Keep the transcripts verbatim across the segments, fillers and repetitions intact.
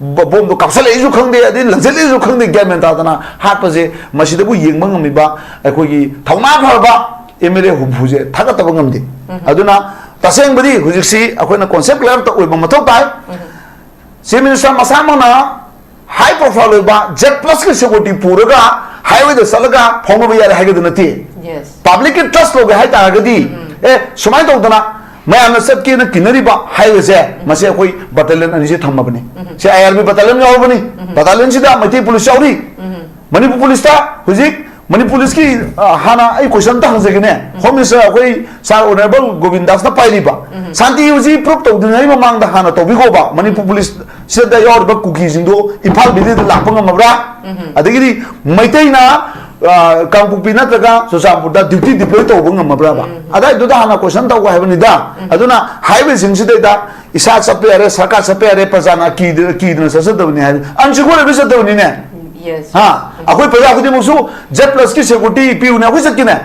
ꯕ- ꯕꯣꯝꯗꯣ ꯀꯥꯞꯁꯤꯜꯂꯛꯏꯁꯨ ꯈꯪꯗꯦ, ꯑꯗꯩ ꯂꯪꯁꯤꯜꯂꯛꯏꯁꯨ ꯈꯪꯗꯦ, ꯒ꯭ꯌꯥꯟ ꯃꯦꯟ ꯇꯥꯗꯅ ꯍꯥꯠꯄꯁꯦ, ꯃꯁꯤꯗꯕꯨ ꯌꯦꯡꯕ ꯉꯝꯃꯤꯕ ꯑꯩꯈꯣꯏꯒꯤ ꯊꯧꯅꯥ ꯐꯔꯕ ꯑꯦꯝ ꯑꯦꯜ ꯑꯦ ꯍꯨꯝꯐꯨꯁꯦ ꯊꯥꯒꯠꯇꯕ ꯉꯝꯗꯦ꯫ ꯑꯗꯨꯅ ꯇꯁꯦꯡꯕꯗꯤ ꯍꯧꯖꯤꯛꯁꯤ ꯑꯩꯈꯣꯏꯅ ꯀꯣꯟꯁꯦꯞ ꯀ꯭ꯂꯤꯌꯔ ꯑꯣꯏꯕ ꯃꯊꯧ ꯇꯥꯏ꯫ ꯆꯤꯐ ꯃꯤꯅꯤꯁꯇꯔ ꯃꯁꯥꯃꯛꯅ ꯍꯥꯏ ꯄ꯭ꯔꯣꯐꯥꯏꯜ ꯑꯣꯏꯕ ꯖꯦꯠ ꯄ꯭ꯂꯁꯀꯤ ꯁꯦꯀꯨꯔꯤꯇꯤ ꯄꯨꯔꯒ ꯍꯥꯏꯋꯦꯗ ꯆꯠꯂꯒ ꯐꯥꯎꯅꯕ ꯌꯥꯔꯦ ꯍꯥꯏꯒꯗꯧ ꯅꯠꯇꯦ꯫ ꯌꯦꯁ꯫ ꯄꯕ꯭ꯂꯤꯛꯀꯤ ꯇ꯭ꯔꯁ ꯂꯧꯒꯦ ꯍꯥꯏꯇꯥꯔꯒꯗꯤ, ꯑꯦ, ꯁꯨꯃꯥꯏꯅ ꯇꯧꯗꯅ ꯃꯌꯥꯝꯅ ꯆꯠꯀꯦꯅ ꯀꯤꯅꯔꯤꯕ ꯍꯥꯏꯋꯦꯁꯦ, ꯃꯁꯤ ꯑꯩꯈꯣꯏ ꯕꯇꯥꯂꯤꯌꯟ ꯑꯅꯤꯁꯦ ꯊꯝꯃꯕꯅꯤ꯫ C I R B battalion ꯌꯥꯎꯔꯕꯅꯤ꯫ ꯕꯇꯥꯂꯤꯌꯟꯁꯤꯗ ꯃꯩꯇꯩ ꯄꯨꯂꯤꯁ ꯌꯥꯎꯔꯤ꯫ ꯃꯅꯤꯄꯨꯔ ꯄꯨꯂꯤꯁꯇ ꯍꯧꯖꯤꯛ ꯃꯅꯤꯄꯨꯔ ꯄꯨꯂꯤꯁꯀꯤ, ꯑ, ꯍꯥꯟꯅ ꯑꯩ ꯀꯣꯏꯁꯟ ꯑꯝꯇ ꯍꯪꯖꯒꯦꯅꯦ꯫ ꯍꯣꯝ ꯃꯤꯅꯤꯁꯇꯔ ꯑꯩꯈꯣꯏ ꯁꯥꯔ ꯑꯣꯅꯔꯦꯕꯜ ꯒꯣꯕꯤꯟꯗꯥꯁꯅ ꯄꯥꯏꯔꯤꯕ ꯁꯥꯟꯇꯤ ꯍꯧꯖꯤꯛ ꯄ꯭ꯔꯨꯞ ꯇꯧꯗ꯭ꯔꯤꯉꯩ ꯃꯃꯥꯡꯗ ꯍꯥꯟꯅ ꯇꯧꯕꯤꯈꯣꯕ꯫ ꯃꯅꯤꯄꯨꯔ ꯄꯨꯂꯤꯁ ꯁꯤꯗ ꯌꯥꯎꯔꯤꯕ ꯀꯨꯀꯤꯁꯤꯡꯗꯣ ꯏꯝꯐꯥꯜ ꯚꯦꯂꯤꯗ ꯂꯥꯛꯄ ꯉꯝꯃꯕ꯭ꯔꯥ? ꯑꯗꯒꯤꯗꯤ ꯃꯩꯇꯩꯅ, ꯑ, ꯀꯥꯡꯄꯣꯛꯄꯤ ꯅꯠꯇ꯭ꯔꯒ ꯆꯨꯔꯆꯥꯟꯄꯨꯔꯗ ꯗ꯭ꯌꯨꯇꯤ ꯗꯤꯄ꯭ꯂꯣꯏ ꯇꯧꯕ ꯉꯝꯃꯕ꯭ꯔꯥꯕ? ꯑꯗꯥꯏꯗꯨꯗ ꯍꯥꯟꯅ ꯀꯣꯏꯁꯟ ꯇꯧꯕ ꯍꯥꯏꯕꯅꯤꯗ꯫ ꯑꯗꯨꯅ ꯍꯥꯏꯋꯦꯁꯤꯡꯁꯤꯗꯩꯗ ꯏꯁꯥ ꯆꯠꯄ ꯌꯥꯔꯦ, ꯁꯔꯀꯥꯔ ꯆꯠꯄ ꯌꯥꯔꯦ, ꯄ꯭ꯔꯖꯥꯅ ꯀꯤꯗ- ꯀꯤꯗꯅ ꯆꯠꯆꯗꯕꯅꯤ ꯍꯥꯏꯕ ꯑꯟꯁꯤꯀ꯭ꯌꯣꯔ ꯑꯣꯏꯕ ꯆꯠꯇꯕꯅꯤꯅꯦ꯫ ꯌꯦꯁ꯫ ꯍꯥ? ꯑꯩꯈꯣꯏ ꯄ꯭ꯔꯖꯥ ꯈꯨꯗꯤꯡꯃꯛꯁꯨ ꯖꯦꯠ ꯄ꯭ꯂꯁꯀꯤ ꯁꯦꯀꯨꯔꯤꯇꯤ ꯄꯤꯌꯨꯅꯦ, ꯑꯩꯈꯣꯏ ꯆꯠꯀꯦꯅꯦ꯫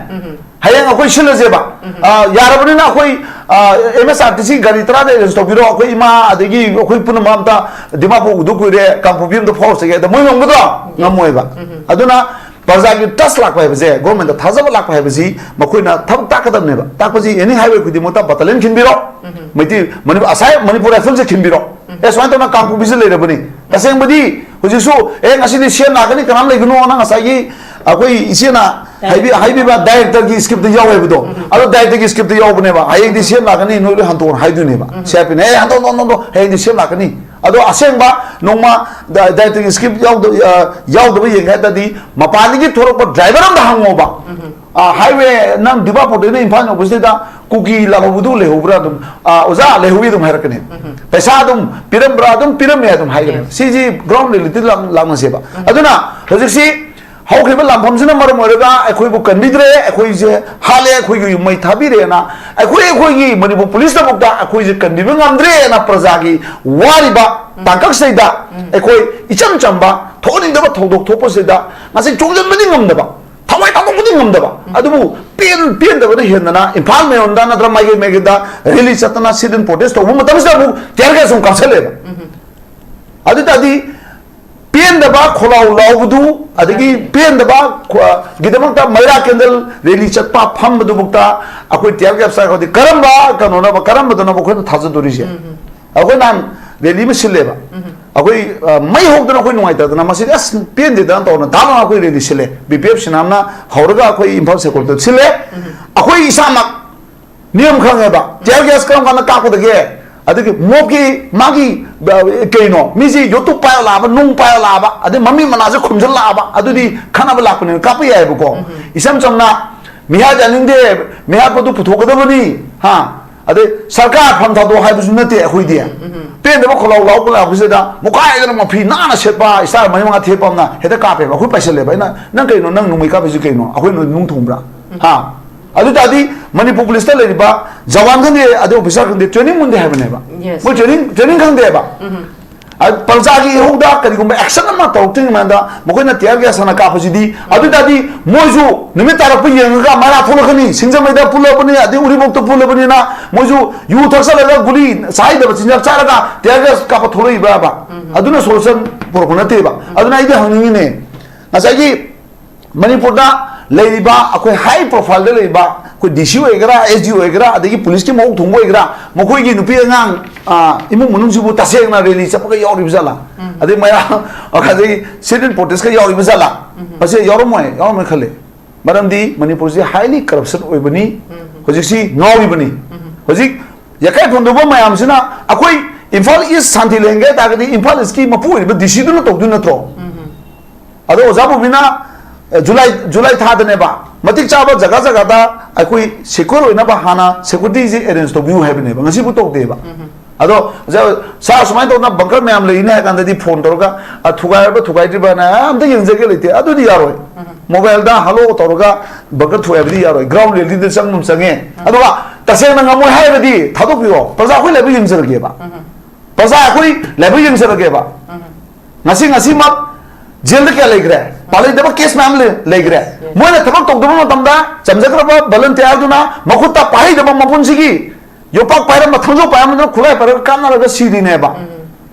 ꯍꯌꯦꯡ ꯑꯩꯈꯣꯏ ꯁꯤꯜꯂꯁꯦꯕ꯫ ꯑ, ꯌꯥꯔꯕꯅꯤꯅ ꯑꯩꯈꯣꯏ, ꯑ, ꯑꯦꯝ ꯑꯦꯁ ꯑꯥꯔ ꯇꯤ ꯁꯤ ꯒꯥꯔꯤ ꯇꯔꯥꯗ ꯑꯦꯔꯦꯟꯖ ꯇꯧꯕꯤꯔꯣ, ꯑꯩꯈꯣꯏ ꯏꯃꯥ ꯑꯗꯒꯤ ꯑꯩꯈꯣꯏ ꯄꯨꯝꯅꯃꯛ ꯑꯝꯇ ꯗꯤꯃꯥꯄꯨꯔ ꯎꯗ ꯀꯨꯏꯔꯦ, ꯀꯥꯡꯄꯣꯛꯄꯤ ꯑꯝꯇ ꯐꯥꯎꯔꯁꯤꯒꯦ꯫ ꯑꯗ ꯃꯣꯏ ꯉꯝꯒꯗ꯭ꯔꯣ? ꯉꯝꯃꯣꯏꯕ꯫ ꯑꯗꯨꯅ ꯄ꯭ꯔꯖꯥꯒꯤ ꯇ꯭ꯔꯁ ꯂꯥꯛꯄ ꯍꯥꯏꯕꯁꯦ, ꯒꯣꯔꯃꯦꯟꯗ ꯊꯥꯖꯕ ꯂꯥꯛꯄ ꯍꯥꯏꯕꯁꯤ ꯃꯈꯣꯏꯅ ꯊꯕꯛ ꯇꯥꯛꯀꯗꯕꯅꯦꯕ꯫ ꯇꯥꯛꯄꯁꯤ ꯑꯦꯅꯤ ꯍꯥꯏꯋꯦ ꯈꯨꯗꯤꯡꯃꯛꯇ ꯕꯇꯥꯂꯤꯌꯟ ꯈꯤꯟꯕꯤꯔꯣ, ꯃꯩꯇꯩ ꯃꯅꯤꯄꯨꯔ ꯑꯁꯥꯏ ꯃꯅꯤꯄꯨꯔ ꯔꯥꯏꯐꯜꯁꯦ ꯈꯤꯟꯕꯤꯔꯣ꯫ ꯑꯦ, ꯁꯨꯃꯥꯏꯅ ꯇꯧꯅ ꯀꯥꯡꯄꯣꯛꯄꯤꯁꯦ ꯂꯩꯔꯕꯅꯤ꯫ ꯇꯁꯦꯡꯕꯗꯤ ꯍꯧꯖꯤꯛꯁꯨ, ꯑꯦ, ꯉꯁꯤꯗꯤ ꯁꯤ ꯑꯦꯝ ꯂꯥꯛꯀꯅꯤ, ꯀꯅꯥꯝ ꯂꯩꯒꯅꯣꯅ ꯉꯁꯥꯏꯒꯤ ꯑꯩꯈꯣꯏ ꯏꯆꯦꯅ ꯍꯥꯏꯕꯤ- ꯍꯥꯏꯕꯤꯕ ꯗꯥꯏꯔꯦꯛꯇꯔꯒꯤ ꯁ꯭ꯀ꯭ꯔꯤꯞꯇ ꯌꯥꯎꯋꯦꯕꯗꯣ꯫ ꯑꯗꯣ ꯗꯥꯏꯔꯦꯛꯇꯔꯒꯤ ꯁ꯭ꯀ꯭ꯔꯤꯞꯇ ꯌꯥꯎꯕꯅꯦꯕ, "ꯍꯌꯦꯡꯗꯤ ꯁꯤ ꯑꯦꯝ ꯂꯥꯛꯀꯅꯤ, ꯅꯣꯏ ꯂꯣꯏ ꯍꯟꯗꯣꯛꯑꯣꯅ" ꯍꯥꯏꯗꯣꯏꯅꯦꯕ꯫ ꯁꯤ ꯑꯥꯔ ꯄꯤꯅ, "ꯑꯦ, ꯍꯟꯗꯣꯛ, ꯍꯟꯗꯣꯛ, ꯍꯟꯗꯣꯛ, ꯍꯌꯦꯡꯗꯤ ꯁꯤ ꯑꯦꯝ ꯂꯥꯛꯀꯅꯤ"꯫ ꯑꯗꯣ ꯑꯁꯦꯡꯕ ꯅꯣꯡꯃ ꯗꯥ- ꯗꯥꯏꯔꯦꯛꯇꯔꯒꯤ ꯁ꯭ꯀ꯭ꯔꯤꯞ ꯌꯥꯎꯗꯕ, ꯑ, ꯌꯥꯎꯗꯕ ꯌꯦꯡꯒꯦ ꯍꯥꯏ ꯇꯥꯔꯗꯤ, ꯃꯄꯥꯟꯗꯒꯤ ꯊꯣꯛꯂꯛꯄ ꯗ꯭ꯔꯥꯏꯚꯔ ꯑꯝꯗ ꯍꯪꯉꯣꯕ꯫ ꯑ, ꯍꯥꯏꯋꯦ, ꯅꯪ ꯗꯤꯃꯥꯄꯨꯔꯗꯩꯅ ꯏꯝꯐꯥꯜ ꯌꯧꯕꯁꯤꯗ ꯀꯨꯀꯤ ꯂꯥꯛꯍꯧꯕꯗꯨ ꯂꯩꯍꯧꯕ꯭ꯔꯥ? ꯑꯗꯨꯝ, ꯑ, "ꯑꯣꯖꯥ, ꯂꯩꯍꯧꯏ" ꯑꯗꯨꯝ ꯍꯥꯏꯔꯛꯀꯅꯤ꯫ ꯄꯩꯁꯥ ꯑꯗꯨꯝ ꯄꯤꯔꯝꯕ꯭ꯔꯥ? ꯑꯗꯨꯝ ꯄꯤꯔꯝꯃꯦ ꯑꯗꯨꯝ ꯍꯥꯏꯒꯅꯤ꯫ ꯁꯤꯁꯤ ꯒ꯭ꯔꯥꯎꯟ ꯔꯤꯌꯦꯂꯤꯇꯤ ꯂꯥꯛ- ꯂꯥꯛꯅꯁꯦꯕ꯫ ꯑꯗꯨꯅ ꯍꯧꯖꯤꯛꯁꯤ ꯍꯧꯈꯤꯕ ꯂꯥꯟꯐꯝꯁꯤꯅ ꯃꯔꯝ ꯑꯣꯏꯔꯒ ꯑꯩꯈꯣꯏꯕꯨ ꯀꯟꯕꯤꯗ꯭ꯔꯦ, ꯑꯩꯈꯣꯏꯁꯦ ꯍꯥꯠꯂꯦ, ꯑꯩꯈꯣꯏꯒꯤ ꯌꯨꯝ ꯃꯩ ꯊꯥꯕꯤꯔꯦꯅ ꯑꯩꯈꯣꯏ ꯑꯩꯈꯣꯏꯒꯤ ꯃꯅꯤꯄꯨꯔ ꯄꯨꯂꯤꯁꯇꯐꯥꯎꯗ ꯑꯩꯈꯣꯏꯁꯦ ꯀꯟꯕꯤꯕ ꯉꯝꯗ꯭ꯔꯦꯅ ꯄ꯭ꯔꯖꯥꯒꯤ ꯋꯥꯔꯤꯕ ꯇꯥꯡꯀꯛꯁꯤꯗꯩꯗ ꯑꯩꯈꯣꯏ ꯏꯆꯝ ꯆꯝꯕ ꯊꯣꯛꯍꯟꯅꯤꯡꯗꯕ ꯊꯧꯗꯣꯛ ꯊꯣꯛꯄꯁꯤꯗ ꯉꯁꯤ ꯆꯣꯡꯁꯤꯟꯕꯗꯤ ꯉꯝꯗꯕ, ꯊꯋꯥꯏ ꯊꯥꯗꯣꯛꯄꯗꯤ ꯉꯝꯗꯕ, ꯑꯗꯨꯕꯨ ꯄꯦꯟ ꯄꯦꯟꯗꯕꯅ ꯍꯦꯟꯗꯅ ꯏꯝꯐꯥꯜ ꯃꯌꯣꯟꯗ ꯅꯠꯇ꯭ꯔ ꯃꯥꯏꯀꯩ ꯃꯥꯏꯀꯩꯗ ꯔꯦꯂꯤ ꯆꯠꯇꯅ ꯁꯤꯠ ꯏꯟ ꯄ꯭ꯔꯣꯇꯦꯁ ꯇꯧꯕ ꯃꯇꯝꯁꯤꯗ ꯑꯃꯨꯛ ꯇꯤꯌꯔ ꯒ꯭ꯌꯥꯁ ꯑꯃꯨꯛ ꯀꯥꯞꯁꯜꯂꯦꯕ꯫ ꯑꯗꯨ ꯇꯥꯔꯗꯤ ꯄꯦꯟꯗꯕ ꯈꯣꯜꯂꯥꯎ ꯂꯥꯎꯕꯗꯨ, ꯑꯗꯒꯤ ꯄꯦꯟꯗꯕ ꯈꯣ-, ꯒꯤꯗꯃꯛꯇ ꯃꯩꯔꯥ ꯀꯦꯟꯗꯜ ꯔꯦꯂꯤ ꯆꯠꯄ ꯐꯝꯕꯗꯨꯐꯥꯎꯗ ꯑꯩꯈꯣꯏ ꯇꯤꯌꯔ ꯒ꯭ꯌꯥꯁ ꯆꯥꯏꯈ꯭ꯔꯗꯤ ꯀꯔꯝꯕ ꯀꯩꯅꯣꯅꯕ, ꯀꯔꯝꯕꯗꯅꯣꯕ ꯑꯩꯈꯣꯏꯅ ꯊꯥꯖꯗꯣꯔꯤꯁꯦ? ꯑꯩꯈꯣꯏ ꯅꯍꯥꯟ ꯔꯦꯂꯤ ꯑꯃ ꯁꯤꯜꯂꯦꯕ꯫ ꯑꯩꯈꯣꯏ, ꯑ, ꯃꯩ ꯍꯧꯗꯅ ꯑꯩꯈꯣꯏ ꯅꯨꯡꯉꯥꯏꯇꯗꯅ ꯃꯁꯤꯗꯤ ꯑꯁ ꯄꯦꯟꯗꯦꯗꯅ ꯇꯧꯗꯅ ꯗꯥ ꯂꯥꯎꯅ ꯑꯩꯈꯣꯏ ꯔꯦꯂꯤ ꯁꯤꯜꯂꯦ꯫ ꯕꯤ ꯄꯤ ꯑꯦꯐ ꯁꯤꯅꯥꯝꯅ ꯍꯧꯔꯒ ꯑꯩꯈꯣꯏ ꯏꯝꯐꯥꯜ ꯁꯦꯀꯣꯔꯇ ꯁꯤꯜꯂꯦ꯫ ꯑꯩꯈꯣꯏ ꯏꯁꯥꯃꯛ ꯅꯤꯌꯝ ꯈꯪꯉꯦꯕ꯫ ꯇꯤꯌꯔ ꯒ꯭ꯌꯥꯁ ꯀꯔꯝ ꯀꯥꯟꯗ ꯀꯥꯞꯀꯗꯒꯦ? ꯑꯗꯒꯤ ꯃꯣꯞꯀꯤ ꯃꯥꯒꯤ, ꯑ, ꯀꯩꯅꯣ, ꯃꯤꯁꯤ ꯌꯣꯠꯇꯨꯞ ꯄꯥꯏꯔ ꯂꯥꯛꯑꯕ, ꯅꯨꯡ ꯄꯥꯏꯔ ꯂꯥꯛꯑꯕ, ꯑꯗꯩ ꯃꯃꯤ ꯃꯅꯥꯁꯦ ꯈꯨꯝꯖꯤꯜꯂꯛꯑꯕ, ꯑꯗꯨꯗꯤ ꯈꯠꯅꯕ ꯂꯥꯛꯄꯅꯤꯅ ꯀꯥꯞꯄ ꯌꯥꯏꯑꯕꯀꯣ꯫ ꯏꯆꯝ ꯆꯝꯅ ꯃꯤꯍꯥꯠ ꯌꯥꯅꯤꯡꯗꯦ, ꯃꯤꯍꯥꯠꯄꯗꯨ ꯄꯨꯊꯣꯛꯀꯗꯕꯅꯤ, ꯍꯥ? ꯑꯗꯩ ꯁꯔꯀꯥꯔ ꯐꯝ ꯊꯥꯗꯣꯛ ꯍꯥꯏꯕꯁꯨ ꯅꯠꯇꯦ ꯑꯩꯈꯣꯏꯗꯤ꯫ ꯄꯦꯟꯗꯕ ꯈꯣꯜꯂꯥꯎ ꯂꯥꯎꯕ ꯂꯥꯛꯄꯁꯤꯗ ꯃꯨꯈꯥꯏꯗꯅ ꯃꯐꯤ ꯅꯥꯟꯅ ꯁꯦꯠꯄ ꯏꯁꯇꯥꯔ ꯃꯔꯤ ꯃꯉꯥ ꯊꯦꯠꯄ ꯑꯃꯅ ꯍꯦꯛꯇ ꯀꯥꯞꯄꯦꯕ꯫ ꯑꯩꯈꯣꯏ ꯄꯥꯏꯁꯜꯂꯦꯕ꯫ ꯑꯩꯅ, "ꯅꯪ ꯀꯩꯅꯣ, ꯅꯪ ꯅꯣꯡꯃꯩ ꯀꯥꯞꯄꯤꯁꯤ ꯀꯩꯅꯣ? ꯑꯩꯈꯣꯏ ꯅꯣꯏ ꯅꯨꯡ ꯊꯣꯡꯕ꯭ꯔꯥ?" ꯍꯥ? ꯑꯗꯨ ꯇꯥꯔꯗꯤ ꯃꯅꯤꯄꯨꯔ ꯄꯨꯂꯤꯁꯇ ꯂꯩꯔꯤꯕ ꯖꯋꯥꯟ ꯈꯪꯗꯦ, ꯑꯗꯩ ꯑꯣꯐꯤꯁꯥꯔ ꯈꯪꯗꯦ, ꯇ꯭ꯔꯦꯅꯤꯡ ꯃꯨꯟꯗꯦ ꯍꯥꯏꯕꯅꯦꯕ꯫ Yes. ꯃꯣꯏ ꯇ꯭ꯔꯦꯅꯤꯡ, ꯇ꯭ꯔꯦꯅꯤꯡ ꯈꯪꯗꯦꯕ꯫ ꯑ, ꯄ꯭ꯔꯖꯥꯒꯤ ꯏꯍꯧꯗ ꯀꯔꯤꯒꯨꯝꯕ ꯑꯦꯛꯁꯟ ꯑꯃ ꯇꯧꯔꯛꯇ꯭ꯔꯤꯉꯩ ꯃꯃꯥꯡꯗ ꯃꯈꯣꯏꯅ ꯇꯤꯌꯔ ꯒ꯭ꯌꯥꯁ ꯍꯥꯟꯅ ꯀꯥꯞꯄꯁꯤꯗꯤ, ꯑꯗꯨ ꯇꯥꯔꯗꯤ ꯃꯣꯏꯁꯨ ꯅꯨꯃꯤꯠ ꯇꯥꯔꯛꯄ ꯌꯦꯡꯉꯒ ꯃꯩꯔꯥ ꯊꯣꯛꯂꯛꯀꯅꯤ, ꯁꯤꯡꯖꯃꯩꯗ ꯄꯨꯜꯂꯕꯅꯤ, ꯑꯗꯩ ꯎꯔꯤꯄꯣꯛꯇ ꯄꯨꯜꯂꯕꯅꯤꯅ ꯃꯣꯏꯁꯨ ꯌꯨ ꯊꯛꯆꯜꯂꯒ ꯒꯨꯂꯤ ꯆꯥꯏꯗꯕ ꯆꯤꯟꯖꯥꯛ ꯆꯥꯔꯒ ꯇꯤꯌꯔ ꯒ꯭ꯌꯥꯁ ꯀꯥꯞꯄ ꯊꯣꯛꯂꯛꯏꯕ꯭ꯔꯥꯕ? ꯑꯗꯨꯅ ꯁꯣꯂꯨꯁꯟ ꯄꯨꯔꯛꯄ ꯅꯠꯇꯦꯕ꯫ ꯑꯗꯨꯅ ꯑꯩꯗꯤ ꯍꯪꯅꯤꯡꯉꯤꯅꯦ, ꯉꯁꯥꯏꯒꯤ ꯃꯅꯤꯄꯨꯔꯗ ꯂꯩꯔꯤꯕ ꯑꯩꯈꯣꯏ ꯍꯥꯏ ꯄ꯭ꯔꯣꯐꯥꯏꯜꯗ ꯂꯩꯔꯤꯕ ꯑꯩꯈꯣꯏ ꯗꯤ ꯁꯤ ꯑꯣꯏꯒꯦꯔꯥ, ꯑꯦꯁ ꯗꯤ ꯑꯣꯏꯒꯦꯔꯥ, ꯑꯗꯒꯤ ꯄꯨꯂꯤꯁꯀꯤ ꯃꯀꯣꯛ ꯊꯣꯡꯕ ꯑꯣꯏꯒꯦꯔꯥ, ꯃꯈꯣꯏꯒꯤ ꯅꯨꯄꯤ ꯑꯉꯥꯡ, ꯑ, ꯏꯃꯨꯡ ꯃꯅꯨꯡꯁꯤꯕꯨ ꯇꯁꯦꯡꯅ ꯔꯦꯂꯤ ꯆꯠꯄꯒ ꯌꯥꯎꯔꯤꯕ ꯖꯥꯠꯂꯥ? ꯑꯗꯩ ꯃꯌꯥꯝ, ꯑꯗꯩ sit-in protest-ꯀ ꯌꯥꯎꯔꯤꯕ ꯖꯥꯠꯂꯥ? ꯃꯁꯤ ꯌꯥꯎꯔꯝꯃꯣꯏ, ꯌꯥꯎꯔꯝꯃꯣꯏ ꯈꯜꯂꯤ꯫ ꯃꯔꯝꯗꯤ ꯃꯅꯤꯄꯨꯔꯁꯤ highly corruption ꯑꯣꯏꯕꯅꯤ, ꯍꯧꯖꯤꯛꯁꯤ ꯉꯥꯎꯔꯤꯕꯅꯤ꯫ ꯍꯧꯖꯤꯛ ꯌꯥꯀꯥꯏ ꯐꯣꯡꯗꯣꯛꯄ ꯃꯌꯥꯝꯁꯤꯅ ꯑꯩꯈꯣꯏ ꯏꯝꯐꯥꯜ ꯏꯁ ꯁꯥꯟꯇꯤ ꯂꯩꯍꯟꯒꯦ ꯍꯥꯏ ꯇꯥꯔꯒꯗꯤ ꯏꯝꯐꯥꯜ ꯏꯁꯀꯤ ꯃꯄꯨ ꯑꯣꯏꯔꯤꯕ ꯗꯤ ꯁꯤꯗꯨꯅ ꯇꯧꯗꯣꯏ ꯅꯠꯇ꯭ꯔꯣ? ꯑꯗꯣ ꯑꯣꯖꯥ ꯕꯣꯕꯤꯅ, ꯑ, ꯖꯨꯂꯥꯏ, ꯖꯨꯂꯥꯏ ꯊꯥꯗꯅꯦꯕ ꯃꯇꯤꯛ ꯆꯥꯕ ꯖꯒꯥ ꯖꯒꯥꯗ ꯑꯩꯈꯣꯏ secure ꯑꯣꯏꯅꯕ ꯍꯥꯟꯅ security-ꯁꯦ arrange ꯇꯧꯕꯤꯌꯨ ꯍꯥꯏꯕꯅꯦꯕ꯫ ꯉꯁꯤꯕꯨ ꯇꯧꯗꯦꯕ꯫ ꯑꯗꯣ ꯑꯣꯖꯥ, ꯁꯥꯔ, ꯁꯨꯃꯥꯏꯅ ꯇꯧꯗꯅ bunker ꯃꯌꯥꯝ ꯂꯩꯅꯦ ꯍꯥꯏ ꯀꯥꯟꯗꯗꯤ phone ꯇꯧꯔꯒ, "ꯑ, ꯊꯨꯒꯥꯏꯔꯕ ꯊꯨꯒꯥꯏꯗ꯭ꯔꯤꯕꯅ ꯑꯝꯇ ꯌꯦꯡꯖꯒꯦ ꯂꯩꯇꯦ", ꯑꯗꯨꯗꯤ ꯌꯥꯔꯣꯏ꯫ Mobile-ꯗ hello ꯇꯧꯔꯒ bunker ꯊꯨꯒꯥꯏꯕꯗꯤ ꯌꯥꯔꯣꯏ꯫ Ground reality-ꯗ ꯆꯪꯕ ꯑꯃ ꯆꯪꯉꯦ꯫ ꯑꯗꯨꯒ ꯇꯁꯦꯡꯅ ꯉꯝꯃꯣꯏ ꯍꯥꯏꯔꯒꯗꯤ ꯊꯥꯗꯣꯛꯄꯤꯔꯣ꯫ ꯄ꯭ꯔꯖꯥ ꯑꯩꯈꯣꯏ ꯂꯥꯏꯕꯛ ꯌꯦꯡꯖꯔꯒꯦꯕ꯫ ꯄ꯭ꯔꯖꯥ ꯑꯩꯈꯣꯏ ꯂꯥꯏꯕꯛ ꯌꯦꯡꯖꯔꯒꯦꯕ꯫ ꯉꯁꯤ, ꯉꯁꯤꯃꯛ ꯖꯦꯜꯗ ꯀꯌꯥ ꯂꯩꯈ꯭ꯔꯦ? ꯄꯥꯜꯂꯩꯗꯕ case ꯃꯌꯥꯝ ꯂꯩ-, ꯂꯩꯈ꯭ꯔꯦ꯫ ꯃꯣꯏꯅ ꯊꯕꯛ ꯇꯧꯗꯕ ꯃꯇꯝꯗ ꯆꯝꯖꯈ꯭ꯔꯕ volunteer-ꯗꯨꯅ ꯃꯈꯨꯠꯇ ꯄꯥꯏꯍꯩꯗꯕ ꯃꯄꯨꯟꯁꯤꯒꯤ ꯌꯣꯄꯥꯛ ꯄꯥꯏꯔꯝꯕ, ꯊꯥꯡꯖꯧ ꯄꯥꯏꯔꯝꯕꯗꯨꯅ ꯈꯨꯠꯂꯥꯏ ꯄꯥꯏꯔꯒ ꯀꯥꯞꯅꯔꯒ ꯁꯤꯔꯤꯅꯦꯕ꯫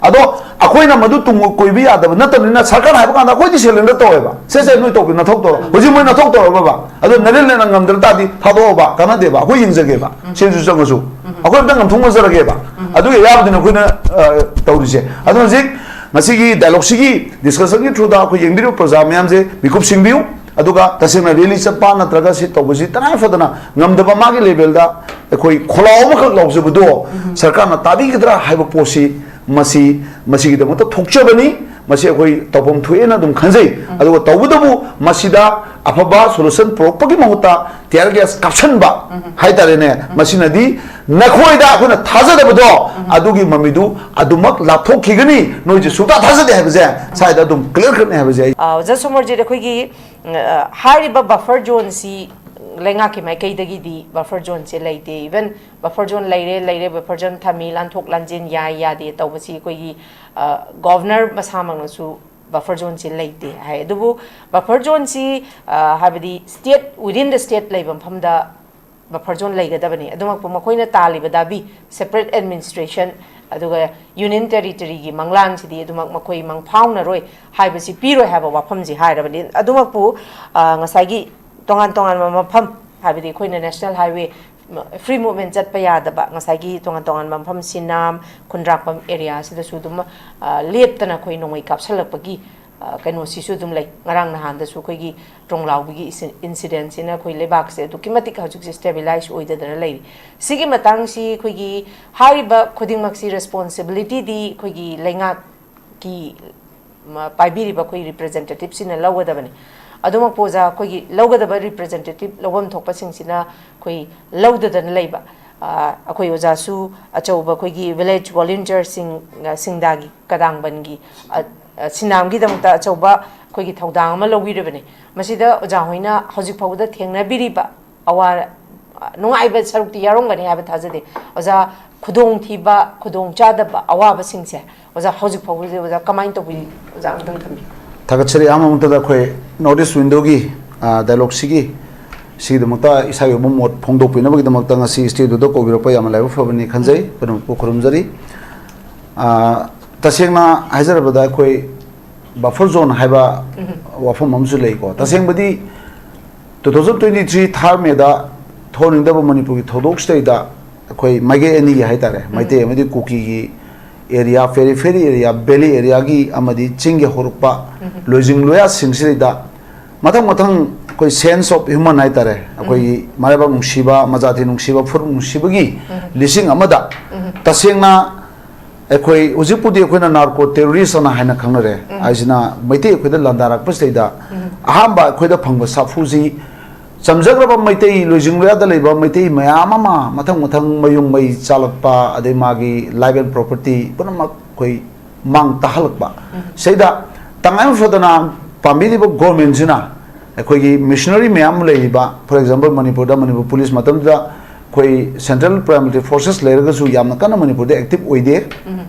ꯑꯗꯣ ꯑꯩꯈꯣꯏꯅ ꯃꯗꯨ ꯇꯨꯡ ꯀꯣꯏꯕ ꯌꯥꯗꯕ ꯅꯠꯇꯕꯅꯤꯅ, ꯁꯔꯀꯥꯔꯅ ꯍꯥꯏꯕ ꯀꯥꯟꯗ ꯑꯩꯈꯣꯏꯗꯤ ꯁꯦꯂꯦꯟꯗꯔ ꯇꯧꯋꯦꯕ꯫ "ꯁꯦ, ꯁꯦ, ꯅꯣꯏ ꯇꯧꯕꯤ, ꯅꯊꯧ ꯇꯧꯔꯣ"꯫ ꯍꯧꯖꯤꯛ ꯃꯣꯏ ꯅꯊꯧ ꯇꯧꯔꯕꯕ? ꯑꯗꯣ ꯅꯔꯦꯟ ꯂꯦꯟꯅ ꯉꯝꯗ꯭ꯔ ꯇꯥꯔꯗꯤ ꯊꯥꯗꯣꯛꯑꯣꯕ, ꯀꯥꯟꯅꯗꯦꯕ, ꯑꯩꯈꯣꯏ ꯌꯦꯡꯖꯒꯦꯕ꯫ ꯁꯦꯟꯁꯨ ꯆꯪꯉꯁꯨ ꯑꯩꯈꯣꯏ ꯑꯝꯇ ꯉꯝꯊꯣꯛꯅꯖꯔꯒꯦꯕ꯫ ꯑꯗꯨꯒꯤ ꯑꯌꯥꯕꯗꯨꯅ ꯑꯩꯈꯣꯏꯅ, ꯑ, ꯇꯧꯔꯤꯁꯦ꯫ ꯑꯗꯣ ꯍꯧꯖꯤꯛ ꯉꯁꯤꯒꯤ ꯗꯥꯏꯂꯣꯒꯁꯤꯒꯤ ꯗꯤꯁꯀꯁꯟꯒꯤ ꯊ꯭ꯔꯨꯗ ꯑꯩꯈꯣꯏ ꯌꯦꯡꯕꯤꯔꯤꯕ ꯄ꯭ꯔꯖꯥ ꯃꯌꯥꯝꯁꯦ, ꯃꯤꯀꯨꯞ ꯁꯤꯡꯕꯤꯌꯨ꯫ ꯑꯗꯨꯒ ꯇꯁꯦꯡꯅ ꯔꯦꯂꯤ ꯆꯠꯄ ꯅꯠꯇ꯭ꯔꯒ ꯁꯤ ꯇꯧꯕꯁꯤ ꯇꯉꯥꯏ ꯐꯗꯅ ꯉꯝꯗꯕ ꯃꯥꯒꯤ ꯂꯦꯚꯦꯜꯗ ꯑꯩꯈꯣꯏ ꯈꯣꯜꯂꯥꯎ ꯑꯃꯈꯛ ꯂꯥꯎꯖꯕꯗꯣ ꯁꯔꯀꯥꯔꯅ ꯇꯥꯕꯤꯒꯗ꯭ꯔꯥ ꯍꯥꯏꯕ ꯄꯣꯠꯁꯤ, ꯃꯁꯤ, ꯃꯁꯤꯒꯤꯗꯃꯛꯇ ꯊꯣꯛꯆꯕꯅꯤ꯫ ꯃꯁꯤ ꯑꯩꯈꯣꯏ ꯇꯧꯐꯝ ꯊꯣꯛꯑꯦꯅ ꯑꯗꯨꯝ ꯈꯟꯖꯩ꯫ ꯑꯗꯨꯒ ꯇꯧꯕꯇꯕꯨ ꯃꯁꯤꯗ ꯑꯐꯕ ꯁꯣꯂꯨꯁꯟ ꯄꯨꯔꯛꯄꯒꯤ ꯃꯍꯨꯠꯇ ꯇꯤꯌꯔ ꯒ꯭ꯌꯥꯁ ꯀꯥꯞꯁꯟꯕ ꯍꯥꯏꯇꯥꯔꯦꯅꯦ, ꯃꯁꯤꯅꯗꯤ ꯅꯈꯣꯏꯗ ꯑꯩꯈꯣꯏꯅ ꯊꯥꯖꯗꯕꯗꯣ, ꯑꯗꯨꯒꯤ ꯃꯃꯤꯗꯨ ꯑꯗꯨꯃꯛ ꯂꯥꯞꯊꯣꯛꯈꯤꯒꯅꯤ꯫ ꯅꯣꯏꯁꯦ ꯁꯨꯡꯊꯥ ꯊꯥꯖꯗꯦ ꯍꯥꯏꯕꯁꯦ ꯁ꯭ꯋꯥꯏꯗ ꯑꯗꯨꯝ ꯀ꯭ꯂꯤꯌꯔ ꯀꯠꯅꯤ ꯍꯥꯏꯕꯁꯦ ꯑꯩ ꯑ, ꯑꯣꯖꯥ ꯁꯣꯃꯣꯔꯖꯤꯠ, ꯑꯩꯈꯣꯏꯒꯤ, ꯑ, ꯍꯥꯏꯔꯤꯕ ꯕꯐꯔ ꯖꯣꯟꯁꯤ ꯂꯩꯉꯥꯛꯀꯤ ꯃꯥꯏꯀꯩꯗꯒꯤꯗꯤ ꯕꯐꯔ ꯖꯣꯟꯁꯦ ꯂꯩꯇꯦ꯫ ꯏꯚꯟ ꯕꯐꯔ ꯖꯣꯟ ꯂꯩꯔꯦ, ꯂꯩꯔꯦ, ꯕꯐꯔ ꯖꯣꯟ ꯊꯝꯃꯤ, ꯂꯥꯟꯊꯣꯛ ꯂꯥꯟꯖꯤꯟ ꯌꯥꯏ ꯌꯥꯗꯦ ꯇꯧꯕꯁꯤ ꯑꯩꯈꯣꯏꯒꯤ, ꯑ, ꯒꯣꯚꯔꯅꯔ ꯃꯁꯥꯃꯛꯅꯁꯨ ꯕꯐꯔ ꯖꯣꯟꯁꯤ ꯂꯩꯇꯦ ꯍꯥꯏ꯫ ꯑꯗꯨꯕꯨ ꯕꯐꯔ ꯖꯣꯟꯁꯤ, ꯑ, ꯍꯥꯏꯕꯗꯤ state, within the state ꯂꯩꯕ ꯃꯐꯝꯗ ꯕꯐꯔ ꯖꯣꯟ ꯂꯩꯒꯗꯕꯅꯤ꯫ ꯑꯗꯨꯃꯛꯄꯨ ꯃꯈꯣꯏꯅ ꯇꯥꯜꯂꯤꯕ ꯗꯥꯕꯤ, separate administration, ꯑꯗꯨꯒ ꯌꯨꯅꯤꯌꯟ ꯇꯦꯔꯤꯇꯣꯔꯤꯒꯤ ꯃꯪꯂꯥꯟꯁꯤꯗꯤ ꯑꯗꯨꯃꯛ ꯃꯈꯣꯏ ꯃꯪꯐꯥꯎꯅꯔꯣꯏ ꯍꯥꯏꯕꯁꯤ ꯄꯤꯔꯣꯏ ꯍꯥꯏꯕ ꯋꯥꯐꯝꯁꯤ ꯍꯥꯏꯔꯕꯅꯤ꯫ ꯑꯗꯨꯃꯛꯄꯨ, ꯑ, ꯉꯁꯥꯏꯒꯤ ꯇꯣꯉꯥꯟ ꯇꯣꯉꯥꯟꯕ ꯃꯐꯝ, ꯍꯥꯏꯕꯗꯤ ꯑꯩꯈꯣꯏꯅ ꯅꯦꯁꯅꯦꯜ ꯍꯥꯏꯋꯦ, ꯐ꯭ꯔꯤ ꯃꯨꯚꯃꯦꯟ ꯆꯠꯄ ꯌꯥꯗꯕ, ꯉꯁꯥꯏꯒꯤ ꯇꯣꯉꯥꯟ ꯇꯣꯉꯥꯟꯕ ꯃꯐꯝ, ꯁꯤꯅꯥꯝ, ꯈꯨꯟꯗ꯭ꯔꯥꯛꯄꯝ ꯑꯦꯔꯤꯌꯥꯁꯤꯗꯁꯨ ꯑꯗꯨꯝ, ꯑ, ꯂꯦꯞꯇꯅ ꯑꯩꯈꯣꯏ ꯅꯣꯡꯃꯩ ꯀꯥꯞꯁꯤꯜꯂꯛꯄꯒꯤ, ꯑ, ꯀꯩꯅꯣꯁꯤꯁꯨ ꯑꯗꯨꯝ ꯂꯩ꯫ ꯉꯔꯥꯡ ꯅꯍꯥꯟꯗꯁꯨ ꯑꯩꯈꯣꯏꯒꯤ ꯇ꯭ꯔꯣꯡꯂꯥꯎꯕꯤꯒꯤ ꯏꯟꯁꯤ-, ꯏꯟꯁꯤꯗꯦꯟꯁꯤꯅ ꯑꯩꯈꯣꯏ ꯂꯩꯕꯥꯛꯁꯦ ꯑꯗꯨꯛꯀꯤ ꯃꯇꯤꯛ ꯍꯧꯖꯤꯛꯁꯦ ꯁ꯭ꯇꯦꯕꯤꯂꯥꯏꯁ ꯑꯣꯏꯗꯗꯅ ꯂꯩꯔꯤ꯫ ꯁꯤꯒꯤ ꯃꯇꯥꯡꯁꯤ ꯑꯩꯈꯣꯏꯒꯤ ꯍꯥꯏꯔꯤꯕ ꯈꯨꯗꯤꯡꯃꯛꯁꯤ ꯔꯦꯁꯄꯣꯟꯁꯤꯕꯤꯂꯤꯇꯤꯗꯤ ꯑꯩꯈꯣꯏꯒꯤ ꯂꯩꯉꯥꯛꯀꯤ ꯃ-, ꯄꯥꯏꯕꯤꯔꯤꯕ ꯑꯩꯈꯣꯏ ꯔꯤꯄ꯭ꯔꯖꯦꯟꯇꯦꯇꯤꯞꯁꯤꯅ ꯂꯧꯒꯗꯕꯅꯤ꯫ ꯑꯗꯨꯃꯛꯄꯨ ꯑꯣꯖꯥ, ꯑꯩꯈꯣꯏꯒꯤ ꯂꯧꯒꯗꯕ ꯔꯤꯄ꯭ꯔꯖꯦꯟꯇꯦꯇꯤꯞ ꯂꯧꯐꯝ ꯊꯣꯛꯄꯁꯤꯡꯁꯤꯅ ꯑꯩꯈꯣꯏ ꯂꯧꯗꯗꯅ ꯂꯩꯕ, ꯑ, ꯑꯩꯈꯣꯏ ꯑꯣꯖꯥꯁꯨ ꯑꯆꯧꯕ ꯑꯩꯈꯣꯏꯒꯤ ꯚꯤꯂꯦꯖ ꯚꯣꯂꯨꯟꯇꯤꯌꯔꯁꯤꯡ, ꯑ, ꯁꯤꯡꯗꯥꯒꯤ ꯀꯗꯥꯡꯕꯟꯒꯤ, ꯑ, ꯑ, ꯁꯤꯅꯥꯝꯒꯤꯗꯃꯛꯇ ꯑꯆꯧꯕ ꯑꯩꯈꯣꯏꯒꯤ ꯊꯧꯗꯥꯡ ꯑꯃ ꯂꯧꯕꯤꯔꯕꯅꯤ꯫ ꯃꯁꯤꯗ ꯑꯣꯖꯥ ꯍꯣꯏꯅ ꯍꯧꯖꯤꯛ ꯐꯥꯎꯕꯗ ꯊꯦꯡꯅꯕꯤꯔꯤꯕ ꯑꯋꯥ-, ꯅꯨꯡꯉꯥꯏꯕ ꯁꯔꯨꯛꯇꯤ ꯌꯥꯎꯔꯝꯒꯅꯤ ꯍꯥꯏꯕ ꯊꯥꯖꯗꯦ꯫ ꯑꯣꯖꯥ, ꯈꯨꯗꯣꯡꯊꯤꯕ, ꯈꯨꯗꯣꯡꯆꯥꯗꯕ, ꯑꯋꯥꯕꯁꯤꯡꯁꯦ ꯑꯣꯖꯥ ꯍꯧꯖꯤꯛ ꯐꯥꯎꯕꯁꯦ ꯑꯣꯖꯥ ꯀꯃꯥꯏꯅ ꯇꯧꯕꯤ? ꯑꯣꯖꯥ ꯑꯝꯇꯪ ꯊꯝꯕꯤꯌꯨ꯫ ꯊꯥꯒꯠꯆꯔꯤ꯫ ꯑꯍꯥꯟꯕ ꯃꯛꯇꯗ ꯑꯩꯈꯣꯏ ꯅꯣꯔꯠ ꯏꯁ ꯋꯤꯟꯗꯣꯒꯤ, ꯑ, ꯗꯥꯏꯂꯣꯒꯁꯤꯒꯤ, ꯁꯤꯒꯤꯗꯃꯛꯇ ꯏꯁꯥꯒꯤ ꯑꯣꯏꯕ ꯃꯣꯠ ꯐꯣꯡꯗꯣꯛꯄꯤꯅꯕꯒꯤꯗꯃꯛꯇ ꯉꯁꯤ ꯁ꯭ꯇꯨꯗꯤꯑꯣꯗ ꯀꯧꯕꯤꯔꯛꯄ ꯌꯥꯝꯅ ꯂꯥꯏꯕꯛ ꯐꯕꯅꯤ ꯈꯟꯖꯩ꯫ ꯄꯨꯝꯅꯃꯛꯄꯨ ꯈꯨꯔꯨꯝꯖꯔꯤ꯫ ꯑ, ꯇꯁꯦꯡꯅ ꯍꯥꯏꯖꯔꯕꯗ, ꯑꯩꯈꯣꯏ ꯕꯐꯔ ꯖꯣꯟ ꯍꯥꯏꯕ ꯋꯥꯐꯝ ꯑꯃꯁꯨ ꯂꯩꯀꯣ꯫ ꯇꯁꯦꯡꯕꯗꯤ, ꯇꯨ ꯊꯥꯎꯖꯟ ꯇ꯭ꯋꯦꯟꯇꯤ ꯊ꯭ꯔꯤ ꯊꯥꯔ ꯃꯦꯗ ꯊꯣꯛꯍꯟꯅꯤꯡꯗꯕ ꯃꯅꯤꯄꯨꯔꯒꯤ ꯊꯧꯗꯣꯛꯁꯤꯗꯩꯗ, ꯑꯩꯈꯣꯏ ꯃꯥꯏꯀꯩ ꯑꯅꯤꯒꯤ ꯍꯥꯏꯇꯥꯔꯦ, ꯃꯩꯇꯩ ꯑꯃꯗꯤ ꯀꯨꯀꯤꯒꯤ ꯑꯦꯔꯤꯌꯥ, ꯄꯦꯔꯤꯐꯦꯔꯤ ꯑꯦꯔꯤꯌꯥ, ꯚꯦꯂꯤ ꯑꯦꯔꯤꯌꯥꯒꯤ ꯑꯃꯗꯤ ꯆꯤꯡꯒꯤ ꯍꯧꯔꯛꯄ ꯂꯣꯏꯖꯤꯡ ꯂꯣꯌꯥꯁꯤꯡꯁꯤꯗꯩꯗ ꯃꯊꯪ ꯃꯊꯪ ꯑꯩꯈꯣꯏ ꯁꯦꯟꯁ ꯑꯣꯐ ꯍ꯭ꯌꯨꯃꯟ ꯍꯥꯏꯇꯥꯔꯦ, ꯑꯩꯈꯣꯏꯒꯤ ꯃꯔꯥꯏꯕꯛ ꯅꯨꯡꯁꯤꯕ, ꯃꯖꯥꯇꯤ ꯅꯨꯡꯁꯤꯕ, ꯐꯨꯔꯨꯞ ꯅꯨꯡꯁꯤꯕꯒꯤ ꯂꯤꯁꯤꯡ ꯑꯃꯗ ꯇꯁꯦꯡꯅ ꯑꯩꯈꯣꯏ ꯍꯧꯖꯤꯛꯄꯨꯗꯤ ꯑꯩꯈꯣꯏꯅ ꯅꯥꯔꯀꯣ ꯇꯦꯔꯣꯔꯤꯁ ꯑꯅ ꯍꯥꯏꯅ ꯈꯪꯅꯔꯦ꯫ ꯍꯥꯏꯁꯤꯅ ꯃꯩꯇꯩ ꯑꯩꯈꯣꯏꯗ ꯂꯥꯟꯗꯥꯔꯛꯄꯁꯤꯗꯩꯗ ꯑꯍꯥꯟꯕ ꯑꯩꯈꯣꯏꯗ ꯐꯪꯕ ꯁꯥꯐꯨꯁꯤ ꯆꯝꯖꯈ꯭ꯔꯕ ꯃꯩꯇꯩ, ꯂꯣꯏꯖꯤꯡ ꯂꯣꯌꯥꯗ ꯂꯩꯕ ꯃꯩꯇꯩ ꯃꯌꯥꯝ ꯑꯃ ꯃꯊꯪ ꯃꯊꯪ ꯃꯌꯨꯝ ꯃꯩ ꯆꯥꯛꯂꯛꯄ, ꯑꯗꯩ ꯃꯥꯒꯤ life and property ꯄꯨꯝꯅꯃꯛ ꯑꯩꯈꯣꯏ ꯃꯥꯡ ꯇꯥꯍꯜꯂꯛꯄ꯫ ꯁꯤꯗ ꯇꯉꯥꯏ ꯐꯗꯅ ꯄꯥꯝꯕꯤꯔꯤꯕ ꯒꯣꯔꯃꯦꯟꯁꯤꯅ ꯑꯩꯈꯣꯏꯒꯤ ꯃꯤꯁꯅꯔꯤ ꯃꯌꯥꯝ ꯑꯃ ꯂꯩꯔꯤꯕ, for example, ꯃꯅꯤꯄꯨꯔꯗ ꯃꯅꯤꯄꯨꯔ ꯄꯨꯂꯤꯁ ꯃꯇꯝꯗꯨꯗ ꯑꯩꯈꯣꯏ ꯁꯦꯟꯇ꯭ꯔꯦꯜ ꯄꯦꯔꯥꯃꯤꯂꯤꯇꯔꯤ ꯐꯣꯔꯁꯦꯁ ꯂꯩꯔꯒꯁꯨ ꯌꯥꯝꯅ ꯀꯟꯅ ꯃꯅꯤꯄꯨꯔꯗ ꯑꯦꯛꯇꯤꯚ ꯑꯣꯏꯗꯦ꯫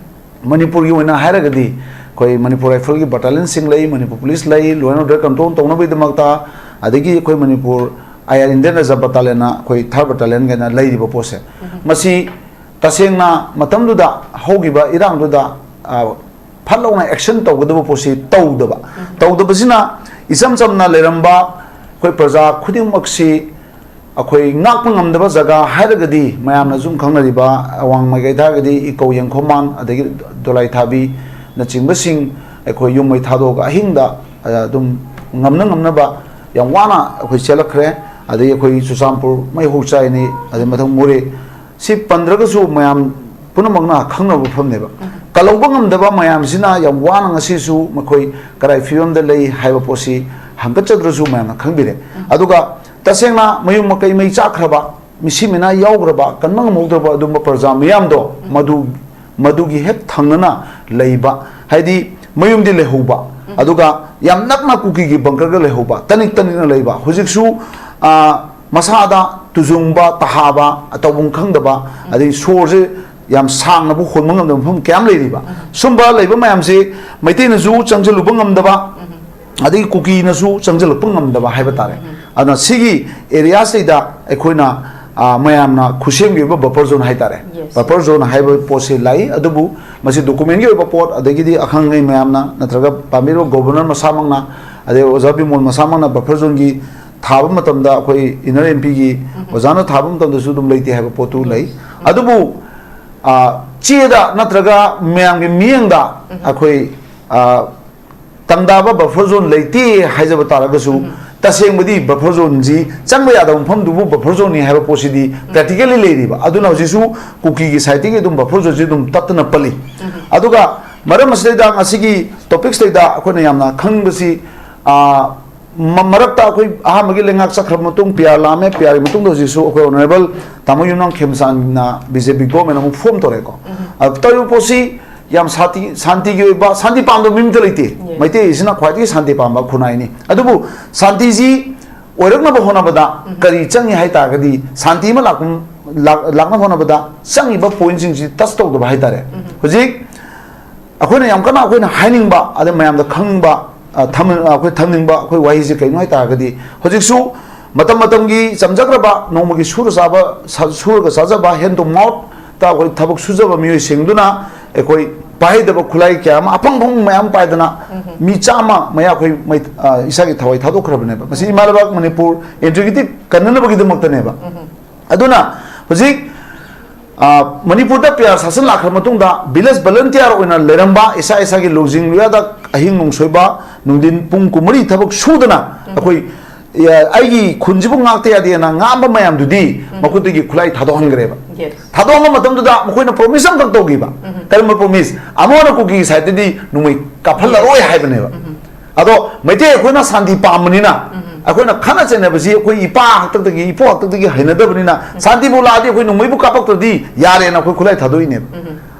ꯃꯅꯤꯄꯨꯔꯒꯤ ꯑꯣꯏꯅ ꯍꯥꯏꯔꯒꯗꯤ ꯑꯩꯈꯣꯏ ꯃꯅꯤꯄꯨꯔ ꯔꯥꯏꯐꯜꯒꯤ ꯕꯇꯥꯂꯤꯌꯟꯁꯤꯡ ꯂꯩ, ꯃꯅꯤꯄꯨꯔ ꯄꯨꯂꯤꯁ ꯂꯩ, law and order control ꯇꯧꯅꯕꯒꯤꯗꯃꯛꯇ, ꯑꯗꯒꯤ ꯑꯩꯈꯣꯏ ꯃꯅꯤꯄꯨꯔ ꯑꯥꯏ ꯑꯥꯔ ꯏꯟꯗꯤꯌꯟ ꯔꯤꯖꯔꯚ ꯕꯇꯥꯂꯤꯌꯟꯅ ꯑꯩꯈꯣꯏ ꯊꯥꯔꯠ ꯕꯇꯥꯂꯤꯌꯟ ꯀꯥꯏꯅ ꯂꯩꯔꯤꯕ ꯄꯣꯠꯁꯦ꯫ ꯃꯁꯤ ꯇꯁꯦꯡꯅ ꯃꯇꯝꯗꯨꯗ ꯍꯧꯈꯤꯕ ꯏꯔꯥꯡꯗꯨꯗ, ꯑ, ꯐꯠ ꯂꯥꯎꯅ ꯑꯦꯛꯁꯟ ꯇꯧꯒꯗꯕ ꯄꯣꯠꯁꯤ ꯇꯧꯗꯕ꯫ ꯇꯧꯗꯕꯁꯤꯅ ꯏꯆꯝ ꯆꯝꯅ ꯂꯩꯔꯝꯕ ꯑꯩꯈꯣꯏ ꯄ꯭ꯔꯖꯥ ꯈꯨꯗꯤꯡꯃꯛꯁꯤ ꯑꯩꯈꯣꯏ ꯉꯥꯛꯄ ꯉꯝꯗꯕ ꯖꯒꯥ ꯍꯥꯏꯔꯒꯗꯤ ꯃꯌꯥꯝꯅ ꯁꯨꯝ ꯈꯪꯅꯔꯤꯕ ꯑꯋꯥꯡ ꯃꯥꯏꯀꯩ ꯍꯥꯏꯔꯒꯗꯤ ꯏꯀꯧ ꯌꯦꯡꯈꯣꯃꯥꯟ, ꯑꯗꯒꯤ ꯗꯣꯂꯥꯏ ꯊꯥꯕꯤꯅꯆꯤꯡꯕꯁꯤꯡ ꯑꯩꯈꯣꯏ ꯌꯨꯝ ꯃꯩ ꯊꯥꯗꯣꯛꯑꯒ ꯑꯍꯤꯡꯗ, ꯑ, ꯑꯗꯨꯝ ꯉꯝꯅ ꯉꯝꯅꯕ ꯌꯥꯝ ꯋꯥꯅ ꯑꯩꯈꯣꯏ ꯆꯦꯜꯂꯛꯈ꯭ꯔꯦ꯫ ꯑꯗꯒꯤ ꯑꯩꯈꯣꯏ ꯆꯨꯔꯆꯥꯟꯄꯨꯔ ꯃꯩ ꯍꯧ ꯆꯥꯏꯅꯤ, ꯑꯗꯩ ꯃꯊꯪ ꯃꯣꯔꯦ, ꯁꯤ ꯄꯟꯗ꯭ꯔꯒꯁꯨ ꯃꯌꯥꯝ ꯄꯨꯝꯅꯃꯛꯅ ꯈꯪꯅꯕ ꯃꯐꯝꯅꯦꯕ꯫ ꯀꯜꯍꯧꯕ ꯉꯝꯗꯕ ꯃꯌꯥꯝꯁꯤꯅ ꯌꯥꯝ ꯋꯥꯅ ꯉꯁꯤꯁꯨ ꯃꯈꯣꯏ ꯀꯗꯥꯏ ꯐꯤꯕꯝꯗ ꯂꯩ ꯍꯥꯏꯕ ꯄꯣꯠꯁꯤ ꯍꯪꯒꯠꯆꯗ꯭ꯔꯁꯨ ꯃꯌꯥꯝꯅ ꯈꯪꯕꯤꯔꯦ꯫ ꯑꯗꯨꯒ ꯇꯁꯦꯡꯅ ꯃꯌꯨꯝ ꯃꯀꯩ ꯃꯩ ꯆꯥꯛꯈ꯭ꯔꯕ, ꯃꯤꯁꯤ ꯃꯤꯅꯥ ꯌꯥꯎꯈ꯭ꯔꯕ, ꯀꯟꯕ ꯉꯝꯍꯧꯗ꯭ꯔꯕ ꯑꯗꯨꯒꯨꯝꯕ ꯄ꯭ꯔꯖꯥ ꯃꯤꯌꯥꯝꯗꯣ ꯃꯗꯨ, ꯃꯗꯨꯒꯤ ꯍꯦꯛ ꯊꯪꯅꯅ ꯂꯩꯕ, ꯍꯥꯏꯗꯤ ꯃꯌꯨꯝꯗꯤ ꯂꯩꯍꯧꯕ, ꯑꯗꯨꯒ ꯌꯥꯝ ꯅꯛꯅ ꯀꯨꯀꯤꯒꯤ ꯕꯪꯀꯔꯒ ꯂꯩꯍꯧꯕ, ꯇꯅꯤꯛ ꯇꯅꯤꯛꯅ ꯂꯩꯕ, ꯍꯧꯖꯤꯛꯁꯨ, ꯑ, ꯃꯁꯥꯗ ꯇꯨꯖꯨꯡꯕ, ꯇꯍꯥꯕ, ꯇꯧꯐꯝ ꯈꯪꯗꯕ, ꯑꯗꯩ ꯁꯣꯔꯁꯦ ꯌꯥꯝ ꯁꯥꯡꯅꯕꯨ ꯍꯣꯟꯕ ꯉꯝꯗꯕ ꯃꯐꯝ ꯀꯌꯥꯝ ꯂꯩꯔꯤꯕ꯫ ꯁꯨꯝꯕ ꯂꯩꯕ ꯃꯌꯥꯝꯁꯦ ꯃꯩꯇꯩꯅꯁꯨ ꯆꯪꯁꯤꯜꯂꯨꯕ ꯉꯝꯗꯕ, ꯑꯗꯒꯤ ꯀꯨꯀꯤꯅꯁꯨ ꯆꯪꯁꯤꯜꯂꯛꯄ ꯉꯝꯗꯕ ꯍꯥꯏꯕ ꯇꯥꯔꯦ꯫ ꯑꯗꯨꯅ ꯁꯤꯒꯤ ꯑꯦꯔꯤꯌꯥꯁꯤꯗ ꯑꯩꯈꯣꯏꯅ ꯑ, ꯃꯌꯥꯝꯅ ꯈꯨꯠꯁꯦꯝꯒꯤ ꯑꯣꯏꯕ ꯕꯐꯔ ꯖꯣꯟ ꯍꯥꯏꯇꯥꯔꯦ꯫ Yes. ꯕꯐꯔ ꯖꯣꯟ ꯍꯥꯏꯕ ꯄꯣꯠꯁꯤ ꯂꯩ, ꯑꯗꯨꯕꯨ ꯃꯁꯤ ꯗꯣꯀꯨꯃꯦꯟꯒꯤ ꯑꯣꯏꯕ ꯄꯣꯠ, ꯑꯗꯒꯤꯗꯤ ꯑꯈꯪ ꯑꯍꯩ ꯃꯌꯥꯝꯅ, ꯅꯠꯇ꯭ꯔꯒ ꯄꯥꯝꯕꯤꯔꯤꯕ ꯒꯣꯕꯔꯅꯔ ꯃꯁꯥꯃꯛꯅ, ꯑꯗꯩ ꯑꯣꯖꯥ ꯕꯤꯃꯣꯜ ꯃꯁꯥꯃꯛꯅ ꯕꯐꯔ ꯖꯣꯟꯒꯤ ꯊꯥꯕ ꯃꯇꯝꯗ, ꯑꯩꯈꯣꯏ ꯏꯟꯅꯔ ꯑꯦꯝ ꯄꯤꯒꯤ ꯑꯣꯖꯥꯅ ꯊꯥꯕ ꯃꯇꯝꯗꯁꯨ ꯑꯗꯨꯝ ꯂꯩꯇꯦ ꯍꯥꯏꯕ ꯄꯣꯠꯇꯨ ꯂꯩ꯫ ꯑꯗꯨꯕꯨ, ꯑ, ꯆꯦꯗ ꯅꯠꯇ꯭ꯔꯒ ꯃꯌꯥꯝꯒꯤ ꯃꯤꯠꯌꯦꯡꯗ ꯑꯩꯈꯣꯏ, ꯑ, ꯇꯪꯗꯥꯕ ꯕꯐꯔ ꯖꯣꯟ ꯂꯩꯇꯦ ꯍꯥꯏꯖꯕ ꯇꯥꯔꯒꯁꯨ, ꯇꯁꯦꯡꯕꯗꯤ ꯕꯐꯔ ꯖꯣꯟꯁꯤ ꯆꯪꯕ ꯌꯥꯗꯕ ꯃꯐꯝꯗꯨꯕꯨ ꯕꯐꯔ ꯖꯣꯟꯅꯤ ꯍꯥꯏꯕ ꯄꯣꯠꯁꯤꯗꯤ ꯄ꯭ꯔꯦꯛꯇꯤꯀꯦꯜꯂꯤ ꯂꯩꯔꯤꯕ꯫ ꯑꯗꯨꯅ ꯍꯧꯖꯤꯛꯁꯨ ꯀꯨꯀꯤꯒꯤ ꯁꯥꯏꯠꯇꯒꯤ ꯑꯗꯨꯝ ꯕꯐꯔ ꯖꯣꯟꯁꯤ ꯑꯗꯨꯝ ꯇꯠꯇꯅ ꯄꯜꯂꯤ꯫ ꯑꯗꯨꯒ ꯃꯔꯝ ꯑꯁꯤꯗꯩꯗ, ꯉꯁꯤꯒꯤ ꯇꯣꯄꯤꯛꯁꯤꯗꯩꯗ ꯑꯩꯈꯣꯏꯅ ꯌꯥꯝꯅ ꯈꯪꯅꯤꯡꯕꯁꯤ, ꯑ, ꯃ-, ꯃꯔꯛꯇ ꯑꯩꯈꯣꯏ ꯑꯍꯥꯟꯕꯒꯤ ꯂꯩꯉꯥꯛ ꯆꯠꯈ꯭ꯔꯕ ꯃꯇꯨꯡ, ꯄꯤ ꯑꯥꯔ ꯂꯥꯛꯑꯝꯃꯦ, ꯄꯤ ꯑꯥꯔꯒꯤ ꯃꯇꯨꯡꯗ ꯍꯧꯖꯤꯛꯁꯨ ꯑꯩꯈꯣꯏ ꯑꯣꯅꯔꯦꯕꯜ ꯇꯥꯃꯣ ꯌꯨꯝꯅꯥꯝ ꯈꯦꯝꯆꯥꯟꯅ ꯕꯤ ꯖꯦ ꯄꯤ ꯒꯣꯔꯃꯦꯟ ꯑꯃꯨꯛ ꯐꯣꯝ ꯇꯧꯔꯦꯀꯣ꯫ ꯑ, ꯇꯧꯔꯤꯕ ꯄꯣꯠꯁꯤ ꯌꯥꯝ ꯁꯥꯟꯇꯤ, ꯁꯥꯟꯇꯤꯒꯤ ꯑꯣꯏꯕ, ꯁꯥꯟꯇꯤ ꯄꯥꯝꯗꯕ ꯃꯤ ꯑꯝꯇ ꯂꯩꯇꯦ꯫ Yes. ꯃꯩꯇꯩꯁꯤꯅ ꯈ꯭ꯋꯥꯏꯗꯒꯤ ꯁꯥꯟꯇꯤ ꯄꯥꯝꯕ ꯈꯨꯟꯅꯥꯏꯅꯤ꯫ ꯑꯗꯨꯕꯨ ꯁꯥꯟꯇꯤꯁꯤ ꯑꯣꯏꯔꯛꯅꯕ ꯍꯣꯠꯅꯕꯗ ꯀꯔꯤ ꯆꯪꯉꯤ ꯍꯥꯏ ꯇꯥꯔꯒꯗꯤ, ꯁꯥꯟꯇꯤ ꯑꯃ ꯂꯥꯛꯄ, ꯂꯥꯛ-, ꯂꯥꯛꯅꯕ ꯍꯣꯠꯅꯕꯗ ꯆꯪꯉꯤꯕ ꯄꯣꯏꯟꯁꯤꯡꯁꯤ ꯇꯁ ꯇꯧꯗꯕ ꯍꯥꯏꯇꯥꯔꯦ꯫ ꯍꯧꯖꯤꯛ ꯑꯩꯈꯣꯏꯅ ꯌꯥꯝ ꯀꯟꯅ ꯑꯩꯈꯣꯏꯅ ꯍꯥꯏꯅꯤꯡꯕ, ꯑꯗꯩ ꯃꯌꯥꯝꯗ ꯈꯪꯅꯤꯡꯕ, ꯑ, ꯊꯝ-, ꯑꯩꯈꯣꯏ ꯊꯝꯅꯤꯡꯕ ꯑꯩꯈꯣꯏ ꯋꯥꯍꯩꯁꯦ ꯀꯩꯅꯣ ꯍꯥꯏ ꯇꯥꯔꯒꯗꯤ, ꯍꯧꯖꯤꯛꯁꯨ ꯃꯇꯝ ꯃꯇꯝꯒꯤ ꯆꯝꯖꯈ꯭ꯔꯕ ꯅꯣꯡꯃꯒꯤ ꯁꯨꯔ ꯆꯥꯕ, ꯁ-, ꯁꯨꯔꯒ ꯆꯥꯖꯕ, hand to mouth ꯇ ꯑꯩꯈꯣꯏ ꯊꯕꯛ ꯁꯨꯖꯕ ꯃꯤꯑꯣꯏꯁꯤꯡꯗꯨꯅ ꯑꯩꯈꯣꯏ ꯄꯥꯏꯍꯩꯗꯕ ꯈꯨꯠꯂꯥꯏ ꯀꯌꯥ ꯑꯃ, ꯑꯐꯪ ꯑꯐꯪꯕ ꯃꯌꯥꯝ ꯄꯥꯏꯗꯅ ꯃꯤ ꯆꯥꯝꯃ ꯃꯌꯥ ꯑꯩꯈꯣꯏ ꯃꯩ-, ꯑ, ꯏꯁꯥꯒꯤ ꯊꯋꯥꯏ ꯊꯥꯗꯣꯛꯈ꯭ꯔꯕꯅꯦꯕ꯫ ꯃꯁꯤ ꯏꯃꯥ ꯂꯩꯕꯥꯛ ꯃꯅꯤꯄꯨꯔ ꯏꯟꯇꯤꯒ꯭ꯔꯤꯇꯤ ꯀꯟꯅꯅꯕꯒꯤꯗꯃꯛꯇꯅꯦꯕ꯫ ꯑꯗꯨꯅ ꯍꯧꯖꯤꯛ, ꯑ, ꯃꯅꯤꯄꯨꯔꯗ ꯄꯤ ꯑꯥꯔ ꯁꯥꯁꯟ ꯂꯥꯛꯈ꯭ꯔ ꯃꯇꯨꯡꯗ ꯚꯤꯂꯦꯖ ꯚꯣꯂꯨꯟꯇꯤꯌꯥꯔ ꯑꯣꯏꯅ ꯂꯩꯔꯝꯕ, ꯏꯁꯥ ꯏꯁꯥꯒꯤ ꯂꯧꯁꯤꯡ ꯂꯣꯌꯥꯗ ꯑꯍꯤꯡ ꯅꯣꯡꯁꯣꯏꯕ, ꯅꯨꯡꯊꯤꯟ ꯄꯨꯡ ꯀꯨꯟꯃꯔꯤ ꯊꯕꯛ ꯁꯨꯗꯅ ꯑꯩꯈꯣꯏ, ꯑ, ꯑꯩꯒꯤ ꯈꯨꯟꯁꯤꯕꯨ ꯉꯥꯛꯇ ꯌꯥꯗꯦꯅ ꯉꯥꯡꯕ ꯃꯌꯥꯝꯗꯨꯗꯤ ꯃꯈꯨꯠꯇꯒꯤ ꯈꯨꯠꯂꯥꯏ ꯊꯥꯗꯣꯛꯍꯟꯈ꯭ꯔꯦꯕ꯫ Yes. ꯊꯥꯗꯣꯛꯑꯝꯕ ꯃꯇꯝꯗꯨꯗ ꯃꯈꯣꯏꯅ ꯄ꯭ꯔꯣꯃꯤꯁ ꯑꯃꯈꯛ ꯇꯧꯈꯤꯕ꯫ ꯀꯔꯝꯕ ꯄ꯭ꯔꯣꯃꯤꯁ? ꯑꯃꯅ ꯀꯨꯀꯤ ꯁꯥꯏꯠꯇꯗꯤ ꯅꯣꯡꯃꯩ ꯀꯥꯞꯍꯜꯂꯔꯣꯏ ꯍꯥꯏꯕꯅꯦꯕ꯫ ꯑꯗꯣ ꯃꯩꯇꯩ ꯑꯩꯈꯣꯏꯅ ꯁꯥꯟꯇꯤ ꯄꯥꯝꯕꯅꯤꯅ, ꯑꯩꯈꯣꯏꯅ ꯈꯠꯅ ꯆꯩꯅꯕꯁꯤ ꯑꯩꯈꯣꯏ ꯏꯄꯥ ꯍꯥꯛꯇꯛꯇꯒꯤ, ꯏꯄꯨ ꯍꯥꯛꯇꯛꯇꯒꯤ ꯍꯩꯅꯗꯕꯅꯤꯅ, ꯁꯥꯟꯇꯤꯕꯨ ꯂꯥꯛꯑꯗꯤ ꯑꯩꯈꯣꯏ ꯅꯣꯡꯃꯩꯕꯨ ꯀꯥꯞꯄꯛꯇ꯭ꯔꯗꯤ ꯌꯥꯔꯦꯅ ꯑꯩꯈꯣꯏ ꯈꯨꯠꯂꯥꯏ ꯊꯥꯗꯣꯛꯏꯅꯦꯕ꯫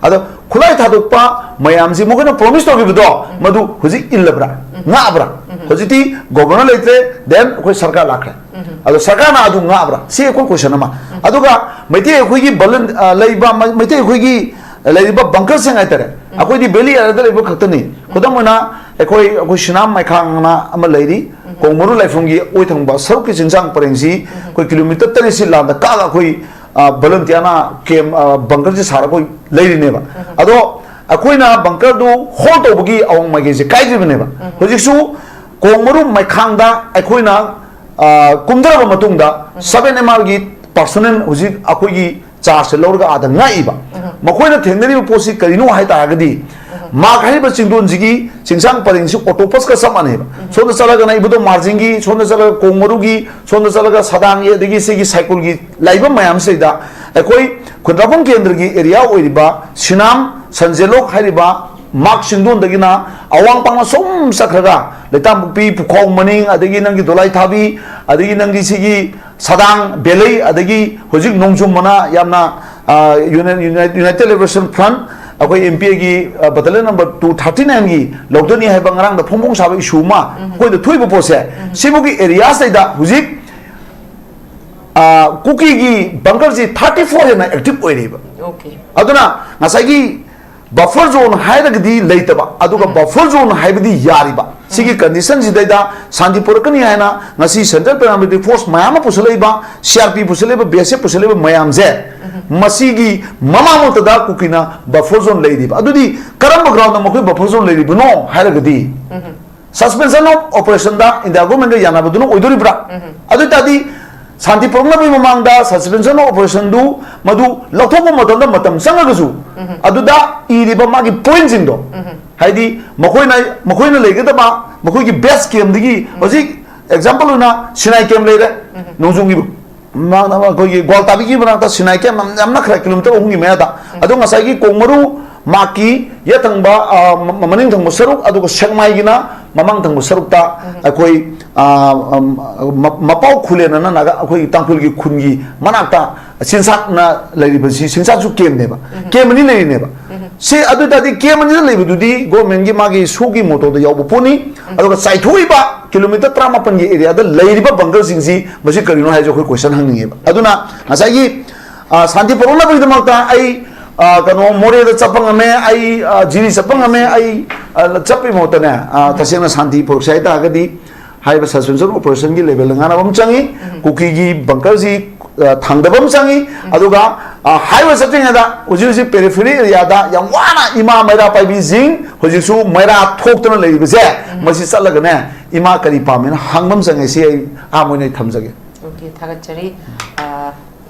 ꯑꯗꯣ ꯈꯨꯠꯂꯥꯏ ꯊꯥꯗꯣꯛꯄ ꯃꯌꯥꯝꯁꯤ ꯃꯈꯣꯏꯅ ꯄ꯭ꯔꯣꯃꯤꯁ ꯇꯧꯈꯤꯕꯗꯣ, ꯃꯗꯨ ꯍꯧꯖꯤꯛ ꯏꯜꯂꯕ꯭ꯔꯥ? ꯉꯥꯛꯑꯕ꯭ꯔꯥ? ꯍꯧꯖꯤꯛꯇꯤ ꯒꯣꯕꯔꯅꯔ ꯂꯩꯇ꯭ꯔꯦ, then ꯑꯩꯈꯣꯏ ꯁꯔꯀꯥꯔ ꯂꯥꯛꯈ꯭ꯔꯦ꯫ ꯑꯗꯣ ꯁꯔꯀꯥꯔꯅ ꯑꯗꯨ ꯉꯥꯛꯑꯕ꯭ꯔꯥ? ꯁꯤ ꯑꯩꯈꯣꯏ ꯀꯣꯏꯁꯟ ꯑꯃ꯫ ꯑꯗꯨꯒ ꯃꯩꯇꯩ ꯑꯩꯈꯣꯏꯒꯤ ꯕꯂꯟ-, ꯑ, ꯂꯩꯕ, ꯃ-, ꯃꯩꯇꯩ ꯑꯩꯈꯣꯏꯒꯤ ꯂꯩꯔꯤꯕ ꯕꯪꯀꯔꯁꯤꯡ ꯍꯥꯏꯇꯥꯔꯦ, ꯑꯩꯈꯣꯏꯗꯤ valley area ꯗ ꯂꯩꯕ ꯈꯛꯇꯅꯤ꯫ ꯈꯨꯗꯝ ꯑꯣꯏꯅ, ꯑꯩꯈꯣꯏ ꯑꯩꯈꯣꯏ ꯁꯤꯅꯥꯝ ꯃꯩꯈꯥꯡꯅ ꯑꯃ ꯂꯩꯔꯤ, ꯀꯣꯡꯃꯔꯨ ꯂꯥꯏꯐꯝꯒꯤ ꯑꯣꯏ ꯊꯪꯕ ꯁꯔꯨꯛꯀꯤ ꯆꯤꯡꯁꯥꯡ ꯄꯔꯦꯡꯁꯤ ꯑꯩꯈꯣꯏ ꯀꯤꯂꯣꯃꯤꯇꯔ ꯇꯔꯦꯠꯁꯤ ꯂꯥꯟꯗ ꯀꯛꯑꯒ ꯑꯩꯈꯣꯏ ꯚꯣꯂꯟꯇꯤꯌꯥꯅ ꯀꯦꯝ ꯕꯪꯀꯔꯁꯦ ꯁꯥꯔꯒ ꯑꯩꯈꯣꯏ ꯂꯩꯔꯤꯅꯦꯕ꯫ ꯑꯗꯣ ꯑꯩꯈꯣꯏꯅ ꯕꯪꯀꯔꯗꯨ ꯍꯣꯜ ꯇꯧꯕꯒꯤ ꯑꯋꯥꯡ ꯃꯥꯏꯀꯩꯁꯦ ꯀꯥꯏꯗ꯭ꯔꯤꯕꯅꯦꯕ꯫ ꯍꯧꯖꯤꯛꯁꯨ ꯀꯣꯡꯃꯔꯨ ꯃꯩꯈꯥꯡꯗ ꯑꯩꯈꯣꯏꯅ ꯀꯨꯝꯊꯔꯕ ꯃꯇꯨꯡꯗ ꯁꯕꯦꯟ ꯑꯦꯝ ꯑꯥꯔꯒꯤ ꯄꯥꯔꯁꯣꯅꯦꯜ ꯍꯧꯖꯤꯛ ꯑꯩꯈꯣꯏꯒꯤ ꯆꯥꯔꯖꯁꯦ ꯂꯧꯔꯒ ꯑꯥꯗ ꯉꯥꯛꯏꯕ꯫ ꯃꯈꯣꯏꯅ ꯊꯦꯡꯅꯔꯤꯕ ꯄꯣꯠꯁꯤ ꯀꯔꯤꯅꯣ ꯍꯥꯏ ꯇꯥꯔꯒꯗꯤ, ꯃꯥꯛ ꯍꯥꯏꯔꯤꯕ ꯆꯤꯡꯗꯣꯟꯁꯤꯒꯤ ꯆꯤꯡꯁꯥꯡ ꯄꯔꯦꯡꯁꯤ ꯑꯣꯛꯇꯣꯄꯁꯀ ꯆꯞ ꯃꯥꯟꯅꯩꯕ꯫ ꯁꯣꯝꯗ ꯆꯠꯂꯒꯅ ꯏꯕꯨꯙꯧ ꯃꯥꯔꯖꯤꯡꯒꯤ, ꯁꯣꯝꯗ ꯆꯠꯂꯒ ꯀꯣꯡꯃꯔꯨꯒꯤ, ꯁꯣꯝꯗ ꯆꯠꯂꯒ ꯁꯗꯥꯡꯒꯤ, ꯑꯗꯒꯤ ꯁꯤꯒꯤ ꯁꯥꯏꯀꯨꯜꯒꯤ ꯂꯥꯏꯐꯝ ꯃꯌꯥꯝꯁꯤꯗꯩꯗ ꯑꯩꯈꯣꯏ ꯈꯨꯟꯗ꯭ꯔꯥꯛꯄꯝ ꯀꯦꯟꯗ꯭ꯔꯒꯤ ꯑꯦꯔꯤꯌꯥ ꯑꯣꯏꯔꯤꯕ ꯁꯤꯅꯥꯝ, ꯁꯟꯖꯦꯂꯣꯛ ꯍꯥꯏꯔꯤꯕ ꯃꯥꯛ ꯆꯤꯡꯗꯣꯟꯗꯒꯤꯅ ꯑꯋꯥꯡ ꯄꯥꯡꯅ ꯁꯨꯝ ꯆꯠꯈ꯭ꯔꯒ ꯂꯩꯇꯥꯝꯄꯣꯛꯄꯤ, ꯄꯨꯈꯥꯎ ꯃꯅꯤꯡ, ꯑꯗꯒꯤ ꯅꯪꯒꯤ ꯗꯣꯂꯥꯏ ꯊꯥꯕꯤ, ꯑꯗꯒꯤ ꯅꯪꯒꯤ ꯁꯤꯒꯤ ꯁꯗꯥꯡ ꯕꯦꯂꯩ, ꯑꯗꯒꯤ ꯍꯧꯖꯤꯛ ꯅꯣꯡꯖꯨꯝꯕꯅ ꯌꯥꯝꯅ, ꯑ, United, United Liberation Front, ꯑꯩꯈꯣꯏ ꯑꯦꯝ ꯄꯤ ꯑꯦꯒꯤ, ꯑ, ꯕꯇꯥꯂꯤꯌꯟ ꯅꯝꯕꯔ ꯇꯨ ꯊꯥꯔꯇꯤ ꯅꯥꯏꯟꯒꯤ ꯂꯧꯗꯅꯤ ꯍꯥꯏꯕ ꯉꯔꯥꯡꯗ ꯐꯣꯡ ꯐꯣꯡ ꯁꯥꯕ ꯏꯁꯨ ꯑꯃ ꯑꯩꯈꯣꯏꯗ ꯊꯣꯛꯏꯕ ꯄꯣꯠꯁꯦ, ꯁꯤꯕꯨꯒꯤ ꯑꯦꯔꯤꯌꯥꯁꯤꯗꯩꯗ ꯍꯧꯖꯤꯛ, ꯑ, ꯀꯨꯀꯤꯒꯤ ꯕꯪꯀꯔꯁꯤ ꯊꯥꯔꯇꯤ ꯐꯣꯔ ꯍꯦꯟꯅ ꯑꯦꯛꯇꯤꯚ ꯑꯣꯏꯔꯤꯕ꯫ ꯑꯣꯀꯦ꯫ ꯑꯗꯨꯅ ꯉꯁꯥꯏꯒꯤ ꯕꯐꯔ ꯖꯣꯟ ꯍꯥꯏꯔꯒꯗꯤ ꯂꯩꯇꯕ, ꯑꯗꯨꯒ ꯕꯐꯔ ꯖꯣꯟ ꯍꯥꯏꯕꯗꯤ ꯌꯥꯔꯤꯕ꯫ ꯁꯤꯒꯤ ꯀꯟꯗꯤꯁꯟꯁꯤꯗꯩꯗ ꯁꯥꯟꯇꯤ ꯄꯨꯔꯛꯀꯅꯤ ꯍꯥꯏꯅ ꯉꯁꯤ ꯁꯦꯟꯇ꯭ꯔꯦꯜ ꯄꯦꯔꯥꯃꯤꯂꯤꯇꯔꯤ ꯐꯣꯔꯁ ꯃꯌꯥꯝ ꯑꯃ ꯄꯨꯁꯜꯂꯛꯏꯕ, ꯁꯤ ꯑꯥꯔ ꯄꯤ ꯄꯨꯁꯜꯂꯛꯏꯕ, ꯕꯤ ꯑꯦꯁ ꯑꯦꯐ ꯄꯨꯁꯜꯂꯛꯏꯕ ꯃꯌꯥꯝꯁꯦ, ꯃꯁꯤꯒꯤ ꯃꯃꯥꯡꯃꯛꯇꯗ ꯀꯨꯀꯤꯅ ꯕꯐꯔ ꯖꯣꯟ ꯂꯩꯔꯤꯕ꯫ ꯑꯗꯨꯗꯤ ꯀꯔꯝꯕ ꯒ꯭ꯔꯥꯎꯟꯗ ꯃꯈꯣꯏ ꯕꯐꯔ ꯖꯣꯟ ꯂꯩꯔꯤꯕꯅꯣ ꯍꯥꯏꯔꯒꯗꯤ, ꯁꯁꯄꯦꯟꯁꯟ ꯑꯣꯐ ꯑꯣꯄꯔꯦꯁꯟꯗ ꯏꯟꯗꯤꯌꯥ ꯒꯣꯔꯃꯦꯟꯒ ꯌꯥꯅꯕꯗꯨꯅ ꯑꯣꯏꯗꯣꯔꯤꯕ꯭ꯔꯥ? ꯑꯗꯨ ꯑꯣꯏ ꯇꯥꯔꯗꯤ ꯁꯥꯟꯇꯤ ꯄꯨꯔꯛꯅꯕꯒꯤ ꯃꯃꯥꯡꯗ ꯁꯁꯄꯦꯟꯁꯟ ꯑꯣꯐ ꯑꯣꯄꯔꯦꯁꯟꯗꯨ ꯃꯗꯨ ꯂꯧꯊꯣꯛꯄ ꯃꯇꯝꯗ ꯃꯇꯝ ꯆꯪꯉꯒꯁꯨ, ꯑꯗꯨꯗ ꯏꯔꯤꯕ ꯃꯥꯒꯤ ꯄꯣꯏꯟꯁꯤꯡꯗꯣ, ꯍꯥꯏꯗꯤ ꯃꯈꯣꯏꯅ, ꯃꯈꯣꯏꯅ ꯂꯩꯒꯗꯕ ꯃꯈꯣꯏꯒꯤ ꯕꯦꯁ ꯀꯦꯝꯗꯒꯤ, ꯍꯧꯖꯤꯛ ꯑꯦꯛꯖꯥꯝꯄꯜ ꯑꯣꯏꯅ ꯁꯤꯅꯥꯏ ꯀꯦꯝ ꯂꯩꯔꯦ, ꯅꯣꯡꯖꯨꯝꯒꯤ ꯃꯃꯥꯡꯗ ꯑꯩꯈꯣꯏꯒꯤ ꯒ꯭ꯋꯥꯜꯇꯥꯕꯤꯒꯤ ꯃꯅꯥꯛꯇ ꯁꯤꯅꯥꯏ ꯀꯦꯝ ꯌꯥꯝ, ꯌꯥꯝ ꯅꯛꯈ꯭ꯔꯦ, ꯀꯤꯂꯣꯃꯤꯇꯔ ꯑꯍꯨꯝꯒꯤ ꯃꯌꯥꯗ꯫ ꯑꯗꯣ ꯉꯁꯥꯏꯒꯤ ꯀꯣꯡꯃꯔꯨ ꯃꯥꯛꯀꯤ ꯌꯦꯠ ꯊꯪꯕ, ꯑ, ꯃ-, ꯃꯅꯤꯡ ꯊꯪꯕ ꯁꯔꯨꯛ, ꯑꯗꯨꯒ ꯁꯦꯛꯃꯥꯏꯒꯤꯅ ꯃꯃꯥꯡ ꯊꯪꯕ ꯁꯔꯨꯛꯇ ꯑꯩꯈꯣꯏ, ꯑ, ꯑꯝ, ꯃ-, ꯃꯄꯥꯎ ꯈꯨꯂꯦꯟ ꯑꯅ ꯅꯥꯒꯥ, ꯑꯩꯈꯣꯏꯒꯤ ꯇꯥꯡꯈꯨꯜꯒꯤ ꯈꯨꯟꯒꯤ ꯃꯅꯥꯛꯇ ꯆꯤꯟꯁꯥꯛꯅ ꯂꯩꯔꯤꯕꯁꯤ, ꯆꯤꯟꯁꯥꯛꯁꯨ ꯀꯦꯝꯅꯦꯕ꯫ ꯀꯦꯝ ꯑꯅꯤ ꯂꯩꯔꯤꯅꯦꯕ꯫ ꯁꯤ ꯑꯗꯨ ꯑꯣꯏ ꯇꯥꯔꯗꯤ ꯀꯦꯝ ꯑꯅꯤꯗ ꯂꯩꯕꯗꯨꯗꯤ ꯒꯣꯔꯃꯦꯟꯒꯤ ꯃꯥꯒꯤ ꯁꯨꯒꯤ ꯃꯣꯇꯣꯗ ꯌꯥꯎꯕ ꯄꯣꯠꯅꯤ꯫ ꯑꯗꯨꯒ ꯆꯥꯏꯊꯣꯛꯏꯕ ꯀꯤꯂꯣꯃꯤꯇꯔ ꯇꯔꯥꯃꯥꯄꯟꯒꯤ ꯑꯦꯔꯤꯌꯥꯗ ꯂꯩꯔꯤꯕ ꯕꯪꯀꯔꯁꯤꯡꯁꯤ ꯃꯁꯤ ꯀꯔꯤꯅꯣ ꯍꯥꯏꯁꯦ ꯑꯩꯈꯣꯏ ꯀꯣꯏꯁꯟ ꯍꯪꯅꯤꯡꯉꯦꯕ꯫ ꯑꯗꯨꯅ ꯉꯁꯥꯏꯒꯤ, ꯑ, ꯁꯥꯟꯇꯤ ꯄꯨꯔꯛꯅꯕꯒꯤꯗꯃꯛꯇ ꯑꯩ, ꯑ, ꯀꯩꯅꯣ, ꯃꯣꯔꯦꯗ ꯆꯠꯄ ꯉꯝꯃꯦ, ꯑꯩ, ꯑ, ꯖꯤꯔꯤ ꯆꯠꯄ ꯉꯝꯃꯦ, ꯑꯩ, ꯑ, ꯆꯠꯄꯒꯤ ꯃꯍꯨꯠꯇꯅꯦ, ꯑ, ꯇꯁꯦꯡꯅ ꯁꯥꯟꯇꯤ ꯄꯨꯔꯛꯁꯦ ꯍꯥꯏꯇꯥꯔꯒꯗꯤ, ꯍꯥꯏꯔꯤꯕ suspension operationꯒꯤ levelꯗ ꯉꯥꯡꯅꯕ ꯑꯃ ꯆꯪꯉꯤ꯫ ꯎꯝ꯫ ꯀꯨꯀꯤꯒꯤ bunkerꯁꯤ, ꯑ, ꯊꯥꯡꯗꯕ ꯑꯃ ꯆꯪꯉꯤ꯫ ꯎꯝ꯫ ꯑꯗꯨꯒ, ꯑ, ꯍꯥꯏꯔꯤꯕ ꯆꯠꯇ꯭ꯔꯤꯉꯩꯗ ꯍꯧꯖꯤꯛ ꯍꯧꯖꯤꯛ periphery areaꯗ ꯌꯥꯝ ꯋꯥꯅ ꯏꯃꯥ ꯃꯩꯔꯥ ꯄꯥꯏꯕꯤꯁꯤꯡ ꯍꯧꯖꯤꯛꯁꯨ ꯃꯩꯔꯥ ꯊꯣꯛꯇꯅ ꯂꯩꯔꯤꯕꯁꯦ, ꯎꯝ꯫ ꯃꯁꯤ ꯆꯠꯂꯒꯅꯦ, ꯏꯃꯥ ꯀꯔꯤ ꯄꯥꯝꯃꯦꯅ ꯍꯪꯕ ꯑꯃ ꯆꯪꯉꯦ꯫ ꯁꯤ ꯑꯩ ꯑꯍꯥꯟꯕ ꯑꯣꯏꯅ ꯑꯩ ꯊꯝꯖꯒꯦ꯫ OK, ꯊꯥꯒꯠꯆꯔꯤ꯫ ꯑ,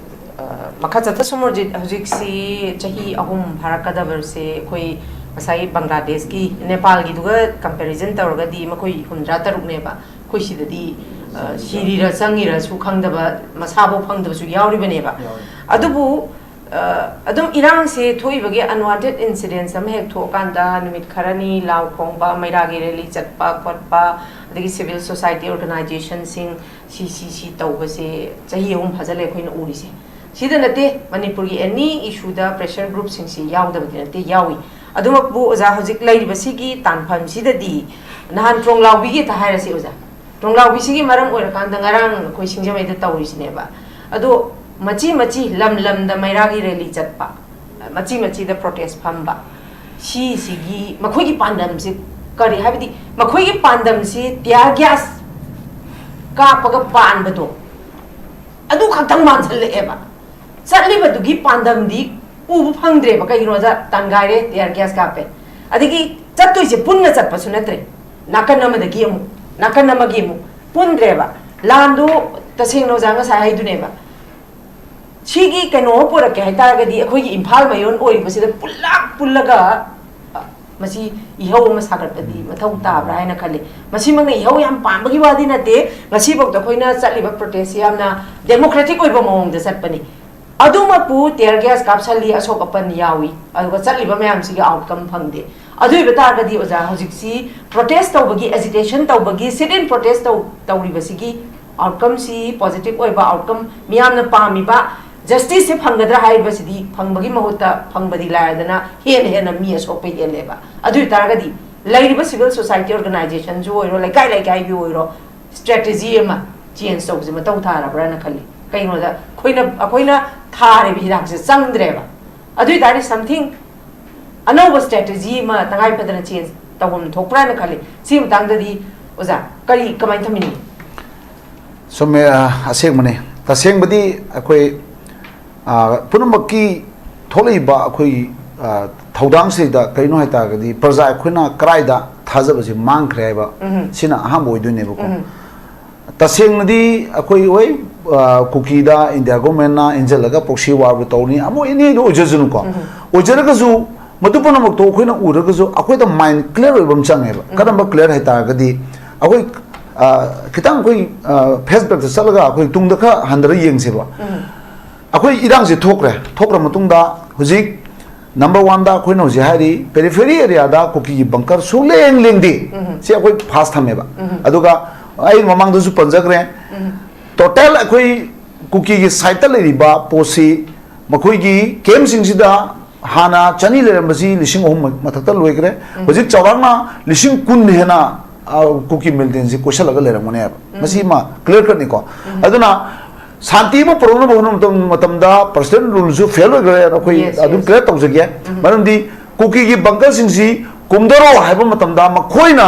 ꯑ, ꯃꯈꯥ ꯆꯠꯊ ꯁꯣꯃꯣꯔꯖꯤꯠ, ꯍꯧꯖꯤꯛꯁꯤ ꯆꯍꯤ ꯑꯍꯨꯝ ꯐꯥꯔꯛꯀꯗꯕꯁꯦ ꯑꯩꯈꯣꯏ ꯉꯁꯥꯏ ꯕꯪꯒ꯭ꯂꯥꯗꯦꯁꯀꯤ, ꯅꯦꯄꯥꯜꯒꯤꯗꯨꯒ comparison ꯇꯧꯔꯒꯗꯤ ꯃꯈꯣꯏ ꯍꯨꯝꯗ꯭ꯔꯥ ꯇꯔꯨꯛꯅꯦꯕ꯫ ꯑꯩꯈꯣꯏ ꯁꯤꯗꯗꯤ, ꯑ, ꯁꯤꯔꯤꯔ ꯆꯪꯉꯤꯔꯁꯨ ꯈꯪꯗꯕ, ꯃꯁꯥꯐꯧ ꯐꯪꯗꯕꯁꯨ ꯌꯥꯎꯔꯤꯕꯅꯦꯕ꯫ ꯌꯥꯎꯔꯤ꯫ ꯑꯗꯨꯕꯨ, ꯑ, ꯑꯗꯨꯝ ꯏꯔꯥꯡꯁꯦ ꯊꯣꯛꯏꯕꯒꯤ unwanted incidents ꯑꯃ ꯍꯦꯛ ꯊꯣꯛꯑꯀꯥꯟꯗ ꯅꯨꯃꯤꯠ ꯈꯔꯅꯤ ꯂꯥꯎ ꯈꯣꯡꯕ, ꯃꯩꯔꯥꯒꯤ rally ꯆꯠꯄ ꯈꯣꯠꯄ, ꯑꯗꯒꯤ civil society organizationꯁꯤꯡ ꯁꯤ, ꯁꯤ, ꯁꯤ ꯇꯧꯕꯁꯦ ꯆꯍꯤ ꯑꯍꯨꯝ ꯐꯥꯖꯤꯜꯂꯦ ꯑꯩꯈꯣꯏꯅ ꯎꯔꯤꯁꯦ꯫ ꯁꯤꯗ ꯅꯠꯇꯦ, ꯃꯅꯤꯄꯨꯔꯒꯤ any issueꯗ pressure groupꯁꯤꯡꯁꯤ ꯌꯥꯎꯗꯕꯗꯤ ꯅꯠꯇꯦ, ꯌꯥꯎꯏ꯫ ꯑꯗꯨꯃꯛꯄꯨ ꯑꯣꯖꯥ, ꯍꯧꯖꯤꯛ ꯂꯩꯔꯤꯕꯁꯤꯒꯤ ꯇꯥꯟꯐꯝꯁꯤꯗꯗꯤ ꯅꯍꯥꯟ ꯇ꯭ꯔꯣꯡꯂꯥꯎꯕꯤꯒꯤ ꯍꯦꯛꯇ ꯍꯥꯏꯔꯁꯤ ꯑꯣꯖꯥ, ꯇ꯭ꯔꯣꯡꯂꯥꯎꯕꯤꯁꯤꯒꯤ ꯃꯔꯝ ꯑꯣꯏꯔꯀꯥꯟꯗ ꯉꯔꯥꯡ ꯑꯩꯈꯣꯏ ꯁꯤꯡꯖꯃꯩꯗ ꯇꯧꯔꯤꯁꯤꯅꯦꯕ꯫ ꯑꯗꯣ ꯃꯆꯤ ꯃꯆꯤ ꯂꯝ ꯂꯝꯗ ꯃꯩꯔꯥꯒꯤ rally ꯆꯠꯄ, ꯃꯆꯤ ꯃꯆꯤꯗ protest ꯐꯝꯕ, ꯁꯤꯁꯤꯒꯤ ꯃꯈꯣꯏꯒꯤ ꯄꯥꯟꯗꯝꯁꯤ ꯀꯔꯤ? ꯍꯥꯏꯕꯗꯤ ꯃꯈꯣꯏꯒꯤ ꯄꯥꯟꯗꯝꯁꯤ tear gas ꯀꯥꯞꯄꯒ ꯄꯥꯟꯕꯗꯣ, ꯑꯗꯨ ꯈꯛꯇꯪ ꯃꯥꯟꯁꯤꯜꯂꯛꯑꯦꯕ꯫ ꯆꯠꯂꯤꯕꯗꯨꯒꯤ ꯄꯥꯟꯗꯝꯗꯤ ꯎꯕ ꯐꯪꯗ꯭ꯔꯦꯕ꯫ ꯀꯩꯒꯤꯅꯣꯗ ꯇꯥꯟꯒꯥꯏꯔꯦ, tear gas ꯀꯥꯞꯄꯦ꯫ ꯑꯗꯒꯤ ꯆꯠꯇꯣꯏꯁꯦ ꯄꯨꯟꯅ ꯆꯠꯄꯁꯨ ꯅꯠꯇ꯭ꯔꯦ, ꯅꯥꯀꯟ ꯑꯃꯗꯒꯤ ꯑꯃꯨꯛ, ꯅꯥꯀꯟ ꯑꯃꯒꯤ ꯑꯃꯨꯛ, ꯄꯨꯟꯗ꯭ꯔꯦꯕ꯫ ꯂꯥꯟꯗꯣ ꯇꯁꯦꯡꯅ ꯑꯣꯖꯥ ꯉꯁꯥꯏ ꯍꯥꯏꯗꯨꯅꯦꯕ, ꯁꯤꯒꯤ ꯀꯩꯅꯣ ꯑꯃ ꯄꯨꯔꯛꯀꯦ ꯍꯥꯏꯇꯥꯔꯒꯗꯤ ꯑꯩꯈꯣꯏꯒꯤ ꯏꯝꯐꯥꯜ ꯃꯌꯣꯟ ꯑꯣꯏꯔꯤꯕꯁꯤꯗ ꯄꯨꯜꯂꯞ ꯄꯨꯜꯂꯒ, ꯑ, ꯃꯁꯤ ꯏꯍꯧ ꯑꯃ ꯁꯥꯒꯠꯄꯗꯤ ꯃꯊꯧ ꯇꯥꯕ꯭ꯔꯥ ꯍꯥꯏꯅ ꯈꯜꯂꯤ꯫ ꯃꯁꯤꯃꯛꯅ ꯏꯍꯧ ꯌꯥꯝ ꯄꯥꯟꯕꯒꯤ ꯋꯥꯗꯤ ꯅꯠꯇꯦ, ꯉꯁꯤꯐꯥꯎꯗ ꯑꯩꯈꯣꯏꯅ ꯆꯠꯂꯤꯕ protestꯁꯤ ꯌꯥꯝꯅ democratic ꯑꯣꯏꯕ ꯃꯑꯣꯡꯗ ꯆꯠꯄꯅꯤ꯫ ꯑꯗꯨꯃꯛꯄꯨ tear gas ꯀꯥꯞꯁꯜꯂꯤ, ꯑꯁꯣꯛ ꯑꯄꯟ ꯌꯥꯎꯏ, ꯑꯗꯨꯒ ꯆꯠꯂꯤꯕ ꯃꯌꯥꯝꯁꯤꯒꯤ outcome ꯐꯪꯗꯦ꯫ ꯑꯗꯨ ꯑꯣꯏꯕ ꯇꯥꯔꯒꯗꯤ ꯑꯣꯖꯥ, ꯍꯧꯖꯤꯛꯁꯤ protest ꯇꯧꯕꯒꯤ, agitation ꯇꯧꯕꯒꯤ, sit in protest ꯇꯧ-, ꯇꯧꯔꯤꯕꯁꯤꯒꯤ outcomeꯁꯤ positive ꯑꯣꯏꯕ outcome, ꯃꯤꯌꯥꯝꯅ ꯄꯥꯝꯃꯤꯕ justiceꯁꯦ ꯐꯪꯒꯗ꯭ꯔꯥ ꯍꯥꯏꯔꯤꯕꯁꯤꯗꯤ ꯐꯪꯕꯒꯤ ꯃꯍꯨꯠꯇ ꯐꯪꯕꯗꯤ ꯂꯥꯏꯔꯗꯅ ꯍꯦꯟꯅ ꯍꯦꯟꯅ ꯃꯤ ꯑꯁꯣꯛꯄ ꯍꯦꯜꯂꯦꯕ꯫ ꯑꯗꯨ ꯑꯣꯏ ꯇꯥꯔꯒꯗꯤ ꯂꯩꯔꯤꯕ civil society organizationꯁꯨ ꯑꯣꯏꯔꯣ, ꯂꯩꯀꯥꯏ ꯂꯩꯀꯥꯏꯒꯤ ꯑꯣꯏꯔꯣ, strategy ꯑꯃ change ꯇꯧꯕꯁꯦ ꯃꯊꯧ ꯇꯥꯔꯕ꯭ꯔꯥꯅ ꯈꯜꯂꯤ꯫ ꯀꯩꯒꯤꯅꯣꯗ ꯑꯩꯈꯣꯏꯅ, ꯑꯩꯈꯣꯏꯅ ꯊꯥꯔꯤꯕ ꯍꯤꯗꯥꯛꯁꯦ ꯆꯪꯗ꯭ꯔꯦꯕ꯫ ꯑꯗꯨ ꯑꯣꯏꯇꯥꯔꯗꯤ something ꯑꯅꯧꯕ strategy ꯑꯃ ꯇꯉꯥꯏ ꯐꯗꯅ change ꯇꯧꯐꯝ ꯊꯣꯛꯄ꯭ꯔꯥꯅ ꯈꯜꯂꯤ꯫ ꯁꯤꯒꯤ ꯃꯇꯥꯡꯗꯗꯤ ꯑꯣꯖꯥ ꯀꯔꯤ, ꯀꯃꯥꯏꯅ ꯊꯝꯕꯤꯅꯤꯡꯉꯤ? ꯆꯨꯝꯃꯦ꯫ ꯑ, ꯑꯁꯦꯡꯕꯅꯤ꯫ ꯇꯁꯦꯡꯕꯗꯤ ꯑꯩꯈꯣꯏ, ꯑ, ꯄꯨꯝꯅꯃꯛꯀꯤ ꯊꯣꯛꯂꯛꯏꯕ ꯑꯩꯈꯣꯏ, ꯑ, ꯊꯧꯗꯥꯡꯁꯤꯗ ꯀꯔꯤꯅꯣ ꯍꯥꯏ ꯇꯥꯔꯒꯗꯤ ꯄ꯭ꯔꯖꯥ ꯑꯩꯈꯣꯏꯅ ꯀꯗꯥꯏꯗ ꯊꯥꯖꯕꯁꯦ ꯃꯥꯡꯈ꯭ꯔꯦ ꯍꯥꯏꯕ, ꯁꯤꯅ ꯑꯍꯥꯟꯕ ꯑꯣꯏꯗꯣꯏꯅꯦꯕꯀꯣ꯫ ꯇꯁꯦꯡꯅꯗꯤ ꯑꯩꯈꯣꯏ, ꯍꯣꯏ, ꯑ, ꯀꯨꯀꯤꯗ ꯏꯟꯗꯤꯌꯥ ꯒꯣꯔꯃꯦꯟꯅ ꯏꯟꯁꯤꯜꯂꯒ proxy warꯕꯨ ꯇꯧꯅꯤ, ꯑꯃ ꯑꯦꯅꯤꯗ ꯑꯣꯏꯖꯁꯅꯨꯀꯣ꯫ ꯑꯣꯏꯖꯔꯒꯁꯨ ꯃꯗꯨ ꯄꯨꯝꯅꯃꯛꯇꯣ ꯑꯩꯈꯣꯏꯅ ꯎꯔꯒꯁꯨ ꯑꯩꯈꯣꯏꯗ mind clear ꯑꯣꯏꯕ ꯑꯃ ꯆꯪꯉꯦꯕ꯫ ꯀꯔꯝꯕ clear ꯍꯥꯏ ꯇꯥꯔꯒꯗꯤ, ꯑꯩꯈꯣꯏ, ꯑ, ꯈꯤꯇꯪ ꯑꯩꯈꯣꯏ, ꯑ, face backꯇ ꯆꯠꯂꯒ ꯑꯩꯈꯣꯏ ꯇꯨꯡꯗ ꯈꯔ ꯍꯟꯊꯔ ꯌꯦꯡꯁꯦꯕ꯫ ꯑꯩꯈꯣꯏ ꯏꯔꯥꯡꯁꯦ ꯊꯣꯛꯈ꯭ꯔꯦ꯫ ꯊꯣꯛꯈ꯭ꯔ ꯃꯇꯨꯡꯗ ꯍꯧꯖꯤꯛ number oneꯗ ꯑꯩꯈꯣꯏꯅ ꯍꯧꯖꯤꯛ ꯍꯥꯏꯔꯤ periphery areaꯗ ꯀꯨꯀꯤꯒꯤ bunker ꯁꯨꯡꯂꯦꯡ ꯂꯦꯡꯗꯦ꯫ ꯁꯤ ꯑꯩꯈꯣꯏ first ꯊꯝꯃꯦꯕ꯫ ꯑꯗꯨꯒ ꯑꯩ ꯃꯃꯥꯡꯗꯁꯨ ꯄꯟꯖꯈ꯭ꯔꯦ, total ꯑꯩꯈꯣꯏ ꯀꯨꯀꯤꯒꯤ sideꯇ ꯂꯩꯔꯤꯕ ꯄꯣꯠꯁꯤ ꯃꯈꯣꯏꯒꯤ campꯁꯤꯡꯁꯤꯗ ꯍꯥꯟꯅ ꯆꯅꯤ ꯂꯩꯔꯝꯕꯁꯤ ꯂꯤꯁꯤꯡ ꯑꯍꯨꯝ ꯃꯊꯛꯇ ꯂꯣꯏꯈ꯭ꯔꯦ꯫ ꯍꯧꯖꯤꯛ ꯆꯥꯎꯔꯥꯛꯅ ꯂꯤꯁꯤꯡ ꯀꯨꯟ ꯍꯦꯟꯅ, ꯑ, ꯀꯨꯀꯤ militantꯁꯤ ꯀꯣꯏꯁꯜꯂꯒ ꯂꯩꯔꯝꯒꯅꯦꯕ꯫ ꯃꯁꯤ ꯑꯃ clear cutꯅꯤꯀꯣ꯫ ꯑꯗꯨꯅ ꯁꯥꯟꯇꯤ ꯑꯃ ꯄꯨꯔꯛꯅꯕ ꯍꯣꯠꯅꯕ ꯃꯇꯝ-, ꯃꯇꯝꯗ president ruleꯁꯨ fail ꯑꯣꯏꯈ꯭ꯔꯦ꯫ ꯑꯩꯈꯣꯏ Yes, ꯑꯗꯨꯝ yes. clear ꯇꯧꯖꯒꯦ꯫ ꯃꯔꯝꯗꯤ ꯀꯨꯀꯤꯒꯤ bunkerꯁꯤꯡꯁꯤ ꯀꯨꯝꯊꯔꯣ ꯍꯥꯏꯕ ꯃꯇꯝꯗ ꯃꯈꯣꯏꯅ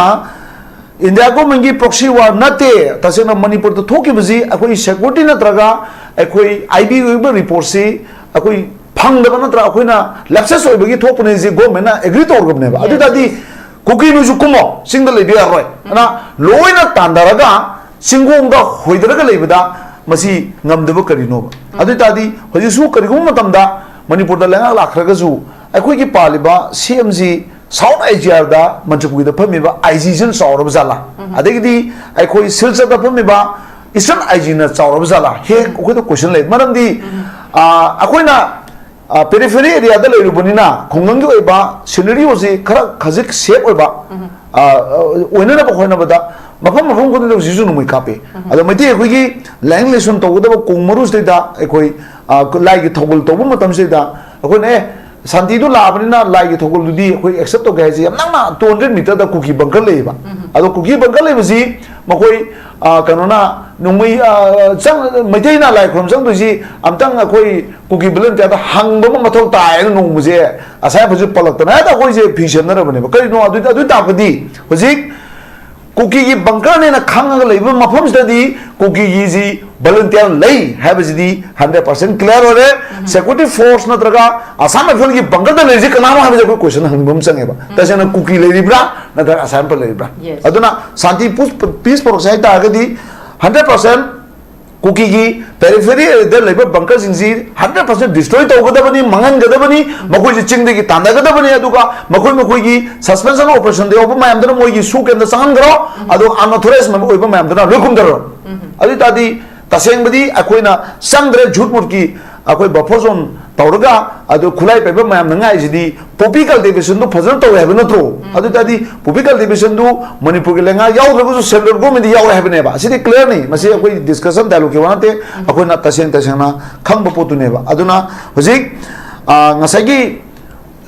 ꯏꯟꯗꯤꯌꯥ ꯒꯣꯔꯃꯦꯟꯒꯤ proxy war ꯅꯠꯇꯦ, ꯇꯁꯦꯡꯅ ꯃꯅꯤꯄꯨꯔꯗ ꯊꯣꯛꯈꯤꯕꯁꯤ ꯑꯩꯈꯣꯏ security ꯅꯠꯇ꯭ꯔꯒ ꯑꯩꯈꯣꯏ IB ꯑꯣꯏꯕ reportꯁꯤ ꯑꯩꯈꯣꯏ ꯐꯪꯗꯕ ꯅꯠꯇ꯭ꯔꯒ ꯑꯩꯈꯣꯏꯅ lapses ꯑꯣꯏꯕꯒꯤ ꯊꯣꯛꯄꯅꯦ ꯁꯤ ꯒꯣꯔꯃꯦꯟꯅ agree ꯇꯧꯔꯕꯅꯦꯕ꯫ ꯑꯗꯨ ꯑꯣꯏ ꯇꯥꯔꯗꯤ ꯀꯨꯀꯤ ꯅꯣꯏꯁꯨ ꯀꯨꯝꯃꯣ, ꯆꯤꯡꯗ ꯂꯩꯕ ꯌꯥꯔꯣꯏ꯫ ꯑꯗꯨꯅ ꯂꯣꯏꯅ ꯇꯥꯟꯊꯔꯒ ꯆꯤꯡꯒꯣꯡꯗ ꯍꯣꯏꯗꯔꯒ ꯂꯩꯕꯗ ꯃꯁꯤ ꯉꯝꯗꯕ ꯀꯔꯤꯅꯣꯕ? ꯑꯗꯨ ꯑꯣꯏ ꯇꯥꯔꯗꯤ ꯍꯧꯖꯤꯛꯁꯨ ꯀꯔꯤꯒꯨꯝꯕ ꯃꯇꯝꯗ ꯃꯅꯤꯄꯨꯔꯗ ꯂꯩꯉꯥꯛ ꯂꯥꯛꯈ꯭ꯔꯒꯁꯨ ꯑꯩꯈꯣꯏꯒꯤ ꯄꯥꯜꯂꯤꯕ CMꯁꯤ South Asiaꯗ ꯃꯟꯇ꯭ꯔꯤꯄꯨꯈ꯭ꯔꯤꯗ ꯐꯝꯃꯤꯕ IGꯁꯤꯅ ꯆꯥꯎꯔꯕ ꯖꯥꯠꯂꯥ? ꯑꯗꯒꯤꯗꯤ ꯑꯩꯈꯣꯏ ꯁꯤꯜꯆꯔꯗ ꯐꯝꯃꯤꯕ Eastern IGꯅ ꯆꯥꯎꯔꯕ ꯖꯥꯠꯂꯥ? ꯍꯦꯛ ꯑꯩꯈꯣꯏꯗ question ꯂꯩ꯫ ꯃꯔꯝꯗꯤ, ꯑ, ꯑꯩꯈꯣꯏꯅ, ꯑ, periphery areaꯗ ꯂꯩꯔꯨꯕꯅꯤꯅ ꯈꯨꯡꯒꯪꯒꯤ ꯑꯣꯏꯕ scenario ꯑꯁꯤ ꯈꯔ ꯈꯖꯤꯛ safe ꯑꯣꯏꯕ, ꯑ, ꯑ, ꯑꯣꯏꯅꯅꯕ ꯍꯣꯠꯅꯕꯗ ꯃꯐꯝ ꯃꯐꯝ ꯈꯨꯗꯤꯡꯗ ꯍꯧꯖꯤꯛꯁꯨ ꯅꯣꯡꯃꯩ ꯀꯥꯞꯄꯤ꯫ ꯑꯗꯣ ꯃꯩꯇꯩ ꯑꯩꯈꯣꯏꯒꯤ ꯂꯥꯏꯅꯤꯡ ꯂꯥꯏꯁꯣꯟ ꯇꯧꯒꯗꯕ ꯀꯣꯡ ꯃꯔꯨꯁꯤꯗꯩꯗ ꯑꯩꯈꯣꯏ, ꯑ, ꯂꯥꯏꯒꯤ ꯊꯧꯒꯜ ꯇꯧꯕ ꯃꯇꯝꯁꯤꯗ ꯑꯩꯈꯣꯏꯅ, ꯑꯦ, ꯁꯥꯟꯇꯤꯗꯨ ꯂꯥꯛꯑꯕꯅꯤꯅ ꯂꯥꯏꯒꯤ ꯊꯧꯒꯜꯗꯨꯗꯤ ꯑꯩꯈꯣꯏ accept ꯇꯧꯒꯦ ꯍꯥꯏꯁꯦ ꯌꯥꯝ ꯅꯛꯅ two hundred meterꯗ ꯀꯨꯀꯤ bunker ꯂꯩꯌꯦꯕ꯫ ꯑꯗꯣ ꯀꯨꯀꯤ bunker ꯂꯩꯕꯁꯤ ꯃꯈꯣꯏ, ꯑ, ꯀꯩꯅꯣꯅ, ꯅꯣꯡꯃꯩ ꯑ, ꯆꯪ ꯃꯩꯇꯩꯅ ꯂꯥꯏ ꯈꯨꯔꯨꯝ ꯆꯪꯗꯣꯏꯁꯤ ꯑꯝꯇꯪ ꯑꯩꯈꯣꯏ ꯀꯨꯀꯤ ꯚꯣꯂꯟꯇꯤꯌꯥꯔꯗ ꯍꯪꯕ ꯑꯃ ꯃꯊꯧ ꯇꯥꯏꯅ ꯅꯣꯡꯃꯁꯦ ꯑꯁꯥꯏ ꯍꯧꯖꯤꯛ ꯄꯜꯂꯛꯇꯅ ꯍꯦꯛꯇ ꯑꯩꯈꯣꯏꯁꯦ ꯐꯤ ꯁꯦꯝꯅꯔꯕꯅꯦꯕ꯫ ꯀꯔꯤꯅꯣ ꯑꯗꯨ ꯑꯗꯨ ꯇꯥꯛꯄꯗꯤ ꯍꯧꯖꯤꯛ ꯀꯨꯀꯤꯒꯤ ꯕꯪꯀꯔꯅꯦꯅ ꯈꯪꯉꯒ ꯂꯩꯕ ꯃꯐꯝꯁꯤꯗꯗꯤ ꯀꯨꯀꯤꯒꯤꯁꯤ ꯚꯣꯂꯟꯇꯤꯌꯥꯔ ꯂꯩ ꯍꯥꯏꯕꯁꯤꯗꯤ ꯍꯟꯗ꯭ꯔꯦꯠ ꯄꯥꯔꯁꯦꯟ ꯀ꯭ꯂꯤꯌꯥꯔ ꯑꯣꯏꯔꯦ꯫ ꯁꯦꯀ꯭ꯌꯨꯔꯤꯇꯤ ꯐꯣꯔꯁ ꯅꯠꯇ꯭ꯔꯒ ꯑꯁꯥꯝ ꯔꯥꯏꯐꯜꯒꯤ ꯕꯪꯀꯔꯗ ꯂꯩꯔꯤꯁꯤ ꯀꯅꯥꯅꯣ ꯍꯥꯏꯕꯁꯦ ꯑꯩꯈꯣꯏ ꯀꯣꯏꯁꯟ ꯍꯪꯅꯤꯡꯕ ꯑꯃ ꯆꯪꯉꯦꯕ꯫ ꯇꯁꯦꯡꯅ ꯀꯨꯀꯤ ꯂꯩꯔꯤꯕ꯭ꯔꯥ ꯅꯠꯇ꯭ꯔꯒ ꯑꯁꯥꯝ ꯔꯥꯏꯐꯜ ꯂꯩꯔꯤꯕ꯭ꯔꯥ? Yes. ꯑꯗꯨꯅ ꯁꯥꯟꯇꯤ ꯄꯤꯁ ꯄꯤꯁ ꯄꯨꯔꯛꯁꯦ ꯍꯥꯏ ꯇꯥꯔꯒꯗꯤ ꯍꯟꯗ꯭ꯔꯦꯠ ꯄꯥꯔꯁꯦꯟ ꯀꯨꯀꯤꯒꯤ ꯄꯦꯔꯤꯐꯦꯔꯤ ꯑꯦꯔꯤꯌꯥꯗ ꯂꯩꯕ ꯕꯪꯀꯔꯁꯤꯡꯁꯤ ꯍꯟꯗ꯭ꯔꯦꯠ ꯄꯥꯔꯁꯦꯟ ꯗꯤꯁꯇ꯭ꯔꯣꯏ ꯇꯧꯒꯗꯕꯅꯤ, ꯃꯥꯡꯍꯟꯒꯗꯕꯅꯤ, ꯃꯈꯣꯏꯁꯤ ꯆꯤꯡꯗꯒꯤ ꯇꯥꯟꯅꯒꯗꯕꯅꯤ, ꯑꯗꯨꯒ ꯃꯈꯣꯏ ꯃꯈꯣꯏꯒꯤ ꯁꯁꯄꯦꯟꯁꯟ ꯑꯣꯄꯔꯦꯁꯟꯗ ꯌꯥꯎꯕ ꯃꯌꯥꯝꯗꯨꯅ ꯃꯣꯏꯒꯤ ꯁꯨ ꯀꯦꯝꯗ ꯆꯪꯍꯟꯈ꯭ꯔꯣ, ꯑꯗꯨꯒ ꯑꯟꯑꯣꯊꯣꯔꯥꯏꯖ ꯃꯦꯝꯕꯔ ꯑꯣꯏꯕ ꯃꯌꯥꯝꯗꯨꯅ ꯂꯣꯏ ꯀꯨꯝꯊꯔꯣ꯫ ꯑꯗꯨ ꯑꯣꯏ ꯇꯥꯔꯗꯤ ꯇꯁꯦꯡꯕꯗꯤ ꯑꯩꯈꯣꯏꯅ ꯆꯪꯗ꯭ꯔꯦ, ꯖꯨꯠ ꯃꯨꯠꯀꯤ ꯑꯩꯈꯣꯏ ꯕꯐꯔ ꯖꯣꯟ ꯇꯧꯔꯒ ꯑꯗꯨ ꯈꯨꯠꯂꯥꯏ ꯄꯥꯏꯕ ꯃꯌꯥꯝꯅ ꯉꯥꯏꯁꯤꯗꯤ ꯄꯣꯄꯤ ꯀꯜꯇꯤꯚꯦꯁꯟꯗꯨ ꯐꯖꯅ ꯇꯧꯋꯦ ꯍꯥꯏꯕ ꯅꯠꯇ꯭ꯔꯣ? ꯑꯗꯨ ꯑꯣꯏ ꯇꯥꯔꯗꯤ ꯄꯣꯄꯤ ꯀꯜꯇꯤꯚꯦꯁꯟꯗꯨ ꯃꯅꯤꯄꯨꯔꯒꯤ ꯂꯩꯉꯥꯛ ꯌꯥꯎꯗ꯭ꯔꯒꯁꯨ ꯁꯦꯟꯇ꯭ꯔꯦꯜ ꯒꯣꯔꯃꯦꯟꯗꯤ ꯌꯥꯎꯔꯦ ꯍꯥꯏꯕꯅꯦꯕ꯫ ꯑꯁꯤꯗꯤ ꯀ꯭ꯂꯤꯌꯥꯔꯅꯤ, ꯃꯁꯤ ꯑꯩꯈꯣꯏ ꯗꯤꯁꯀꯁꯟ ꯗꯥꯏꯂꯣꯒꯀꯤ ꯋꯥ ꯅꯠꯇꯦ, ꯑꯩꯈꯣꯏꯅ ꯇꯁꯦꯡ ꯇꯁꯦꯡꯅ ꯈꯪꯕ ꯄꯣꯠꯇꯨꯅꯦꯕ꯫ ꯑꯗꯨꯅ ꯍꯧꯖꯤꯛ ꯑ, ꯉꯁꯥꯏꯒꯤ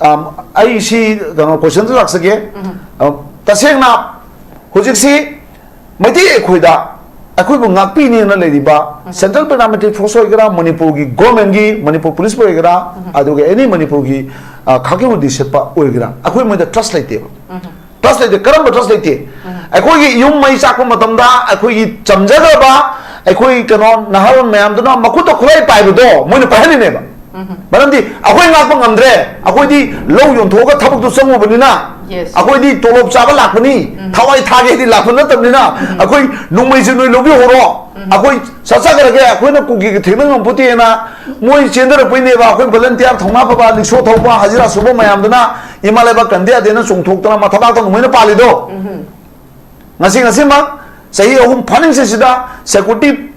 ꯑ, ꯑꯩ ꯁꯤ ꯀꯩꯅꯣ ꯀꯣꯏꯁꯟꯗ ꯂꯥꯛꯆꯒꯦ꯫ ꯑ, ꯇꯁꯦꯡꯅ ꯍꯧꯖꯤꯛꯁꯤ ꯃꯩꯇꯩ ꯑꯩꯈꯣꯏꯗ ꯑꯩꯈꯣꯏꯕꯨ ꯉꯥꯛꯄꯤꯅꯦꯅ ꯂꯩꯔꯤꯕ ꯁꯦꯟꯇ꯭ꯔꯦꯜ ꯄꯦꯔꯥꯃꯤꯂꯤꯇꯔꯤ ꯐꯣꯔꯁ ꯑꯣꯏꯒꯦꯔꯥ, ꯃꯅꯤꯄꯨꯔꯒꯤ ꯒꯣꯔꯃꯦꯟꯒꯤ, ꯃꯅꯤꯄꯨꯔ ꯄꯨꯂꯤꯁꯄꯨ ꯑꯣꯏꯒꯦꯔꯥ, ꯑꯗꯨꯒ ꯑꯦꯅꯤ ꯃꯅꯤꯄꯨꯔꯒꯤ ꯑ, ꯈꯥꯀꯤ ꯍꯨꯗꯤ ꯁꯦꯠꯄ ꯑꯣꯏꯒꯦꯔꯥ, ꯑꯩꯈꯣꯏ ꯃꯣꯏꯗ ꯇ꯭ꯔꯁ ꯂꯩꯇꯦꯕ꯫ ꯇ꯭ꯔꯁ ꯂꯩꯇꯦ꯫ ꯀꯔꯝꯕ ꯇ꯭ꯔꯁ ꯂꯩꯇꯦ? ꯑꯩꯈꯣꯏꯒꯤ ꯌꯨꯝ ꯃꯩ ꯆꯥꯛꯄ ꯃꯇꯝꯗ ꯑꯩꯈꯣꯏꯒꯤ ꯆꯝꯖꯈ꯭ꯔꯕ ꯑꯩꯈꯣꯏ ꯀꯩꯅꯣ ꯅꯍꯥꯔꯣꯜ ꯃꯌꯥꯝꯗꯨꯅ ꯃꯈꯨꯠꯇ ꯈꯨꯠꯂꯥꯏ ꯄꯥꯏꯕꯗꯣ ꯃꯣꯏꯅ ꯄꯥꯏꯍꯜꯂꯤꯅꯦꯕ꯫ ꯃꯔꯝꯗꯤ ꯑꯩꯈꯣꯏ ꯉꯥꯛꯄ ꯉꯝꯗ꯭ꯔꯦ, ꯑꯩꯈꯣꯏꯗꯤ ꯂꯧ ꯌꯣꯟꯊꯣꯛꯑꯒ ꯊꯕꯛꯇꯨ ꯆꯪꯉꯨꯕꯅꯤꯅ, Yes. ꯑꯩꯈꯣꯏꯗꯤ ꯇꯣꯂꯣꯞ ꯆꯥꯕ ꯂꯥꯛꯄꯅꯤ, ꯊꯋꯥꯏ ꯊꯥꯒꯦ ꯍꯥꯏꯗꯤ ꯂꯥꯛꯄ ꯅꯠꯇꯕꯅꯤꯅ, ꯑꯩꯈꯣꯏ ꯅꯣꯡꯃꯩꯁꯦ ꯅꯣꯏ ꯂꯧꯕꯤꯍꯧꯔꯣ, ꯑꯩꯈꯣꯏ ꯆꯠꯆꯈ꯭ꯔꯒꯦ, ꯑꯩꯈꯣꯏꯅ ꯀꯨꯀꯤꯒ ꯊꯦꯡꯅ ꯉꯝꯄꯣꯠꯇꯦꯅ ꯃꯣꯏ ꯆꯦꯟꯊꯔꯛꯄꯩꯅꯦꯕ꯫ ꯑꯩꯈꯣꯏ ꯚꯣꯂꯟꯇꯤꯌꯥꯔ ꯊꯧꯅꯥ ꯐꯕ, ꯔꯤꯛꯁꯣ ꯊꯧꯕ, ꯍꯖꯤꯔꯥ ꯁꯨꯕ ꯃꯌꯥꯝꯗꯨꯅ ꯏꯃꯥ ꯂꯩꯕꯥꯛ ꯀꯟꯗꯦ ꯌꯥꯗꯦꯅ ꯆꯣꯡꯊꯣꯛꯇꯅ ꯃꯊꯕꯥꯛꯇ ꯅꯣꯡꯃꯩꯅ ꯄꯥꯜꯂꯤꯗꯣ꯫ ꯉꯁꯤ ꯉꯁꯤꯃꯛ ꯆꯍꯤ ꯑꯍꯨꯝ ꯐꯥꯅꯤꯡꯁꯤꯁꯤꯗ ꯁꯦꯀ꯭ꯌꯨꯔꯤꯇꯤ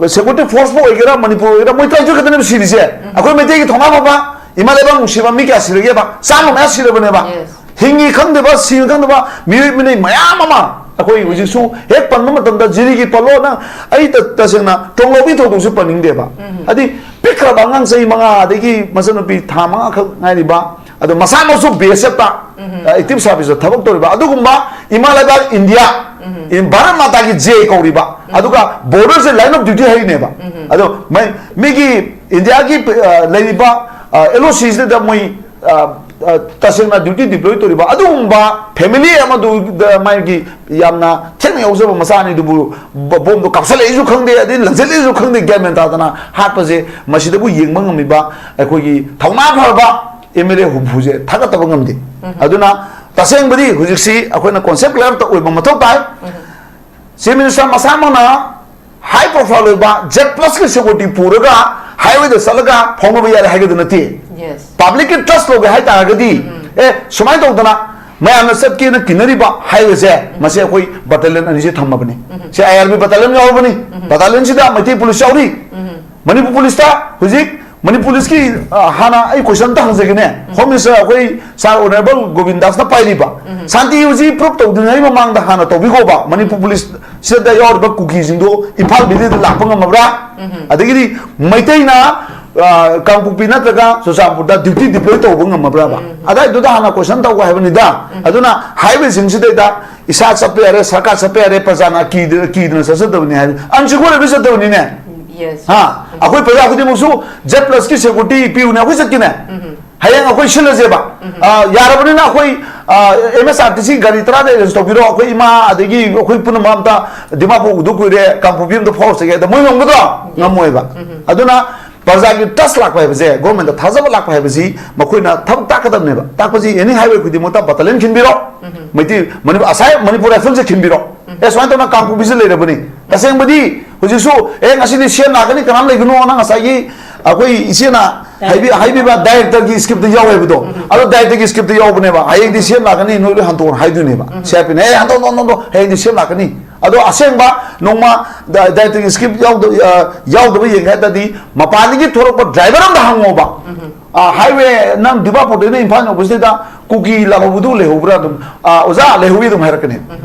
ꯁꯦꯀ꯭ꯌꯨꯔꯤꯇꯤ ꯐꯣꯔꯁꯄꯨ ꯑꯣꯏꯒꯦꯔꯥ, ꯃꯅꯤꯄꯨꯔ ꯑꯣꯏꯒꯦꯔꯥ, ꯃꯣꯏ ꯇꯔꯥꯅꯤꯊꯣꯏ ꯈꯛꯇꯅꯦꯕ ꯁꯤꯔꯤꯁꯦ꯫ ꯑꯩꯈꯣꯏ ꯃꯩꯇꯩꯒꯤ ꯊꯧꯅꯥ ꯐꯕ, ꯏꯃꯥ ꯂꯩꯕꯥꯛ ꯅꯨꯡꯁꯤꯕ ꯃꯤ ꯀꯌꯥ ꯁꯤꯔꯒꯦꯕ? ꯆꯥꯝꯃ ꯃꯌꯥ ꯁꯤꯔꯕꯅꯦꯕ꯫ Yes. ꯍꯤꯡꯉꯤ ꯈꯪꯗꯕ, ꯁꯤꯔꯤ ꯈꯪꯗꯕ ꯃꯤꯑꯣꯏ ꯃꯤꯅꯩ ꯃꯌꯥꯝ ꯑꯃ ꯑꯩꯈꯣꯏ ꯍꯧꯖꯤꯛꯁꯨ ꯍꯦꯛ ꯄꯟꯕ ꯃꯇꯝꯗ ꯖꯤꯔꯤꯒꯤ ꯄꯜꯂꯣ, ꯅꯪ ꯑꯩ ꯇ-, ꯇꯁꯦꯡꯅ ꯇꯣꯡꯂꯧꯕꯤ ꯊꯧꯗꯣꯛꯁꯨ ꯄꯟꯅꯤꯡꯗꯦꯕ꯫ ꯍꯥꯏꯗꯤ ꯄꯤꯛꯈ꯭ꯔꯕ ꯑꯉꯥꯡ ꯆꯍꯤ ꯃꯉꯥ ꯑꯗꯒꯤ ꯃꯆꯟꯅꯨꯄꯤ ꯊꯥ ꯃꯉꯥꯈꯛ ꯉꯥꯏꯔꯤꯕ, ꯑꯗꯣ ꯃꯁꯥꯃꯛꯁꯨ ꯕꯤ ꯑꯦꯁ ꯑꯦꯐꯇ ꯑꯦꯛꯇꯤꯚ ꯁꯥꯔꯚꯤꯁꯇ ꯊꯕꯛ ꯇꯧꯔꯤꯕ ꯑꯗꯨꯒꯨꯝꯕ ꯏꯃꯥ ꯂꯩꯕꯥꯛ ꯏꯟꯗꯤꯌꯥ, ꯚꯥꯔꯠ ꯃꯥꯇꯥꯒꯤ ꯖꯦ ꯀꯧꯔꯤꯕ ꯑꯗꯨꯒ border say line of duty ꯍꯥꯏꯔꯤꯅꯦꯕ꯫ ꯑꯗꯣ ꯃꯩ- ꯃꯤꯒꯤ ꯏꯟꯗꯤꯌꯥꯒꯤ ꯑ, ꯂꯩꯔꯤꯕ ꯑꯦꯜ ꯑꯣ ꯁꯤꯁꯤꯗ ꯃꯣꯏ ꯑ, ꯑ, ꯇꯁꯦꯡꯅ duty deploy ꯇꯧꯔꯤꯕ ꯑꯗꯨꯒꯨꯝꯕ family ꯑꯃꯗꯨꯗ ꯃꯥꯒꯤ ꯌꯥꯝꯅ ꯊꯦꯡꯅ ꯌꯥꯎꯖꯕ ꯃꯆꯥ ꯑꯅꯤꯗꯨꯕꯨ ꯕ- ꯕꯣꯝꯗꯣ ꯀꯥꯞꯁꯜꯂꯛꯏꯁꯨ ꯈꯪꯗꯦ, ꯑꯗꯩ ꯂꯪꯁꯤꯜꯂꯛꯏꯁꯨ ꯈꯪꯗꯦ, ꯒ꯭ꯌꯥꯟ ꯃꯦꯟ ꯇꯥꯗꯅ ꯍꯥꯠꯄꯁꯦ, ꯃꯁꯤꯗꯕꯨ ꯌꯦꯡꯕ ꯉꯝꯃꯤꯕ ꯑꯩꯈꯣꯏꯒꯤ ꯊꯧꯅꯥ ꯐꯔꯕ ꯑꯦꯝ ꯑꯦꯜ ꯑꯦ ꯍꯨꯝꯐꯨꯁꯦ ꯊꯥꯒꯠꯇꯕ ꯉꯝꯗꯦ꯫ ꯑꯗꯨꯅ ꯇꯁꯦꯡꯕꯗꯤ ꯍꯧꯖꯤꯛꯁꯤ ꯑꯩꯈꯣꯏꯅ concept clear ꯑꯃꯇ ꯑꯣꯏꯕ ꯃꯊꯧ ꯇꯥꯏ꯫ Chief Minister ꯃꯁꯥꯃꯛꯅ high profile ꯑꯣꯏꯕ ꯖꯦꯠ ꯄ꯭ꯂꯁꯀꯤ security ꯄꯨꯔꯒ highway ꯗ ꯆꯠꯂꯒ ꯐꯥꯎꯅꯕ ꯌꯥꯔꯦ ꯍꯥꯏꯒꯗꯕ ꯅꯠꯇꯦ꯫ Yes. Public ꯀꯤ trust ꯂꯧꯒꯦ ꯍꯥꯏ ꯇꯥꯔꯒꯗꯤ, ꯑꯦ, ꯁꯨꯃꯥꯏꯅ ꯇꯧꯗꯅ ꯃꯌꯥꯝꯅ ꯆꯠꯀꯦꯅ ꯀꯤꯅꯔꯤꯕ highway ꯁꯦ, ꯃꯁꯤ ꯑꯩꯈꯣꯏ battalion ꯑꯅꯤꯁꯦ ꯊꯝꯃꯕꯅꯤ꯫ C I R B battalion ꯌꯥꯎꯔꯕꯅꯤ, battalion ꯁꯤꯗ ꯃꯩꯇꯩ police ꯌꯥꯎꯔꯤ꯫ ꯃꯅꯤꯄꯨꯔ police ꯇ ꯍꯧꯖꯤꯛ ꯃꯅꯤꯄꯨꯔ police ꯀꯤ, ꯑ, ꯍꯥꯟꯅ ꯑꯩ question ꯑꯝꯇ ꯍꯪꯖꯒꯦꯅꯦ꯫ Home Minister ꯑꯩꯈꯣꯏ Sir Honourable ꯒꯣꯕꯤꯟꯗꯥꯁꯅ ꯄꯥꯏꯔꯤꯕ ꯁꯥꯟꯇꯤ ꯍꯧꯖꯤꯛ proof ꯇꯧꯗ꯭ꯔꯤꯉꯩ ꯃꯃꯥꯡꯗ ꯍꯥꯟꯅ ꯇꯧꯕꯤꯈꯣꯕ꯫ ꯃꯅꯤꯄꯨꯔ police ꯁꯤꯗ ꯌꯥꯎꯔꯤꯕ ꯀꯨꯀꯤꯁꯤꯡꯗꯣ ꯏꯝꯐꯥꯜ valley ꯗ ꯂꯥꯛꯄ ꯉꯝꯃꯕ꯭ꯔꯥ? ꯑꯗꯒꯤꯗꯤ ꯃꯩꯇꯩꯅ, ꯑ, ꯀꯥꯡꯄꯣꯛꯄꯤ ꯅꯠꯇ꯭ꯔꯒ ꯆꯨꯔꯆꯥꯟꯄꯨꯔꯗ duty deploy ꯇꯧꯕ ꯉꯝꯃꯕ꯭ꯔꯕ? ꯑꯗꯥꯏꯗꯨꯗ ꯍꯥꯟꯅ question ꯇꯧꯕ ꯍꯥꯏꯕꯅꯤꯗ꯫ ꯑꯗꯨꯅ highway ꯁꯤꯡꯁꯤꯗꯩꯗ ꯏꯁꯥ ꯆꯠꯄ ꯌꯥꯔꯦ, ꯁꯔꯀꯥꯔ ꯆꯠꯄ ꯌꯥꯔꯦ, ꯄ꯭ꯔꯖꯥꯅ ꯀꯤꯗ- ꯀꯤꯗꯅ ꯆꯠꯆꯗꯕꯅꯤ ꯍꯥꯏꯕ, unsecure ꯑꯣꯏꯕ ꯆꯠꯇꯕꯅꯤꯅꯦ꯫ Yes. ꯍꯥ? ꯑꯩꯈꯣꯏ ꯄ꯭ꯔꯖꯥ ꯈꯨꯗꯤꯡꯃꯛꯁꯨ ꯖꯦꯠ ꯄ꯭ꯂꯁꯀꯤ security ꯄꯤꯌꯨꯅꯦ, ꯑꯩꯈꯣꯏ ꯆꯠꯀꯦꯅꯦ꯫ ꯍꯌꯦꯡ ꯑꯩꯈꯣꯏ ꯁꯤꯜꯂꯁꯦꯕ꯫ ꯑ, ꯌꯥꯔꯕꯅꯤꯅ ꯑꯩꯈꯣꯏ, ꯑ, ꯑꯦꯝ ꯑꯦꯁ ꯑꯥꯔ ꯇꯤ ꯁꯤ ꯒꯥꯔꯤ ꯇꯔꯥꯗ arrange ꯇꯧꯕꯤꯔꯣ, ꯑꯩꯈꯣꯏ ꯏꯃꯥ ꯑꯗꯒꯤ ꯑꯩꯈꯣꯏ ꯄꯨꯝꯅꯃꯛ ꯑꯝꯇ ꯗꯤꯃꯥꯄꯨꯔ ꯎꯗ ꯀꯨꯏꯔꯦ, ꯀꯥꯡꯄꯣꯛꯄꯤ ꯑꯝꯇ ꯐꯥꯎꯔꯁꯤꯒꯦ, ꯑꯗ ꯃꯣꯏ ꯉꯝꯒꯗ꯭ꯔꯣ? ꯉꯝꯃꯣꯏꯕ꯫ ꯑꯗꯨꯅ ꯄ꯭ꯔꯖꯥꯒꯤ trust ꯂꯥꯛꯄ ꯍꯥꯏꯕꯁꯦ, government ꯊꯥꯖꯕ ꯂꯥꯛꯄ ꯍꯥꯏꯕꯁꯤ ꯃꯈꯣꯏꯅ ꯊꯕꯛ ꯇꯥꯛꯀꯗꯕꯅꯦꯕ꯫ ꯇꯥꯛꯄꯁꯤ any highway ꯈꯨꯗꯤꯡꯃꯛꯇ battalion ꯈꯤꯟꯕꯤꯔꯣ꯫ ꯃꯩꯇꯩ ꯃꯅꯤꯄꯨꯔ ꯑꯁꯥꯏ ꯃꯅꯤꯄꯨꯔ rifle ꯁꯦ ꯈꯤꯟꯕꯤꯔꯣ꯫ ꯑꯦ, ꯁꯨꯃꯥꯏꯅ ꯇꯧꯅ ꯀꯥꯡꯄꯣꯛꯄꯤꯁꯤ ꯂꯩꯔꯕꯅꯤ꯫ ꯇꯁꯦꯡꯕꯗꯤ ꯍꯧꯖꯤꯛꯁꯨ, "ꯑꯦ, ꯉꯁꯤꯗꯤ ꯁꯤ ꯑꯦꯝ ꯂꯥꯛꯀꯅꯤ, ꯀꯅꯥꯝ ꯂꯩꯒꯅꯣꯅ" ꯉꯁꯥꯏꯒꯤ ꯑꯩꯈꯣꯏ ꯏꯆꯦꯅ ꯍꯥꯏꯕꯤ- ꯍꯥꯏꯕꯤꯕ director ꯒꯤ script ꯇ ꯌꯥꯎꯋꯦꯕꯗꯣ꯫ ꯑꯗꯣ director ꯒꯤ script ꯇ ꯌꯥꯎꯕꯅꯦꯕ꯫ "ꯍꯌꯦꯡꯗꯤ ꯁꯤ ꯑꯦꯝ ꯂꯥꯛꯀꯅꯤ, ꯅꯣꯏ ꯂꯣꯏ ꯍꯟꯗꯣꯛꯑꯣꯅ" ꯍꯥꯏꯗꯣꯏꯅꯦꯕ꯫ ꯁꯤ ꯑꯥꯔ ꯄꯤ ꯅ, "ꯑꯦ, ꯍꯟꯗꯣꯛ, ꯍꯟꯗꯣꯛ, ꯍꯟꯗꯣꯛ, ꯍꯌꯦꯡꯗꯤ ꯁꯤ ꯑꯦꯝ ꯂꯥꯛꯀꯅꯤ"꯫ ꯑꯗꯣ ꯑꯁꯦꯡꯕ ꯅꯣꯡꯃ ꯗ- director ꯒꯤ script ꯌꯥꯎꯗꯕ, ꯑ, ꯌꯥꯎꯗꯕ ꯌꯦꯡꯒꯦ ꯍꯥꯏ ꯇꯥꯔꯗꯤ ꯃꯄꯥꯟꯗꯒꯤ ꯊꯣꯛꯂꯛꯄ driver ꯑꯝꯗ ꯍꯪꯉꯣꯕ꯫ ꯑ, highway ꯅꯪ ꯗꯤꯃꯥꯄꯨꯔꯗꯩꯅ ꯏꯝꯐꯥꯜ ꯌꯧꯕꯁꯤꯗ ꯀꯨꯀꯤ ꯂꯥꯛꯍꯧꯕꯗꯨ ꯂꯩꯍꯧꯕ꯭ꯔꯥ? ꯑꯗꯨꯝ, ꯑ, "ꯑꯣꯖꯥ, ꯂꯩꯍꯧꯋꯤ" ꯑꯗꯨꯝ ꯍꯥꯏꯔꯛꯀꯅꯤ꯫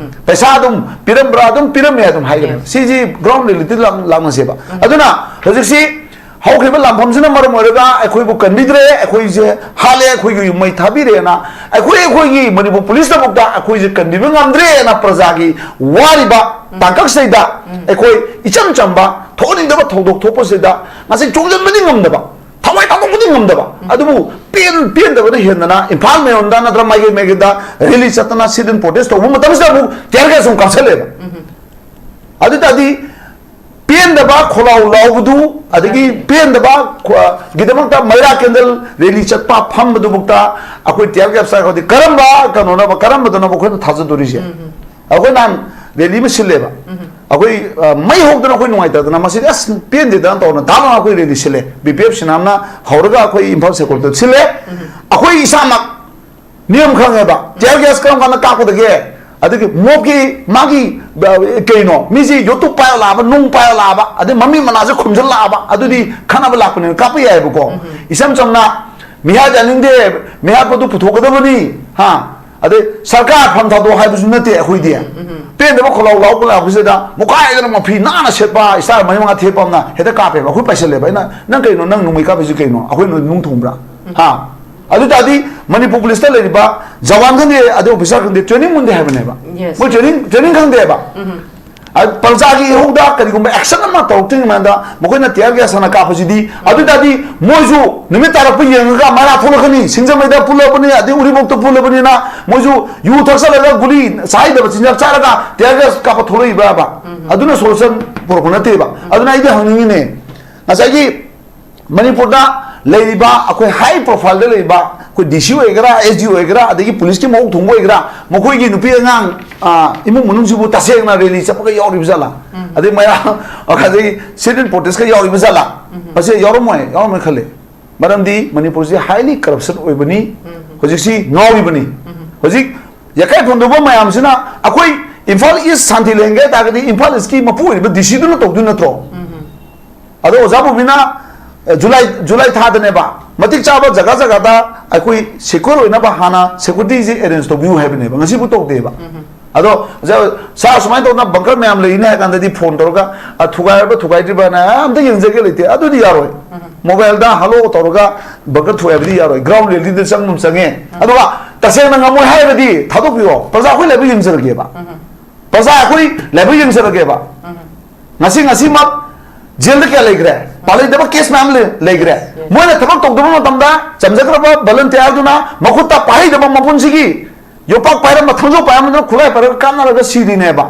"ꯄꯩꯁꯥ ꯑꯗꯨꯝ ꯄꯤꯔꯝꯕ꯭ꯔꯥ?" "ꯑꯗꯨꯝ ꯄꯤꯔꯝꯃꯦ" ꯑꯗꯨꯝ ꯍꯥꯏꯒꯅꯤ꯫ Yes. ꯁꯤꯁꯤ ground reality ꯂꯥꯛ- ꯂꯥꯛꯅꯁꯦꯕ꯫ ꯑꯗꯨꯅ ꯍꯧꯖꯤꯛꯁꯤ ꯍꯧꯈ꯭ꯔꯤꯕ ꯂꯥꯟꯐꯝꯁꯤꯅ ꯃꯔꯝ ꯑꯣꯏꯔꯒ ꯑꯩꯈꯣꯏꯕꯨ ꯀꯟꯕꯤꯗ꯭ꯔꯦ, ꯑꯩꯈꯣꯏꯁꯦ ꯍꯥꯠꯂꯦ, ꯑꯩꯈꯣꯏꯒꯤ ꯌꯨꯝ ꯃꯩ ꯊꯥꯕꯤꯔꯦꯅ ꯑꯩꯈꯣꯏ, ꯑꯩꯈꯣꯏꯒꯤ ꯃꯅꯤꯄꯨꯔ ꯄꯨꯂꯤꯁꯇꯐꯥꯎꯗ ꯑꯩꯈꯣꯏꯁꯦ ꯀꯟꯕꯤꯕ ꯉꯝꯗ꯭ꯔꯦꯅ ꯄ꯭ꯔꯖꯥꯒꯤ ꯋꯥꯔꯤꯕ ꯇꯥꯡꯀꯛꯁꯤꯗꯩꯗ ꯑꯩꯈꯣꯏ ꯏꯆꯝ ꯆꯝꯕ ꯊꯣꯛꯍꯟꯅꯤꯡꯗꯕ ꯊꯧꯗꯣꯛ ꯊꯣꯛꯄꯁꯤꯗ ꯉꯁꯤ ꯆꯣꯡꯁꯤꯟꯕꯗꯤ ꯉꯝꯗꯕ, ꯊꯋꯥꯏ ꯊꯥꯗꯣꯛꯄꯗꯤ ꯉꯝꯗꯕ, ꯑꯗꯨꯕꯨ ꯄꯦꯟ-, ꯄꯦꯟꯗꯕꯅ ꯍꯦꯟꯗꯅ ꯏꯝꯐꯥꯜ ꯃꯌꯣꯟꯗ ꯅꯠꯇ꯭ꯔꯒ ꯃꯥꯏꯀꯩ ꯃꯥꯏꯀꯩꯗ ꯔꯦꯂꯤ ꯆꯠꯇꯅ sit in protest ꯇꯧꯕ ꯃꯇꯝꯁꯤꯗ ꯑꯃꯨꯛ tear gas ꯑꯃꯨꯛ ꯀꯥꯞꯁꯜꯂꯦꯕ꯫ ꯑꯗꯨ ꯇꯥꯔꯗꯤ ꯄꯦꯟꯗꯕ ꯈꯣꯜꯂꯥꯎ ꯂꯥꯎꯕꯗꯨ, ꯑꯗꯒꯤ ꯄꯦꯟꯗꯕ ꯈꯣ-, ꯒꯤꯗꯃꯛꯇ ꯃꯩꯔꯥ candle rally ꯆꯠꯄ ꯐꯝꯕꯗꯨꯐꯥꯎꯗ ꯑꯩꯈꯣꯏ tear gas ꯆꯥꯏꯈ꯭ꯔꯗꯤ ꯀꯔꯝꯕ ꯀꯩꯅꯣꯅꯣꯕ, ꯀꯔꯝꯕꯗꯅꯣꯕ ꯑꯩꯈꯣꯏꯅ ꯊꯥꯖꯗꯣꯔꯤꯁꯦ? ꯑꯩꯈꯣꯏ ꯅꯍꯥꯟ rally ꯑꯃ ꯁꯤꯜꯂꯦꯕ꯫ ꯑꯩꯈꯣꯏ, ꯑ, ꯃꯩ ꯍꯧꯗꯅ ꯑꯩꯈꯣꯏ ꯅꯨꯡꯉꯥꯏꯇꯗꯅ ꯃꯁꯤꯗꯤ ꯑꯁ ꯄꯦꯟꯗꯦꯗꯅ ꯇꯧꯗꯅ ꯗꯥꯝ ꯑꯩꯈꯣꯏ rally ꯁꯤꯜꯂꯦ꯫ ꯕꯤ ꯄꯤ ꯑꯦꯐ ꯁꯤꯅꯥꯝꯅ ꯍꯧꯔꯒ ꯑꯩꯈꯣꯏ ꯏꯝꯐꯥꯜ ꯁꯦꯀꯣꯜꯗ ꯁꯤꯜꯂꯦ꯫ ꯑꯩꯈꯣꯏ ꯏꯁꯥꯃꯛ ꯅꯤꯌꯝ ꯈꯪꯉꯦꯕ꯫ Tear gas ꯀꯔꯝ ꯀꯥꯟꯗ ꯀꯥꯞꯀꯗꯒꯦ? ꯑꯗꯒꯤ ꯃꯣꯞꯀꯤ ꯃꯥꯒꯤ, ꯑ, ꯀꯩꯅꯣ, ꯃꯤꯁꯤ ꯌꯣꯠꯇꯨ ꯄꯥꯏꯔ ꯂꯥꯛꯑꯕ, ꯅꯨꯡ ꯄꯥꯏꯔ ꯂꯥꯛꯑꯕ, ꯑꯗꯩ ꯃꯃꯤꯠ ꯃꯅꯥꯁꯦ ꯈꯨꯝꯖꯤꯜꯂꯛꯑꯕ, ꯑꯗꯨꯗꯤ ꯈꯠꯅꯕ ꯂꯥꯛꯄꯅꯤꯅ ꯀꯥꯞꯄ ꯌꯥꯏꯑꯕꯀꯣ꯫ ꯏꯁꯝ ꯁꯝꯅ ꯃꯤꯍꯥꯠ ꯌꯥꯅꯤꯡꯗꯦ, ꯃꯤꯍꯥꯠꯄꯗꯨ ꯄꯨꯊꯣꯛꯀꯗꯕꯅꯤ, ꯍꯥ? ꯑꯗꯩ ꯁꯔꯀꯥꯔ ꯐꯝ ꯊꯥꯗꯣꯛꯑꯣ ꯍꯥꯏꯕꯁꯨ ꯅꯠꯇꯦ ꯑꯩꯈꯣꯏꯗꯤ꯫ ꯄꯦꯟꯗꯕ ꯈꯣꯜꯂꯥꯎ ꯂꯥꯎꯕ ꯂꯥꯛꯄꯁꯤꯗ ꯃꯨꯈꯥꯏꯗꯅ ꯃꯐꯤ ꯅꯥꯟꯅ ꯁꯦꯠꯄ ꯏꯁꯇꯥꯔ ꯃꯔꯤ ꯃꯉꯥ ꯊꯦꯠꯄ ꯑꯃꯅ ꯍꯦꯛꯇ ꯀꯥꯞꯄꯦꯕ꯫ ꯑꯩꯈꯣꯏ ꯄꯥꯏꯁꯜꯂꯦꯕ꯫ ꯑꯩꯅ, "ꯅꯪ ꯀꯩꯅꯣ, ꯅꯪ ꯅꯣꯡꯃꯩ ꯀꯥꯞꯄꯤꯁꯤ ꯀꯩꯅꯣ? ꯑꯩꯈꯣꯏ ꯅꯣꯏ ꯅꯨꯡ ꯊꯣꯡꯕ꯭ꯔꯥ?" ꯍꯥ? ꯑꯗꯨ ꯇꯥꯔꯗꯤ ꯃꯅꯤꯄꯨꯔ ꯄꯨꯂꯤꯁꯇ ꯂꯩꯔꯤꯕ ꯖꯋꯥꯟ ꯈꯪꯗꯦ, ꯑꯗꯩ ꯑꯣꯐꯤꯁꯥꯔ ꯈꯪꯗꯦ, training ꯃꯨꯟꯗꯦ ꯍꯥꯏꯕꯅꯦꯕ꯫ Yes. ꯃꯣꯏ training, training ꯈꯪꯗꯦꯕ꯫ ꯑꯗꯨ ꯄ꯭ꯔꯖꯥꯒꯤ ꯏꯍꯧꯗ ꯀꯔꯤꯒꯨꯝꯕ action ꯑꯃ ꯇꯧꯔꯛꯇ꯭ꯔꯤꯉꯩ ꯃꯃꯥꯡꯗ ꯃꯈꯣꯏꯅ tear gas ꯍꯥꯟꯅ ꯀꯥꯞꯄꯁꯤꯗꯤ, ꯑꯗꯨ ꯇꯥꯔꯗꯤ ꯃꯣꯏꯁꯨ ꯅꯨꯃꯤꯠ ꯇꯥꯔꯛꯄ ꯌꯦꯡꯉꯒ ꯃꯩꯔꯥ ꯊꯣꯛꯂꯛꯀꯅꯤ, ꯁꯤꯡꯖꯃꯩꯗ ꯄꯨꯜꯂꯕꯅꯤ, ꯑꯗꯩ ꯎꯔꯤꯄꯣꯛꯇ ꯄꯨꯜꯂꯕꯅꯤꯅ ꯃꯣꯏꯁꯨ ꯌꯨ ꯊꯛꯆꯜꯂꯒ ꯒꯨꯂꯤ ꯆꯥꯏꯗꯕ ꯆꯤꯟꯖꯥꯛ ꯆꯥꯔꯒ tear gas ꯀꯥꯞꯄ ꯊꯣꯛꯂꯛꯏꯕ꯭ꯔꯕ? ꯑꯗꯨꯅ solution ꯄꯨꯔꯛꯄ ꯅꯠꯇꯦꯕ꯫ ꯑꯗꯨꯅ ꯑꯩꯗꯤ ꯍꯪꯅꯤꯡꯉꯤꯅꯦ, ꯉꯁꯥꯏꯒꯤ ꯃꯅꯤꯄꯨꯔꯗ ꯂꯩꯔꯤꯕ ꯑꯩꯈꯣꯏ high profile ꯗ ꯂꯩꯔꯤꯕ ꯑꯩꯈꯣꯏ ꯗꯤ ꯁꯤ ꯑꯣꯏꯒꯦꯔꯥ, ꯑꯦꯁ ꯗꯤ ꯑꯣꯏꯒꯦꯔꯥ, ꯑꯗꯒꯤ ꯄꯨꯂꯤꯁꯀꯤ ꯃꯀꯣꯛ ꯊꯣꯡꯕ ꯑꯣꯏꯒꯦꯔꯥ, ꯃꯈꯣꯏꯒꯤ ꯅꯨꯄꯤ ꯑꯉꯥꯡ, ꯑ, ꯏꯃꯨꯡ ꯃꯅꯨꯡꯁꯤꯕꯨ ꯇꯁꯦꯡꯅ rally ꯆꯠꯄꯒ ꯌꯥꯎꯔꯤꯕ ꯖꯥꯠꯂꯥ? ꯑꯗꯩ ꯃꯌꯥꯝ, ꯑꯗꯩ sit in protest ꯀ ꯌꯥꯎꯔꯤꯕ ꯖꯥꯠꯂꯥ? ꯃꯁꯤ ꯌꯥꯎꯔꯝꯃꯣꯏ, ꯌꯥꯎꯔꯝꯃꯣꯏ ꯈꯜꯂꯤ꯫ ꯃꯔꯝꯗꯤ ꯃꯅꯤꯄꯨꯔꯁꯤ highly corruption ꯑꯣꯏꯕꯅꯤ, ꯍꯧꯖꯤꯛꯁꯤ ꯉꯥꯎꯔꯤꯕꯅꯤ꯫ ꯍꯧꯖꯤꯛ ꯌꯥꯀꯥꯏ ꯐꯣꯡꯗꯣꯛꯄ ꯃꯌꯥꯝꯁꯤꯅ ꯑꯩꯈꯣꯏ ꯏꯝꯐꯥꯜ ꯏꯁ ꯁꯥꯟꯇꯤ ꯂꯩꯍꯟꯒꯦ ꯍꯥꯏ ꯇꯥꯔꯒꯗꯤ ꯏꯝꯐꯥꯜ ꯏꯁꯀꯤ ꯃꯄꯨ ꯑꯣꯏꯔꯤꯕ ꯗꯤ ꯁꯤꯗꯨꯅ ꯇꯧꯗꯣꯏ ꯅꯠꯇ꯭ꯔꯣ? ꯑꯗꯣ ꯑꯣꯖꯥ ꯕꯣꯕꯤꯅ, ꯑ, ꯖꯨꯂꯥꯏ, ꯖꯨꯂꯥꯏ ꯊꯥꯗꯅꯦꯕ ꯃꯇꯤꯛ ꯆꯥꯕ ꯖꯒꯥ ꯖꯒꯥꯗ ꯑꯩꯈꯣꯏ secure ꯑꯣꯏꯅꯕ ꯍꯥꯟꯅ security ꯁꯦ arrange ꯇꯧꯕꯤꯌꯨ ꯍꯥꯏꯕꯅꯦꯕ, ꯉꯁꯤꯕꯨ ꯇꯧꯗꯦꯕ꯫ ꯑꯗꯣ ꯁꯥꯔ, ꯁꯨꯃꯥꯏꯅ ꯇꯧꯗꯅ ꯕꯪꯀꯔ ꯃꯌꯥꯝ ꯂꯩꯅꯦ ꯍꯥꯏ ꯀꯥꯟꯗꯗꯤ ꯐꯣꯟ ꯇꯧꯔꯒ, "ꯑ, ꯊꯨꯒꯥꯏꯔꯕ ꯊꯨꯒꯥꯏꯗ꯭ꯔꯤꯕꯅ ꯑꯝꯇ ꯌꯦꯡꯖꯒꯦ ꯂꯩꯇꯦ", ꯑꯗꯨꯗꯤ ꯌꯥꯔꯣꯏ꯫ ꯃꯣꯕꯥꯏꯜꯗ "ꯍꯜꯂꯣ" ꯇꯧꯔꯒ ꯕꯪꯀꯔ ꯊꯨꯒꯥꯏꯕꯗꯤ ꯌꯥꯔꯣꯏ, ꯒ꯭ꯔꯥꯎꯟ ꯔꯤꯌꯦꯂꯤꯇꯤꯗ ꯆꯪꯕ ꯑꯃ ꯆꯪꯉꯦ꯫ ꯑꯗꯨꯒ ꯇꯁꯦꯡꯅ ꯉꯝꯃꯣꯏ ꯍꯥꯏꯔꯒꯗꯤ ꯊꯥꯗꯣꯛꯄꯤꯔꯣ, ꯄ꯭ꯔꯖꯥ ꯑꯩꯈꯣꯏ ꯂꯥꯏꯕꯛ ꯌꯦꯡꯖꯔꯒꯦꯕ꯫ ꯄ꯭ꯔꯖꯥ ꯑꯩꯈꯣꯏ ꯂꯥꯏꯕꯛ ꯌꯦꯡꯖꯔꯒꯦꯕ꯫ ꯉꯁꯤ ꯉꯁꯤꯃꯛ ꯖꯦꯜꯗ ꯀꯌꯥ ꯂꯩꯈ꯭ꯔꯦ? ꯄꯥꯜꯂꯩꯗꯕ ꯀꯦꯁ ꯃꯌꯥꯝ ꯂꯩ-, ꯂꯩꯈ꯭ꯔꯦ꯫ ꯃꯣꯏꯅ ꯊꯕꯛ ꯇꯧꯗꯕ ꯃꯇꯝꯗ ꯆꯝꯖꯈ꯭ꯔꯕ ꯚꯣꯂꯟꯇꯤꯌꯔꯗꯨꯅ ꯃꯈꯨꯠꯇ ꯄꯥꯏꯍꯩꯗꯕ ꯃꯄꯨꯟꯁꯤꯒꯤ ꯌꯣꯄꯥꯛ ꯄꯥꯏꯔꯝꯕ, ꯊꯥꯡꯖꯧ ꯄꯥꯏꯔꯝꯕꯗꯨꯅ ꯈꯨꯠꯂꯥꯏ ꯄꯥꯏꯔꯒ ꯀꯥꯟꯅꯔꯒ ꯁꯤꯔꯤꯅꯦꯕ꯫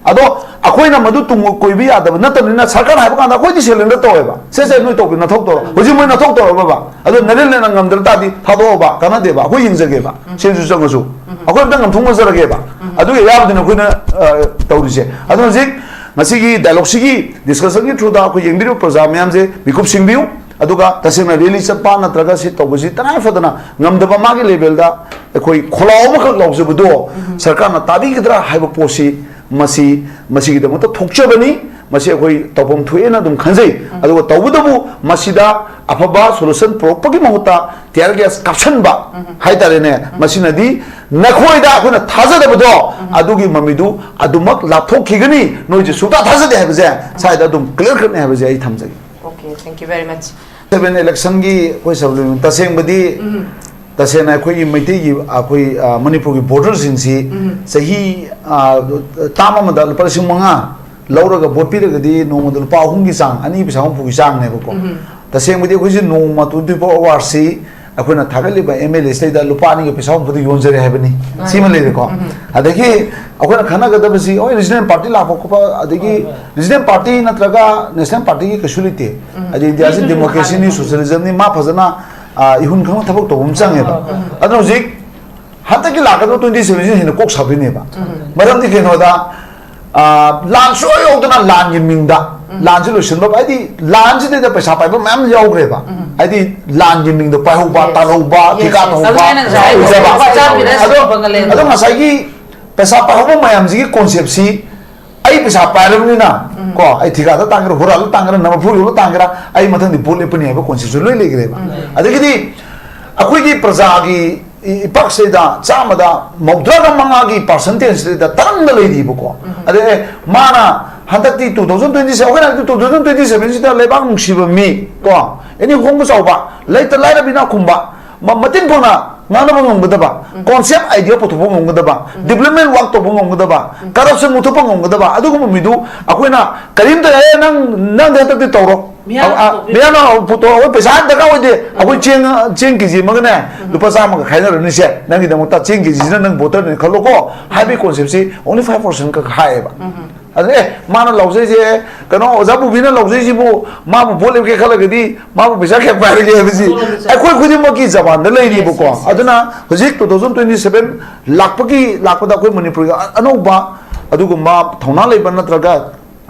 ꯑꯗꯣ ꯑꯩꯈꯣꯏꯅ ꯃꯗꯨ ꯇꯨꯡ ꯀꯣꯏꯕ ꯌꯥꯗꯕ ꯅꯠꯇꯕꯅꯤꯅ ꯁꯔꯀꯥꯔ ꯍꯥꯏꯕ ꯀꯥꯟꯗ ꯑꯩꯈꯣꯏꯗꯤ ꯁꯦꯂꯦꯟꯗꯔ ꯇꯧꯋꯦꯕ꯫ "ꯁꯦ, ꯁꯦ, ꯅꯣꯏ ꯇꯧꯕꯤ, ꯅꯊꯧ ꯇꯧꯔꯣ"꯫ ꯍꯧꯖꯤꯛ ꯃꯣꯏ ꯅꯊꯧ ꯇꯧꯔꯕꯕ? ꯑꯗꯣ ꯅꯔꯦꯟ ꯂꯦꯟꯅ ꯉꯝꯗ꯭ꯔ ꯇꯥꯔꯗꯤ ꯊꯥꯗꯣꯛꯑꯣꯕ, ꯀꯥꯟꯅꯗꯦꯕ, ꯑꯩꯈꯣꯏ ꯌꯦꯡꯖꯒꯦꯕ꯫ ꯁꯦꯟꯁꯨ ꯆꯪꯉꯁꯨ ꯑꯩꯈꯣꯏ ꯑꯝꯇ ꯉꯝꯊꯣꯛꯅꯖꯔꯒꯦꯕ꯫ ꯑꯗꯨꯒꯤ ꯑꯌꯥꯕꯗꯨꯅ ꯑꯩꯈꯣꯏꯅ, ꯑ, ꯇꯧꯔꯤꯁꯦ꯫ ꯑꯗꯣ ꯍꯧꯖꯤꯛ ꯉꯁꯤꯒꯤ ꯗꯥꯏꯂꯣꯒꯁꯤꯒꯤ ꯗꯤꯁꯀꯁꯟꯒꯤ ꯊ꯭ꯔꯨꯗ ꯑꯩꯈꯣꯏ ꯌꯦꯡꯕꯤꯔꯤꯕ ꯄ꯭ꯔꯖꯥ ꯃꯌꯥꯝꯁꯦ ꯃꯤꯀꯨꯞ ꯁꯤꯡꯕꯤꯌꯨ꯫ ꯑꯗꯨꯒ ꯇꯁꯦꯡꯅ ꯔꯦꯂꯤ ꯆꯠꯄ ꯅꯠꯇ꯭ꯔꯒ ꯁꯤ ꯇꯧꯕꯁꯤ ꯇꯉꯥꯏ ꯐꯗꯅ ꯉꯝꯗꯕ ꯃꯥꯒꯤ ꯂꯦꯚꯦꯜꯗ ꯑꯩꯈꯣꯏ ꯈꯣꯜꯂꯥꯎ ꯑꯃꯈꯛ ꯂꯥꯎꯖꯕꯗꯣ ꯁꯔꯀꯥꯔꯅ ꯇꯥꯕꯤꯒꯗ꯭ꯔꯥ ꯍꯥꯏꯕ ꯄꯣꯠꯁꯤ, ꯃꯁꯤ, ꯃꯁꯤꯒꯤꯗꯃꯛꯇ ꯊꯣꯛꯆꯕꯅꯤ꯫ ꯃꯁꯤ ꯑꯩꯈꯣꯏ ꯇꯧꯐꯝ ꯊꯣꯛꯑꯦꯅ ꯑꯗꯨꯝ ꯈꯟꯖꯩ꯫ ꯑꯗꯨꯒ ꯇꯧꯕꯇꯕꯨ ꯃꯁꯤꯗ ꯑꯐꯕ ꯁꯣꯂꯨꯁꯟ ꯄꯨꯔꯛꯄꯒꯤ ꯃꯍꯨꯠꯇ ꯇꯤꯌꯥꯔ ꯒ꯭ꯌꯥꯁ ꯀꯥꯞꯁꯟꯕ ꯍꯥꯏꯇꯥꯔꯦꯅꯦ, ꯃꯁꯤꯅꯗꯤ ꯅꯈꯣꯏꯗ ꯑꯩꯈꯣꯏꯅ ꯊꯥꯖꯗꯕꯗꯣ ꯑꯗꯨꯒꯤ ꯃꯃꯤꯗꯨ ꯑꯗꯨꯃꯛ ꯂꯥꯞꯊꯣꯛꯈꯤꯒꯅꯤ꯫ ꯅꯣꯏꯁꯦ ꯁꯨꯡꯊꯥ ꯊꯥꯖꯗꯦ ꯍꯥꯏꯕꯁꯦ ꯁ꯭ꯋꯥꯏꯗ ꯑꯗꯨꯝ ꯀ꯭ꯂꯤꯌꯥꯔ ꯀꯠꯅꯤ ꯍꯥꯏꯕꯁꯦ ꯑꯩ ꯊꯝꯖꯒꯦ꯫ Okay, thank you very much. Seven ꯏꯂꯦꯛꯁꯟꯒꯤ ꯑꯩꯈꯣꯏ ꯁꯕ-, ꯇꯁꯦꯡꯕꯗꯤ, ꯇꯁꯦꯡꯅ ꯑꯩꯈꯣꯏꯒꯤ ꯃꯩꯇꯩꯒꯤ, ꯑꯩꯈꯣꯏ, ꯑ, ꯃꯅꯤꯄꯨꯔꯒꯤ ꯕꯣꯔꯗꯔꯁꯤꯡꯁꯤ ꯆꯍꯤ, ꯑ, ꯇꯥꯝ ꯑꯃꯗ ꯂꯨꯄꯥ ꯂꯤꯁꯤꯡ ꯃꯉꯥ ꯂꯧꯔꯒ ꯚꯣꯠ ꯄꯤꯔꯒꯗꯤ ꯅꯣꯡꯃꯗ ꯂꯨꯄꯥ ꯑꯍꯨꯝꯒꯤ ꯆꯥꯡ, ꯑꯅꯤ ꯄꯩꯁꯥ ꯍꯨꯝꯐꯨꯒꯤ ꯆꯥꯡꯅꯦꯕꯀꯣ꯫ ꯇꯁꯦꯡꯕꯗꯤ ꯑꯩꯈꯣꯏꯁꯤ ꯅꯣꯡꯃ twenty four hours ꯁꯤ ꯑꯩꯈꯣꯏꯅ ꯊꯥꯒꯠꯂꯤꯕ ꯑꯦꯝ ꯑꯦꯜ ꯑꯦꯁꯤꯗꯩꯗ ꯂꯨꯄꯥ ꯑꯅꯤꯒ ꯄꯩꯁꯥ ꯍꯨꯝꯐꯨꯗ ꯌꯣꯟꯖꯔꯦ ꯍꯥꯏꯕꯅꯤ꯫ ꯁꯤꯃ ꯂꯩꯔꯦꯀꯣ꯫ ꯑꯗꯒꯤ ꯑꯩꯈꯣꯏꯅ ꯈꯟꯅꯒꯗꯕꯁꯤ, ꯍꯣꯏ, ꯔꯤꯖꯅꯦꯜ ꯄꯥꯔꯇꯤ ꯂꯥꯛꯄ ꯈꯣꯠꯄ, ꯑꯗꯒꯤ ꯔꯤꯖꯅꯦꯜ ꯄꯥꯔꯇꯤ ꯅꯠꯇ꯭ꯔꯒ ꯅꯦꯁꯅꯦꯜ ꯄꯥꯔꯇꯤꯒꯤ ꯀꯩꯁꯨ ꯂꯩꯇꯦ꯫ ꯍꯥꯏꯗꯤ ꯏꯟꯗꯤꯌꯥꯁꯤ ꯗꯦꯃꯣꯀ꯭ꯔꯦꯁꯤꯅꯤ, ꯁꯣꯁꯤꯌꯦꯂꯤꯖꯝꯅꯤ, ꯃꯥ ꯐꯖꯅ, ꯑ, ꯏꯍꯨꯟ ꯈꯪꯅ ꯊꯕꯛ ꯇꯧꯕ ꯑꯃ ꯆꯪꯉꯦꯕ꯫ ꯑꯗꯨꯅ ꯍꯧꯖꯤꯛ ꯍꯟꯗꯛꯀꯤ ꯂꯥꯛꯀꯗꯕ twenty seventeen ꯍꯦꯟꯅ ꯀꯣꯛ ꯁꯥꯗꯣꯏꯅꯦꯕ꯫ ꯃꯔꯝꯗꯤ ꯀꯩꯅꯣꯗ, ꯑ, ꯂꯥꯟ ꯁꯨꯡꯌꯥꯎ ꯌꯥꯎꯗꯅ ꯂꯥꯟꯒꯤ ꯃꯤꯡꯗ, ꯂꯥꯟꯁꯤ ꯂꯣꯏꯁꯤꯟꯕ, ꯍꯥꯏꯗꯤ ꯂꯥꯟꯁꯤꯗꯩꯗ ꯄꯩꯁꯥ ꯄꯥꯏꯕ ꯃꯌꯥꯝ ꯌꯥꯎꯈ꯭ꯔꯦꯕ꯫ ꯍꯥꯏꯗꯤ ꯂꯥꯟꯒꯤ ꯃꯤꯡꯗ ꯄꯥꯏꯍꯧꯕ, ꯇꯥꯜꯍꯧꯕ, ꯊꯤꯀꯥ ꯇꯧꯍꯧꯕ, ꯑꯗꯨꯃꯥꯏꯅ ꯉꯁꯥꯏ ꯑꯣꯏꯖꯕ꯫ ꯂꯨꯄꯥ ꯆꯥꯝꯃꯒꯤꯗ ꯑꯗꯣ, ꯁꯤꯕ ꯉꯝꯂꯦ꯫ ꯑꯗꯣ ꯉꯁꯥꯏꯒꯤ ꯄꯩꯁꯥ ꯄꯥꯏꯍꯧꯕ ꯃꯌꯥꯝꯁꯤꯒꯤ ꯀꯣꯟꯁꯦꯞꯁꯤ ꯑꯩ ꯄꯩꯁꯥ ꯄꯥꯏꯔꯕꯅꯤꯅ, ꯀꯣ, ꯑꯩ ꯊꯤꯀꯥꯗ ꯇꯥꯡꯒꯦꯔꯥ, ꯍꯨꯔꯥꯜꯂ ꯇꯥꯡꯒꯦꯔꯥ, ꯅꯝꯕꯔ ꯐꯣꯔ ꯌꯣꯜꯂ ꯇꯥꯡꯒꯦꯔꯥ, ꯑꯩ ꯃꯊꯪꯗꯤ ꯚꯣꯠ ꯂꯦꯞꯄꯅꯤ ꯍꯥꯏꯕ ꯀꯣꯟꯁꯦꯞꯁꯤ ꯂꯣꯏ ꯂꯩꯈ꯭ꯔꯦꯕ꯫ ꯑꯗꯒꯤꯗꯤ ꯑꯩꯈꯣꯏꯒꯤ ꯄ꯭ꯔꯖꯥꯒꯤ ꯏ- ꯏꯄꯥꯛꯁꯤꯗ ꯆꯥꯝꯃꯗ ꯃꯧꯗ꯭ꯔꯥꯒ ꯃꯉꯥꯒꯤ ꯄꯥꯔꯁꯦꯟꯇꯦꯖꯁꯤꯗ ꯇꯔꯪꯗ ꯂꯩꯔꯤꯕꯀꯣ꯫ ꯑꯗꯩ ꯑꯦ, ꯃꯥꯅ ꯍꯟꯗꯛꯇꯤ ꯇꯨ ꯊꯥꯎꯖꯟ ꯇ꯭ꯋꯦꯟꯇꯤ ꯁꯦꯚꯦꯟ, ꯑꯩꯈꯣꯏꯅ ꯍꯥꯏꯕꯗꯤ ꯇꯨ ꯊꯥꯎꯖꯟ ꯇ꯭ꯋꯦꯟꯇꯤ ꯁꯦꯚꯦꯟꯁꯤꯗ ꯂꯩꯕꯥꯛ ꯅꯨꯡꯁꯤꯕ ꯃꯤ ꯀꯣ, ꯑꯦꯅꯤ ꯍꯣꯡꯕ ꯆꯥꯎꯕ, ꯂꯩꯇ ꯂꯥꯏꯔꯕ ꯏꯅꯥꯛ ꯈꯨꯟꯕ, ꯃ- ꯃꯇꯤꯟ ꯐꯪꯅ ꯉꯥꯡꯅꯕ ꯉꯝꯒꯗꯕ, ꯀꯣꯟꯁꯦꯞ ꯑꯥꯏꯗꯤꯌꯥ ꯄꯨꯊꯣꯛꯄ ꯉꯝꯒꯗꯕ, ꯗꯤꯕ꯭ꯂꯞꯃꯦꯟ ꯋꯥꯛ ꯇꯧꯕ ꯉꯝꯒꯗꯕ, ꯀꯔꯞꯁꯟ ꯃꯨꯊꯠꯄ ꯉꯝꯒꯗꯕ ꯑꯗꯨꯒꯨꯝꯕ ꯃꯤꯗꯨ ꯑꯩꯈꯣꯏꯅ ꯀꯔꯤꯝꯇ, "ꯑꯦ, ꯅꯪ, ꯅꯪꯗꯤ ꯍꯟꯗꯛꯇꯤ ꯇꯧꯔꯣ, ꯃꯤꯌꯥꯝꯅ ꯑ, ꯑ, ꯇꯧꯕꯤꯔꯣ꯫ ꯃꯤꯌꯥꯝꯅ ꯄꯨꯊꯣꯛꯑꯣ, ꯑꯩꯈꯣꯏ ꯄꯩꯁꯥ ꯗꯔꯀꯥꯔ ꯑꯣꯏꯗꯦ, ꯑꯩꯈꯣꯏ ꯆꯦꯡ, ꯆꯦꯡ ꯀꯦꯖꯤ ꯑꯃꯒꯅꯦ ꯂꯨꯄꯥ ꯆꯥꯝꯃꯒ ꯈꯥꯏꯅꯔꯅꯤꯁꯦ, ꯅꯪꯒꯤꯗꯃꯛꯇ ꯆꯦꯡ ꯀꯦꯖꯤꯁꯤꯅ ꯅꯪ ꯚꯣꯇꯔꯅꯤ ꯈꯜꯂꯣꯀꯣ" ꯍꯥꯏꯕꯒꯤ ꯀꯣꯟꯁꯦꯞꯁꯤ only five percent ꯈꯛ ꯍꯥꯏꯌꯦꯕ꯫ ꯑꯗꯨꯅ, "ꯑꯦ, ꯃꯥꯅ ꯂꯥꯎꯖꯩꯁꯦ, ꯀꯩꯅꯣ, ꯑꯣꯖꯥ ꯄꯨꯕꯤꯅ ꯂꯥꯎꯖꯩꯁꯤꯕꯨ ꯃꯥꯕꯨ ꯚꯣꯠ ꯂꯦꯞꯀꯦ ꯈꯜꯂꯒꯗꯤ ꯃꯥꯕꯨ ꯄꯩꯁꯥ ꯀꯌꯥ ꯄꯥꯏꯔꯒꯦ?" ꯍꯥꯏꯕꯁꯤ ꯑꯩꯈꯣꯏ ꯈꯨꯗꯤꯡꯃꯛꯀꯤ ꯖꯕꯥꯟꯗ ꯂꯩꯔꯤꯕꯀꯣ꯫ Yes, yes, yes. ꯑꯗꯨꯅ ꯍꯧꯖꯤꯛ ꯇꯨ ꯊꯥꯎꯖꯟ ꯇ꯭ꯋꯦꯟꯇꯤ ꯁꯦꯚꯦꯟ ꯂꯥꯛꯄꯒꯤ, ꯂꯥꯛꯄꯗ ꯑꯩꯈꯣꯏ ꯃꯅꯤꯄꯨꯔꯒꯤ ꯑ- ꯑꯅꯧꯕ ꯑꯗꯨꯒꯨꯝꯕ ꯊꯧꯅꯥ ꯂꯩꯕ ꯅꯠꯇ꯭ꯔꯒ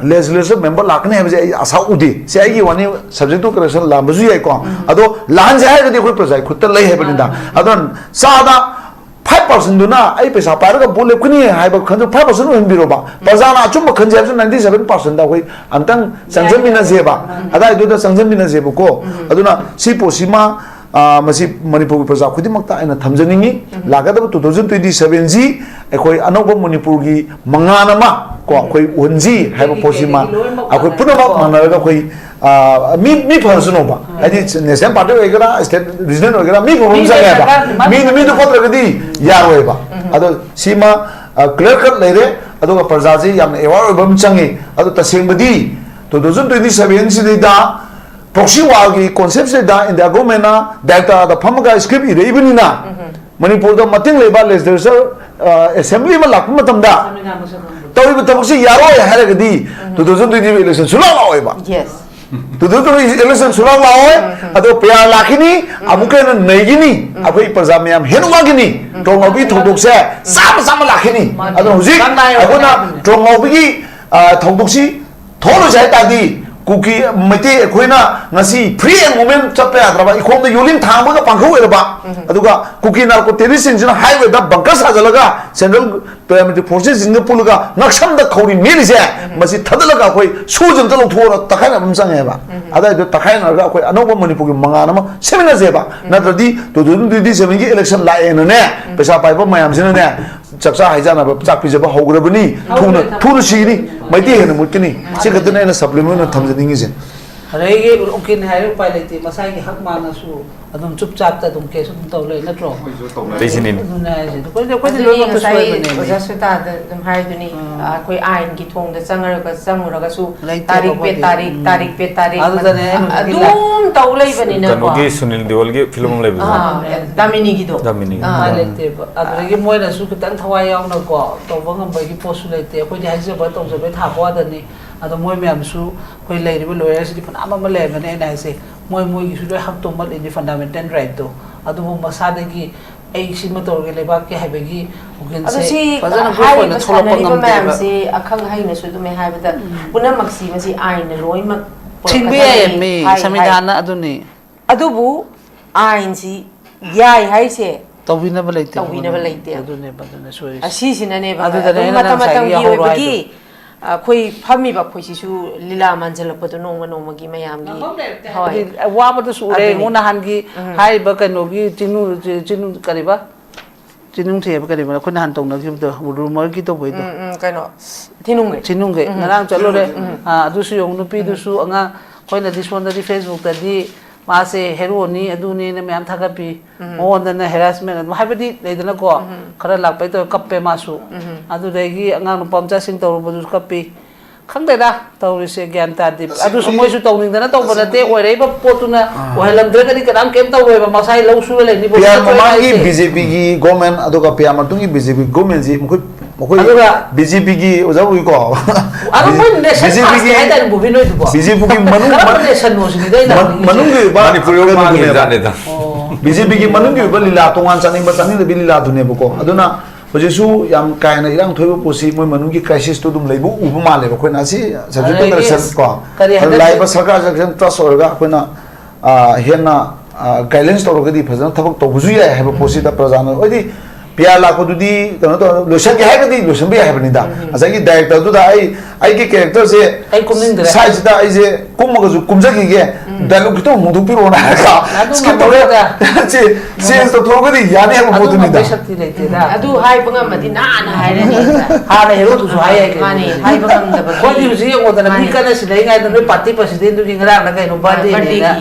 ꯂꯦꯖꯤꯁꯂꯦꯆꯔ ꯃꯦꯝꯕꯔ ꯂꯥꯛꯀꯅꯤ ꯍꯥꯏꯕꯁꯦ ꯑꯩ ꯑꯁꯥ ꯎꯗꯦ꯫ ꯁꯤ ꯑꯩꯒꯤ ꯋꯥꯅꯤ, subject to correction ꯂꯥꯟꯕꯁꯨ ꯌꯥꯏꯀꯣ꯫ ꯑꯗꯣ ꯂꯥꯟꯁꯦ ꯍꯥꯏꯔꯒꯗꯤ ꯑꯩꯈꯣꯏ ꯄ꯭ꯔꯖꯥꯒꯤ ꯈꯨꯠꯇ ꯂꯩ ꯍꯥꯏꯕꯅꯤꯗ꯫ ꯑꯗꯣ ꯆꯥꯗ ꯐꯥꯏꯚ ꯄꯥꯔꯁꯦꯟꯗꯨꯅ ꯑꯩ ꯄꯩꯁꯥ ꯄꯥꯏꯔꯒ ꯚꯣꯠ ꯂꯦꯞꯀꯅꯤ ꯍꯥꯏꯕ ꯈꯟꯗꯨ ꯐꯥꯏꯚ ꯄꯥꯔꯁꯦꯟ ꯑꯣꯏꯍꯟꯕꯤꯔꯣꯕ꯫ ꯄ꯭ꯔꯖꯥꯅ ꯑꯆꯨꯝꯕ ꯈꯟꯖꯩ ꯍꯥꯏꯕꯁꯨ ꯅꯥꯏꯟꯇꯤ ꯁꯚꯦꯟ ꯄꯥꯔꯁꯦꯟꯗ ꯑꯩꯈꯣꯏ ꯑꯝꯇꯪ ꯆꯪꯖꯟꯃꯤꯟꯅꯁꯦꯕ꯫ ꯑꯗꯥꯏꯗꯨꯗ ꯆꯪꯖꯟꯃꯤꯟꯅꯁꯦꯕꯀꯣ꯫ ꯑꯗꯨꯅ ꯁꯤ ꯄꯣꯠꯁꯤꯃ, ꯑ, ꯃꯁꯤ ꯃꯅꯤꯄꯨꯔꯒꯤ ꯄ꯭ꯔꯖꯥ ꯈꯨꯗꯤꯡꯃꯛꯇ ꯑꯩꯅ ꯊꯝꯖꯅꯤꯡꯉꯤ꯫ ꯂꯥꯛꯀꯗꯕ ꯇꯨ ꯊꯥꯎꯖꯟ ꯇ꯭ꯋꯦꯟꯇꯤ ꯁꯚꯦꯟꯁꯤ ꯑꯩꯈꯣꯏ ꯑꯅꯧꯕ ꯃꯅꯤꯄꯨꯔꯒꯤ ꯃꯉꯥꯜ ꯑꯃ ꯀꯣ ꯑꯩꯈꯣꯏ ꯎꯍꯟꯁꯤ ꯍꯥꯏꯕ ꯄꯣꯠꯁꯤꯃ ꯑꯩꯈꯣꯏ ꯄꯨꯝꯅꯃꯛ ꯃꯥꯟꯅꯔꯒ ꯑꯩꯈꯣꯏ, ꯑ, ꯃꯤ, ꯃꯤ ꯐꯔꯁꯅꯣꯕ꯫ ꯍꯥꯏꯗꯤ ꯅꯦꯁꯅꯦꯜ ꯄꯥꯔꯇꯤ ꯑꯣꯏꯒꯦꯔꯥ, ꯁ꯭ꯇꯦꯠ ꯔꯤꯖꯅꯦꯜ ꯑꯣꯏꯒꯦꯔꯥ, ꯃꯤ ꯐꯕ ꯑꯃ ꯆꯪꯉꯦꯕ꯫ ꯃꯤꯅ ꯃꯤꯗꯣ ꯐꯠꯇ꯭ꯔꯒꯗꯤ ꯌꯥꯔꯣꯏꯕ꯫ ꯑꯗꯣ ꯁꯤꯃ, ꯑ, ꯀ꯭ꯂꯤꯌꯔ ꯀꯠ ꯂꯩꯔꯦ꯫ ꯑꯗꯨꯒ ꯄ꯭ꯔꯖꯥꯁꯤ ꯌꯥꯝꯅ ꯑꯦꯋꯥꯔ ꯑꯣꯏꯕ ꯑꯃ ꯆꯪꯉꯤ꯫ ꯑꯗꯣ ꯇꯁꯦꯡꯕꯗꯤ ꯇꯨ ꯊꯥꯎꯖꯟ ꯇ꯭ꯋꯦꯟꯇꯤ ꯁꯚꯦꯟꯁꯤꯗꯩꯗ ꯄ꯭ꯔꯣꯛꯁꯤ ꯋꯥꯔꯒꯤ ꯀꯣꯟꯁꯦꯞꯁꯤꯗ ꯏꯟꯗꯤꯌꯥ ꯒꯣꯔꯃꯦꯟꯅ ꯗꯥꯏꯔꯦꯛꯇꯔꯗ ꯐꯝꯃꯒ ꯁ꯭ꯀ꯭ꯔꯤꯞ ꯏꯔꯛꯏꯕꯅꯤꯅ, ꯃꯅꯤꯄꯨꯔꯗ ꯃꯇꯤꯡ ꯂꯩꯕ ꯂꯦꯖꯤꯁꯂꯦꯆꯔ, ꯑ, ꯑꯦꯁꯦꯝꯕ꯭ꯂꯤ ꯑꯃ ꯂꯥꯛꯄ ꯃꯇꯝꯗ ꯇꯧꯔꯤꯕ ꯊꯕꯛꯁꯤ ꯌꯥꯔꯣꯏ ꯍꯥꯏꯔꯒꯗꯤ ꯇꯨ ꯊꯥꯎꯖꯟ ꯇ꯭ꯋꯦꯟꯇꯤ ꯏꯂꯦꯛꯁꯟ ꯁꯨꯡꯂꯥꯛ ꯂꯥꯛꯑꯣꯏꯕ꯫ ꯇꯨ ꯊꯥꯎꯖꯟ ꯇ꯭ꯋꯦꯟꯇꯤ ꯏꯂꯦꯛꯁꯟ ꯁꯨꯡꯂꯥꯛ ꯂꯥꯛꯑꯣꯏ꯫ ꯑꯗꯣ ꯄꯤ ꯑꯥꯔ ꯂꯥꯛꯈꯤꯅꯤ, ꯑꯃꯨꯛꯀ ꯍꯦꯟꯅ ꯅꯩꯈꯤꯅꯤ꯫ ꯑꯩꯈꯣꯏ ꯄ꯭ꯔꯖꯥ ꯃꯌꯥꯝ ꯍꯦꯟꯅ ꯋꯥꯈꯤꯅꯤ꯫ ꯇ꯭ꯔꯣꯡꯉꯥꯎꯕꯤ ꯊꯧꯗꯣꯛꯁꯦ ꯆꯥꯝꯃ ꯆꯥꯝꯃ ꯂꯥꯛꯈꯤꯅꯤ꯫ ꯑꯗꯣ ꯍꯧꯖꯤꯛ ꯑꯩꯈꯣꯏꯅ ꯇ꯭ꯔꯣꯡꯉꯥꯎꯕꯤꯒꯤ, ꯑ, ꯊꯧꯗꯣꯛꯁꯤ ꯊꯣꯛꯍꯜꯂꯣꯏꯁꯦ ꯍꯥꯏ ꯇꯥꯔꯗꯤ ꯀꯨꯀꯤ ꯃꯩꯇꯩ ꯑꯩꯈꯣꯏꯅ ꯉꯁꯤ free and open ꯆꯠꯄ ꯌꯥꯗ꯭ꯔꯕ, ꯏꯈꯣꯝꯗ ꯌꯣꯠꯂꯤꯡ ꯊꯥꯡꯕꯒ ꯄꯥꯡꯊꯣꯛ ꯑꯣꯏꯔꯕ, ꯑꯗꯨꯒ ꯀꯨꯀꯤ ꯅꯥꯔꯀꯣ ꯇꯦꯔꯣꯔꯤꯁ꯭ꯠꯁꯤꯡꯁꯤꯅ highwayꯗ bunker ꯁꯥꯖꯤꯜꯂꯒ central paramilitary forcesꯁꯤꯡꯒ ꯄꯨꯜꯂꯒ ꯉꯛꯁꯝꯗ ꯈꯧꯔꯤ ꯃꯦꯠꯂꯤꯁꯦ, ꯃꯁꯤ ꯊꯥꯗꯠꯂꯒ ꯑꯩꯈꯣꯏ ꯁꯨꯁꯦ ꯑꯝꯇ ꯂꯧꯊꯣꯛꯑꯣ, ꯇꯛꯈꯥꯏꯅꯕ ꯑꯃ ꯆꯪꯉꯦꯕ꯫ ꯑꯗꯨꯋꯥꯏꯗ ꯇꯛꯈꯥꯏꯅꯔꯒ ꯑꯩꯈꯣꯏ ꯑꯅꯧꯕ ꯃꯅꯤꯄꯨꯔꯒꯤ ꯃꯉꯥꯜ ꯑꯃ ꯁꯦꯝꯃꯤꯟꯅꯁꯦꯕ꯫ ꯅꯠꯇ꯭ꯔꯗꯤ two thousand twenty sevenꯒꯤ election ꯂꯥꯛꯑꯦꯅꯅꯦ, ꯄꯩꯁꯥ ꯄꯥꯏꯕ ꯃꯌꯥꯝꯁꯤꯅꯅꯦ, ꯆꯥꯛꯆꯥ ꯍꯩꯖꯥꯟꯅꯕ, ꯆꯥꯛ ꯄꯤꯖꯕ ꯍꯧꯈ꯭ꯔꯕꯅꯤ꯫ ꯊꯨꯅ, ꯊꯨꯅ ꯁꯤꯒꯅꯤ꯫ ꯃꯩꯇꯩ ꯍꯦꯟꯅ ꯃꯨꯠꯀꯅꯤ꯫ ꯁꯤ ꯈꯛꯇꯅꯦ ꯑꯩꯅ supplement ꯑꯣꯏꯅ ꯊꯝꯖꯅꯤꯡꯉꯤꯁꯦ꯫ ꯑꯗꯒꯤ ꯎꯀꯤꯜ ꯍꯥꯏꯔꯦ, ꯎꯄꯥꯏ ꯂꯩꯇꯦ, ꯃꯁꯥꯒꯤ ꯍꯛ ꯃꯥꯡꯉꯁꯨ ꯑꯗꯨꯝ ꯆꯨꯞ ꯆꯥꯞꯇ ꯑꯗꯨꯝ case ꯑꯗꯨꯝ ꯇꯧ ꯂꯩ, ꯅꯠꯇ꯭ꯔꯣ? ꯑꯩꯈꯣꯏꯁꯨ ꯇꯧꯅꯔꯤ꯫ ꯑꯩꯁꯤꯅꯤꯅꯦ꯫ ꯑꯗꯨꯅꯦ ꯍꯥꯏꯁꯦ꯫ ꯑꯩꯈꯣꯏꯗꯤ, ꯑꯩꯈꯣꯏꯗꯤ ꯑꯗꯨꯅꯦ ꯂꯣꯏꯅꯃꯛꯇ ꯉꯁꯥꯏ ꯁꯣꯏꯕꯅꯦ꯫ ꯑꯣꯖꯥ ꯁꯨꯇꯥꯗ ꯑꯗꯨꯝ ꯍꯥꯏꯗꯨꯅꯤ, ꯎꯝ꯫ ꯑꯩꯈꯣꯏ ꯑꯥꯏꯟꯒꯤ ꯊꯣꯡꯗ ꯆꯪꯉꯒ, ꯆꯪꯉꯨꯔꯒꯁꯨ ꯂꯩꯇꯦꯕ ꯇꯥꯔꯤꯛ ꯄꯦ ꯑꯩꯈꯣꯏꯗꯤ꯫ ꯇꯥꯔꯤꯛ, ꯎꯝ꯫ ꯇꯥꯔꯤꯛ ꯄꯦ ꯇꯥꯔꯤꯛ ꯑꯗꯨꯗꯅꯦ ꯑꯩꯅ ꯍꯧꯖꯤꯛꯀꯤ ꯑꯗꯨꯝ ꯇꯧ ꯂꯩꯕꯅꯤꯅꯀꯣ꯫ ꯀꯩꯅꯣꯒꯤ ꯁꯨꯅꯤꯜ ꯗꯤꯑꯣꯜꯒꯤ film ꯑꯃ ꯂꯩꯕꯗꯣ꯫ ꯑꯥ, ꯗꯥꯃꯤꯅꯤꯒꯤꯗꯣ꯫ ꯗꯥꯃꯤꯅꯤꯒꯤ꯫ ꯑꯥ, ꯑꯥ꯫ ꯂꯩꯇꯦꯕ꯫ ꯑꯗꯨꯗꯒꯤ ꯃꯣꯏꯅꯁꯨ ꯈꯤꯇꯪ ꯊꯋꯥꯏ ꯌꯥꯎꯅꯀꯣ ꯇꯧꯕ ꯉꯝꯕꯒꯤ ꯄꯣꯠꯁꯨ ꯂꯩꯇꯦ꯫ ꯑꯩꯈꯣꯏꯗꯤ ꯍꯥꯏꯖꯕ ꯇꯧꯖꯕꯩ ꯊꯥꯕ ꯋꯥꯗꯅꯤ꯫ ꯑꯗꯣ ꯃꯣꯏ ꯃꯌꯥꯝꯁꯨ ꯑꯩꯈꯣꯏ ꯂꯩꯔꯤꯕ lawyerꯁꯤꯗꯤ ꯐꯅꯌꯥꯝ ꯑꯃ ꯂꯩꯔꯝꯒꯅꯤ, ꯑꯩꯅ ꯍꯥꯏꯁꯦ꯫ ꯃꯣꯏ, ꯃꯣꯏꯒꯤꯁꯨ ꯂꯣꯏ ꯍꯛꯇꯣ ꯃꯠꯂꯤꯅꯤ, fundamental rightꯇꯣ꯫ ꯑꯗꯨꯕꯨ ꯃꯁꯥꯗꯒꯤ ꯑꯩ ꯁꯤꯃ ꯇꯧꯔꯒꯦ ꯂꯩꯕꯥꯛꯀꯤ ꯍꯥꯏꯕꯒꯤ ꯑꯗꯣ ꯋꯥꯈꯜꯁꯦ ꯁꯤ ꯐꯖꯅ group ꯍꯥꯏꯔꯤꯕ ꯑꯣꯏꯅ ꯊꯣꯛꯂꯛꯄ ꯁꯥꯟꯅꯔꯤꯕ ꯉꯝꯗꯦꯕ꯫ ꯃꯌꯥꯝꯁꯤ ꯑꯈꯪ ꯑꯍꯩꯅꯁꯨ ꯑꯗꯨꯃꯥꯏ ꯍꯥꯏꯕꯗ ꯎꯝ꯫ ꯄꯨꯝꯅꯃꯛꯁꯤ ꯃꯁꯤ ꯑꯥꯏꯟꯅ ꯂꯣꯏꯅꯃꯛ ꯊꯤꯡꯕ ꯄꯨꯔꯛꯀꯗꯕꯅꯤ ꯌꯥꯏꯌꯦꯃꯤ, ꯍꯥꯏ, ꯍꯥꯏ꯫ ꯁꯪꯕꯤꯙꯥꯟꯅ ꯑꯗꯨꯅꯤ꯫ ꯑꯗꯨꯕꯨ ꯑꯥꯏꯟꯁꯤ ꯌꯥꯏ ꯍꯥꯏꯁꯦ ꯇꯧꯕꯤꯅꯕ ꯂꯩꯇꯦ꯫ ꯇꯧꯕꯤꯅꯕ ꯂꯩꯇꯦ꯫ ꯑꯗꯨꯅꯦꯕ, ꯑꯗꯨꯅ ꯁꯣꯏꯔꯤꯁꯦ꯫ ꯑꯁꯤꯁꯤꯅꯅꯦꯕ ꯑꯗꯨꯗꯅꯦ ꯑꯗꯨꯝ ꯑꯩꯅ ꯃꯇꯝ ꯉꯁꯥꯏꯒꯤ ꯃꯇꯝꯒꯤ ꯌꯥꯍꯧꯔꯣ ꯑꯣꯏꯕꯒꯤ ꯍꯥꯏꯗꯣ꯫ ꯑꯩꯈꯣꯏ ꯐꯝꯃꯤꯕ ꯑꯩꯈꯣꯏꯁꯤꯁꯨ ꯂꯤꯂꯥ ꯃꯥꯟꯁꯤꯜꯂꯛꯄꯗꯣ ꯅꯣꯡꯃ ꯅꯣꯡꯃꯒꯤ ꯃꯌꯥꯝꯒꯤ꯫ ꯉꯥꯡꯐꯝ ꯂꯩꯔꯛꯇꯦ ꯍꯣꯏ꯫ ꯍꯥꯏꯕꯗꯤ ꯋꯥꯕꯗꯁꯨ ꯎꯔꯦ꯫ ꯑꯗꯨꯅꯤ꯫ ꯌꯦꯡꯉꯣ ꯅꯍꯥꯟꯒꯤ ꯎꯝ꯫ ꯍꯥꯏꯔꯤꯕ ꯀꯩꯅꯣꯒꯤ ꯆꯤꯅꯨ, ꯆꯤ-, ꯆꯤꯅꯨ ꯀꯔꯤꯕ? ꯆꯤꯅꯨꯡꯊꯤ ꯍꯥꯏꯕ ꯀꯔꯤꯕ? ꯑꯩꯈꯣꯏ ꯅꯍꯥꯟ ꯇꯧꯅꯈꯤꯕꯗꯣ, rumorꯒꯤ ꯇꯧꯕꯩꯗꯣ꯫ ꯎꯝ, ꯎꯝ, ꯀꯩꯅꯣ, ꯊꯤꯅꯨꯡꯒꯩ꯫ ꯊꯤꯅꯨꯡꯒꯩ꯫ ꯎꯝ꯫ ꯉꯔꯥꯡ ꯆꯠꯂꯨꯔꯦ꯫ ꯎꯝ꯫ ꯑꯥ, ꯑꯗꯨꯁꯨ ꯌꯦꯡꯉꯨ, ꯅꯨꯄꯤꯗꯨꯁꯨ ꯎꯝ꯫ ꯑꯉꯥꯡ, ꯑꯩꯈꯣꯏꯅꯗꯤ ꯁꯣꯝꯗꯗꯤ Facebookꯇꯗꯤ ꯃꯥꯁꯦ heroꯅꯤ, ꯑꯗꯨꯅꯦꯅ ꯃꯌꯥꯝ ꯊꯥꯒꯠꯄꯤ꯫ ꯎꯝ꯫ ꯃꯉꯣꯟꯗꯅ harassment ꯑꯗꯨꯝ ꯍꯥꯏꯕꯗꯤ ꯂꯩꯗꯅꯀꯣ, ꯎꯝ꯫ ꯈꯔ ꯂꯥꯛꯄꯩ ꯇꯧꯔ ꯀꯞꯄꯦ ꯃꯥꯁꯨ꯫ ꯎꯝ꯫ ꯑꯗꯨꯗꯒꯤ ꯑꯉꯥꯡ ꯅꯨꯄꯥ ꯃꯆꯥꯁꯤꯡ ꯇꯧꯔꯨꯕꯗꯨꯁꯨ ꯀꯞꯄꯤ꯫ ꯈꯪꯗꯦꯗ ꯇꯧꯔꯤꯁꯦ, ꯒ꯭ꯌꯥꯟ ꯇꯥꯗꯦ꯫ ꯑꯗꯨꯁꯨ ꯃꯣꯏꯁꯨ ꯇꯧꯅꯤꯡꯗꯅ ꯇꯧꯕ ꯅꯠꯇꯦ, ꯑꯣꯏꯔꯛꯏꯕ ꯄꯣꯠꯇꯨꯅ ꯑꯥ꯫ ꯑꯣꯏꯍꯜꯂꯝꯗ꯭ꯔꯒꯗꯤ ꯀꯅꯥꯝ ꯀꯩꯝ ꯇꯧꯔꯣꯏꯕ, ꯃꯁꯥꯏ ꯂꯧ ꯁꯨꯔ ꯂꯩꯅꯤꯕ꯫ ꯄꯤ ꯑꯥꯔ ꯍꯧꯖꯤꯛ ꯃꯃꯥꯡꯒꯤ ꯍꯥꯏꯁꯦ꯫ ꯕꯤ ꯖꯦ ꯄꯤꯒꯤ government, ꯑꯗꯨꯒ ꯄꯤ ꯑꯥꯔ ꯃꯇꯨꯡꯒꯤ ꯕꯤ ꯖꯦ ꯄꯤ governmentꯁꯤ ꯃꯈꯣꯏ, ꯃꯈꯣꯏ ꯑꯗꯨꯒ ꯕꯤ ꯖꯦ ꯄꯤꯒꯤ ꯑꯣꯖꯥ ꯎꯏꯀꯣ꯫ ꯑꯗꯣ ꯃꯣꯏ nation ꯕꯤ ꯖꯦ ꯄꯤꯒꯤ ꯐꯥꯁꯅꯦ ꯍꯥꯏꯗꯥꯏꯅꯦ, ꯕꯣꯕꯤ ꯅꯣꯏꯗꯨꯕꯣ? ꯕꯤ ꯖꯦ ꯄꯤꯒꯤ ꯃꯅꯨꯡ, ꯀꯔꯝꯕ nationꯅꯣ ꯁꯤꯅꯤꯗ ꯑꯩꯅ ꯃ-, ꯍꯪꯅꯤꯡꯉꯤꯁꯦ꯫ ꯃꯅꯨꯡꯒꯤ ꯑꯣꯏꯕ ꯃꯅꯤꯄꯨꯔ ꯌꯧ ꯀꯩꯅꯣꯗꯨꯅꯦꯕ꯫ ꯃꯥꯡꯉꯤꯕꯖꯥꯠꯅꯤꯗ꯫ ꯑꯣ꯫ ꯕꯤ ꯖꯦ ꯄꯤꯒꯤ ꯃꯅꯨꯡꯒꯤ ꯑꯣꯏꯕ ꯂꯤꯂꯥ, ꯇꯣꯉꯥꯟ ꯆꯥꯅꯤꯡꯕ ꯆꯥꯅꯤꯡꯗꯕꯤ ꯂꯤꯂꯥꯗꯨꯅꯦꯕꯀꯣ꯫ ꯑꯗꯨꯅ ꯍꯧꯖꯤꯛꯁꯨ ꯌꯥꯝ ꯀꯥ ꯍꯦꯟꯅ ꯏꯔꯥꯡ ꯊꯣꯛꯏꯕ ꯄꯣꯠꯁꯤ ꯃꯣꯏ ꯃꯅꯨꯡꯒꯤ crisis ꯇꯨ ꯑꯗꯨꯝ ꯂꯩꯕ ꯎꯕ ꯃꯥꯜꯂꯦꯕ ꯑꯩꯈꯣꯏꯅ꯫ ꯑꯁꯤ subject ꯇ ꯑꯗꯒꯤ ꯂꯩꯁꯟ-, ꯀꯣ, ꯀꯔꯤ ꯍꯟꯗꯛ ꯂꯥꯛꯏꯕ ꯁꯔꯀꯥꯔꯁꯤꯗ ꯈꯤꯇꯪ trust ꯑꯣꯏꯔꯒ ꯑꯩꯈꯣꯏꯅ, ꯑ, ꯍꯦꯟꯅ, ꯑ, guidelines ꯇꯧꯔꯒꯗꯤ ꯐꯖꯅ ꯊꯕꯛ ꯇꯧꯕꯁꯨ ꯌꯥꯏ ꯍꯥꯏꯕ ꯄꯣꯠꯁꯤꯗ ꯄ꯭ꯔꯖꯥꯅ, ꯍꯥꯏꯗꯤ P R ꯂꯥꯛꯄꯗꯨꯗꯤ ꯀꯩꯅꯣ ꯇꯧꯔ ꯂꯣꯏꯁꯟꯒꯦ ꯍꯥꯏꯔꯒꯗꯤ ꯂꯣꯏꯁꯟꯕ ꯌꯥꯏ ꯍꯥꯏꯕꯅꯤꯗ꯫ ꯉꯁꯥꯏꯒꯤ director ꯗꯨꯗ ꯑꯩ, ꯑꯩꯒꯤ character ꯁꯦ ꯑꯩ ꯀꯨꯝꯅꯤꯡꯗ꯭ꯔꯦ꯫ side ꯁꯤꯗ ꯑꯩꯁꯦ ꯀꯨꯝꯃꯒꯁꯨ ꯀꯨꯝꯖꯈꯤꯒꯦ, dialogue ꯈꯤꯇꯪ ꯍꯣꯡꯗꯣꯛꯄꯤꯔꯛꯑꯣꯅ ꯍꯥꯏꯔꯒ ꯑꯗꯨ skip ꯇꯧꯔꯒ ꯉꯝꯃꯔꯣꯏꯗ꯫ change ꯇꯧꯊꯣꯛꯑꯒꯗꯤ ꯌꯥꯅꯤ ꯍꯥꯏꯕ ꯑꯗꯨ ꯄꯣꯠꯇꯨꯅꯤꯗ꯫ ꯉꯝꯕꯩ ꯁꯛꯇꯤ ꯂꯩꯇꯦꯗ꯫ ꯑꯗꯨ ꯍꯥꯏꯕ ꯉꯝꯃꯗꯤ ꯅꯍꯥꯟꯅ ꯍꯥꯏꯔꯅꯤ꯫ ꯍꯥꯟꯅ ꯍꯦꯔꯣꯗꯨꯁꯨ ꯍꯥꯏ ꯌꯥꯏ ꯀꯩꯅꯣ꯫ ꯃꯥꯅꯦ, ꯍꯥꯏꯕ ꯉꯝꯗꯕ꯫ ꯑꯩꯈꯣꯏꯗꯤ ꯍꯧꯖꯤꯛ ꯌꯦꯡꯉꯣꯗꯅ ꯃꯤ ꯃꯥꯅꯦ꯫ ꯀꯟꯅ ꯁꯤꯟꯅꯔꯤꯉꯩꯗ ꯅꯣꯏ party president ꯗꯨꯒꯤ ꯉꯔꯥꯡꯅ ꯀꯩꯅꯣ birthday ꯅꯦꯅ꯫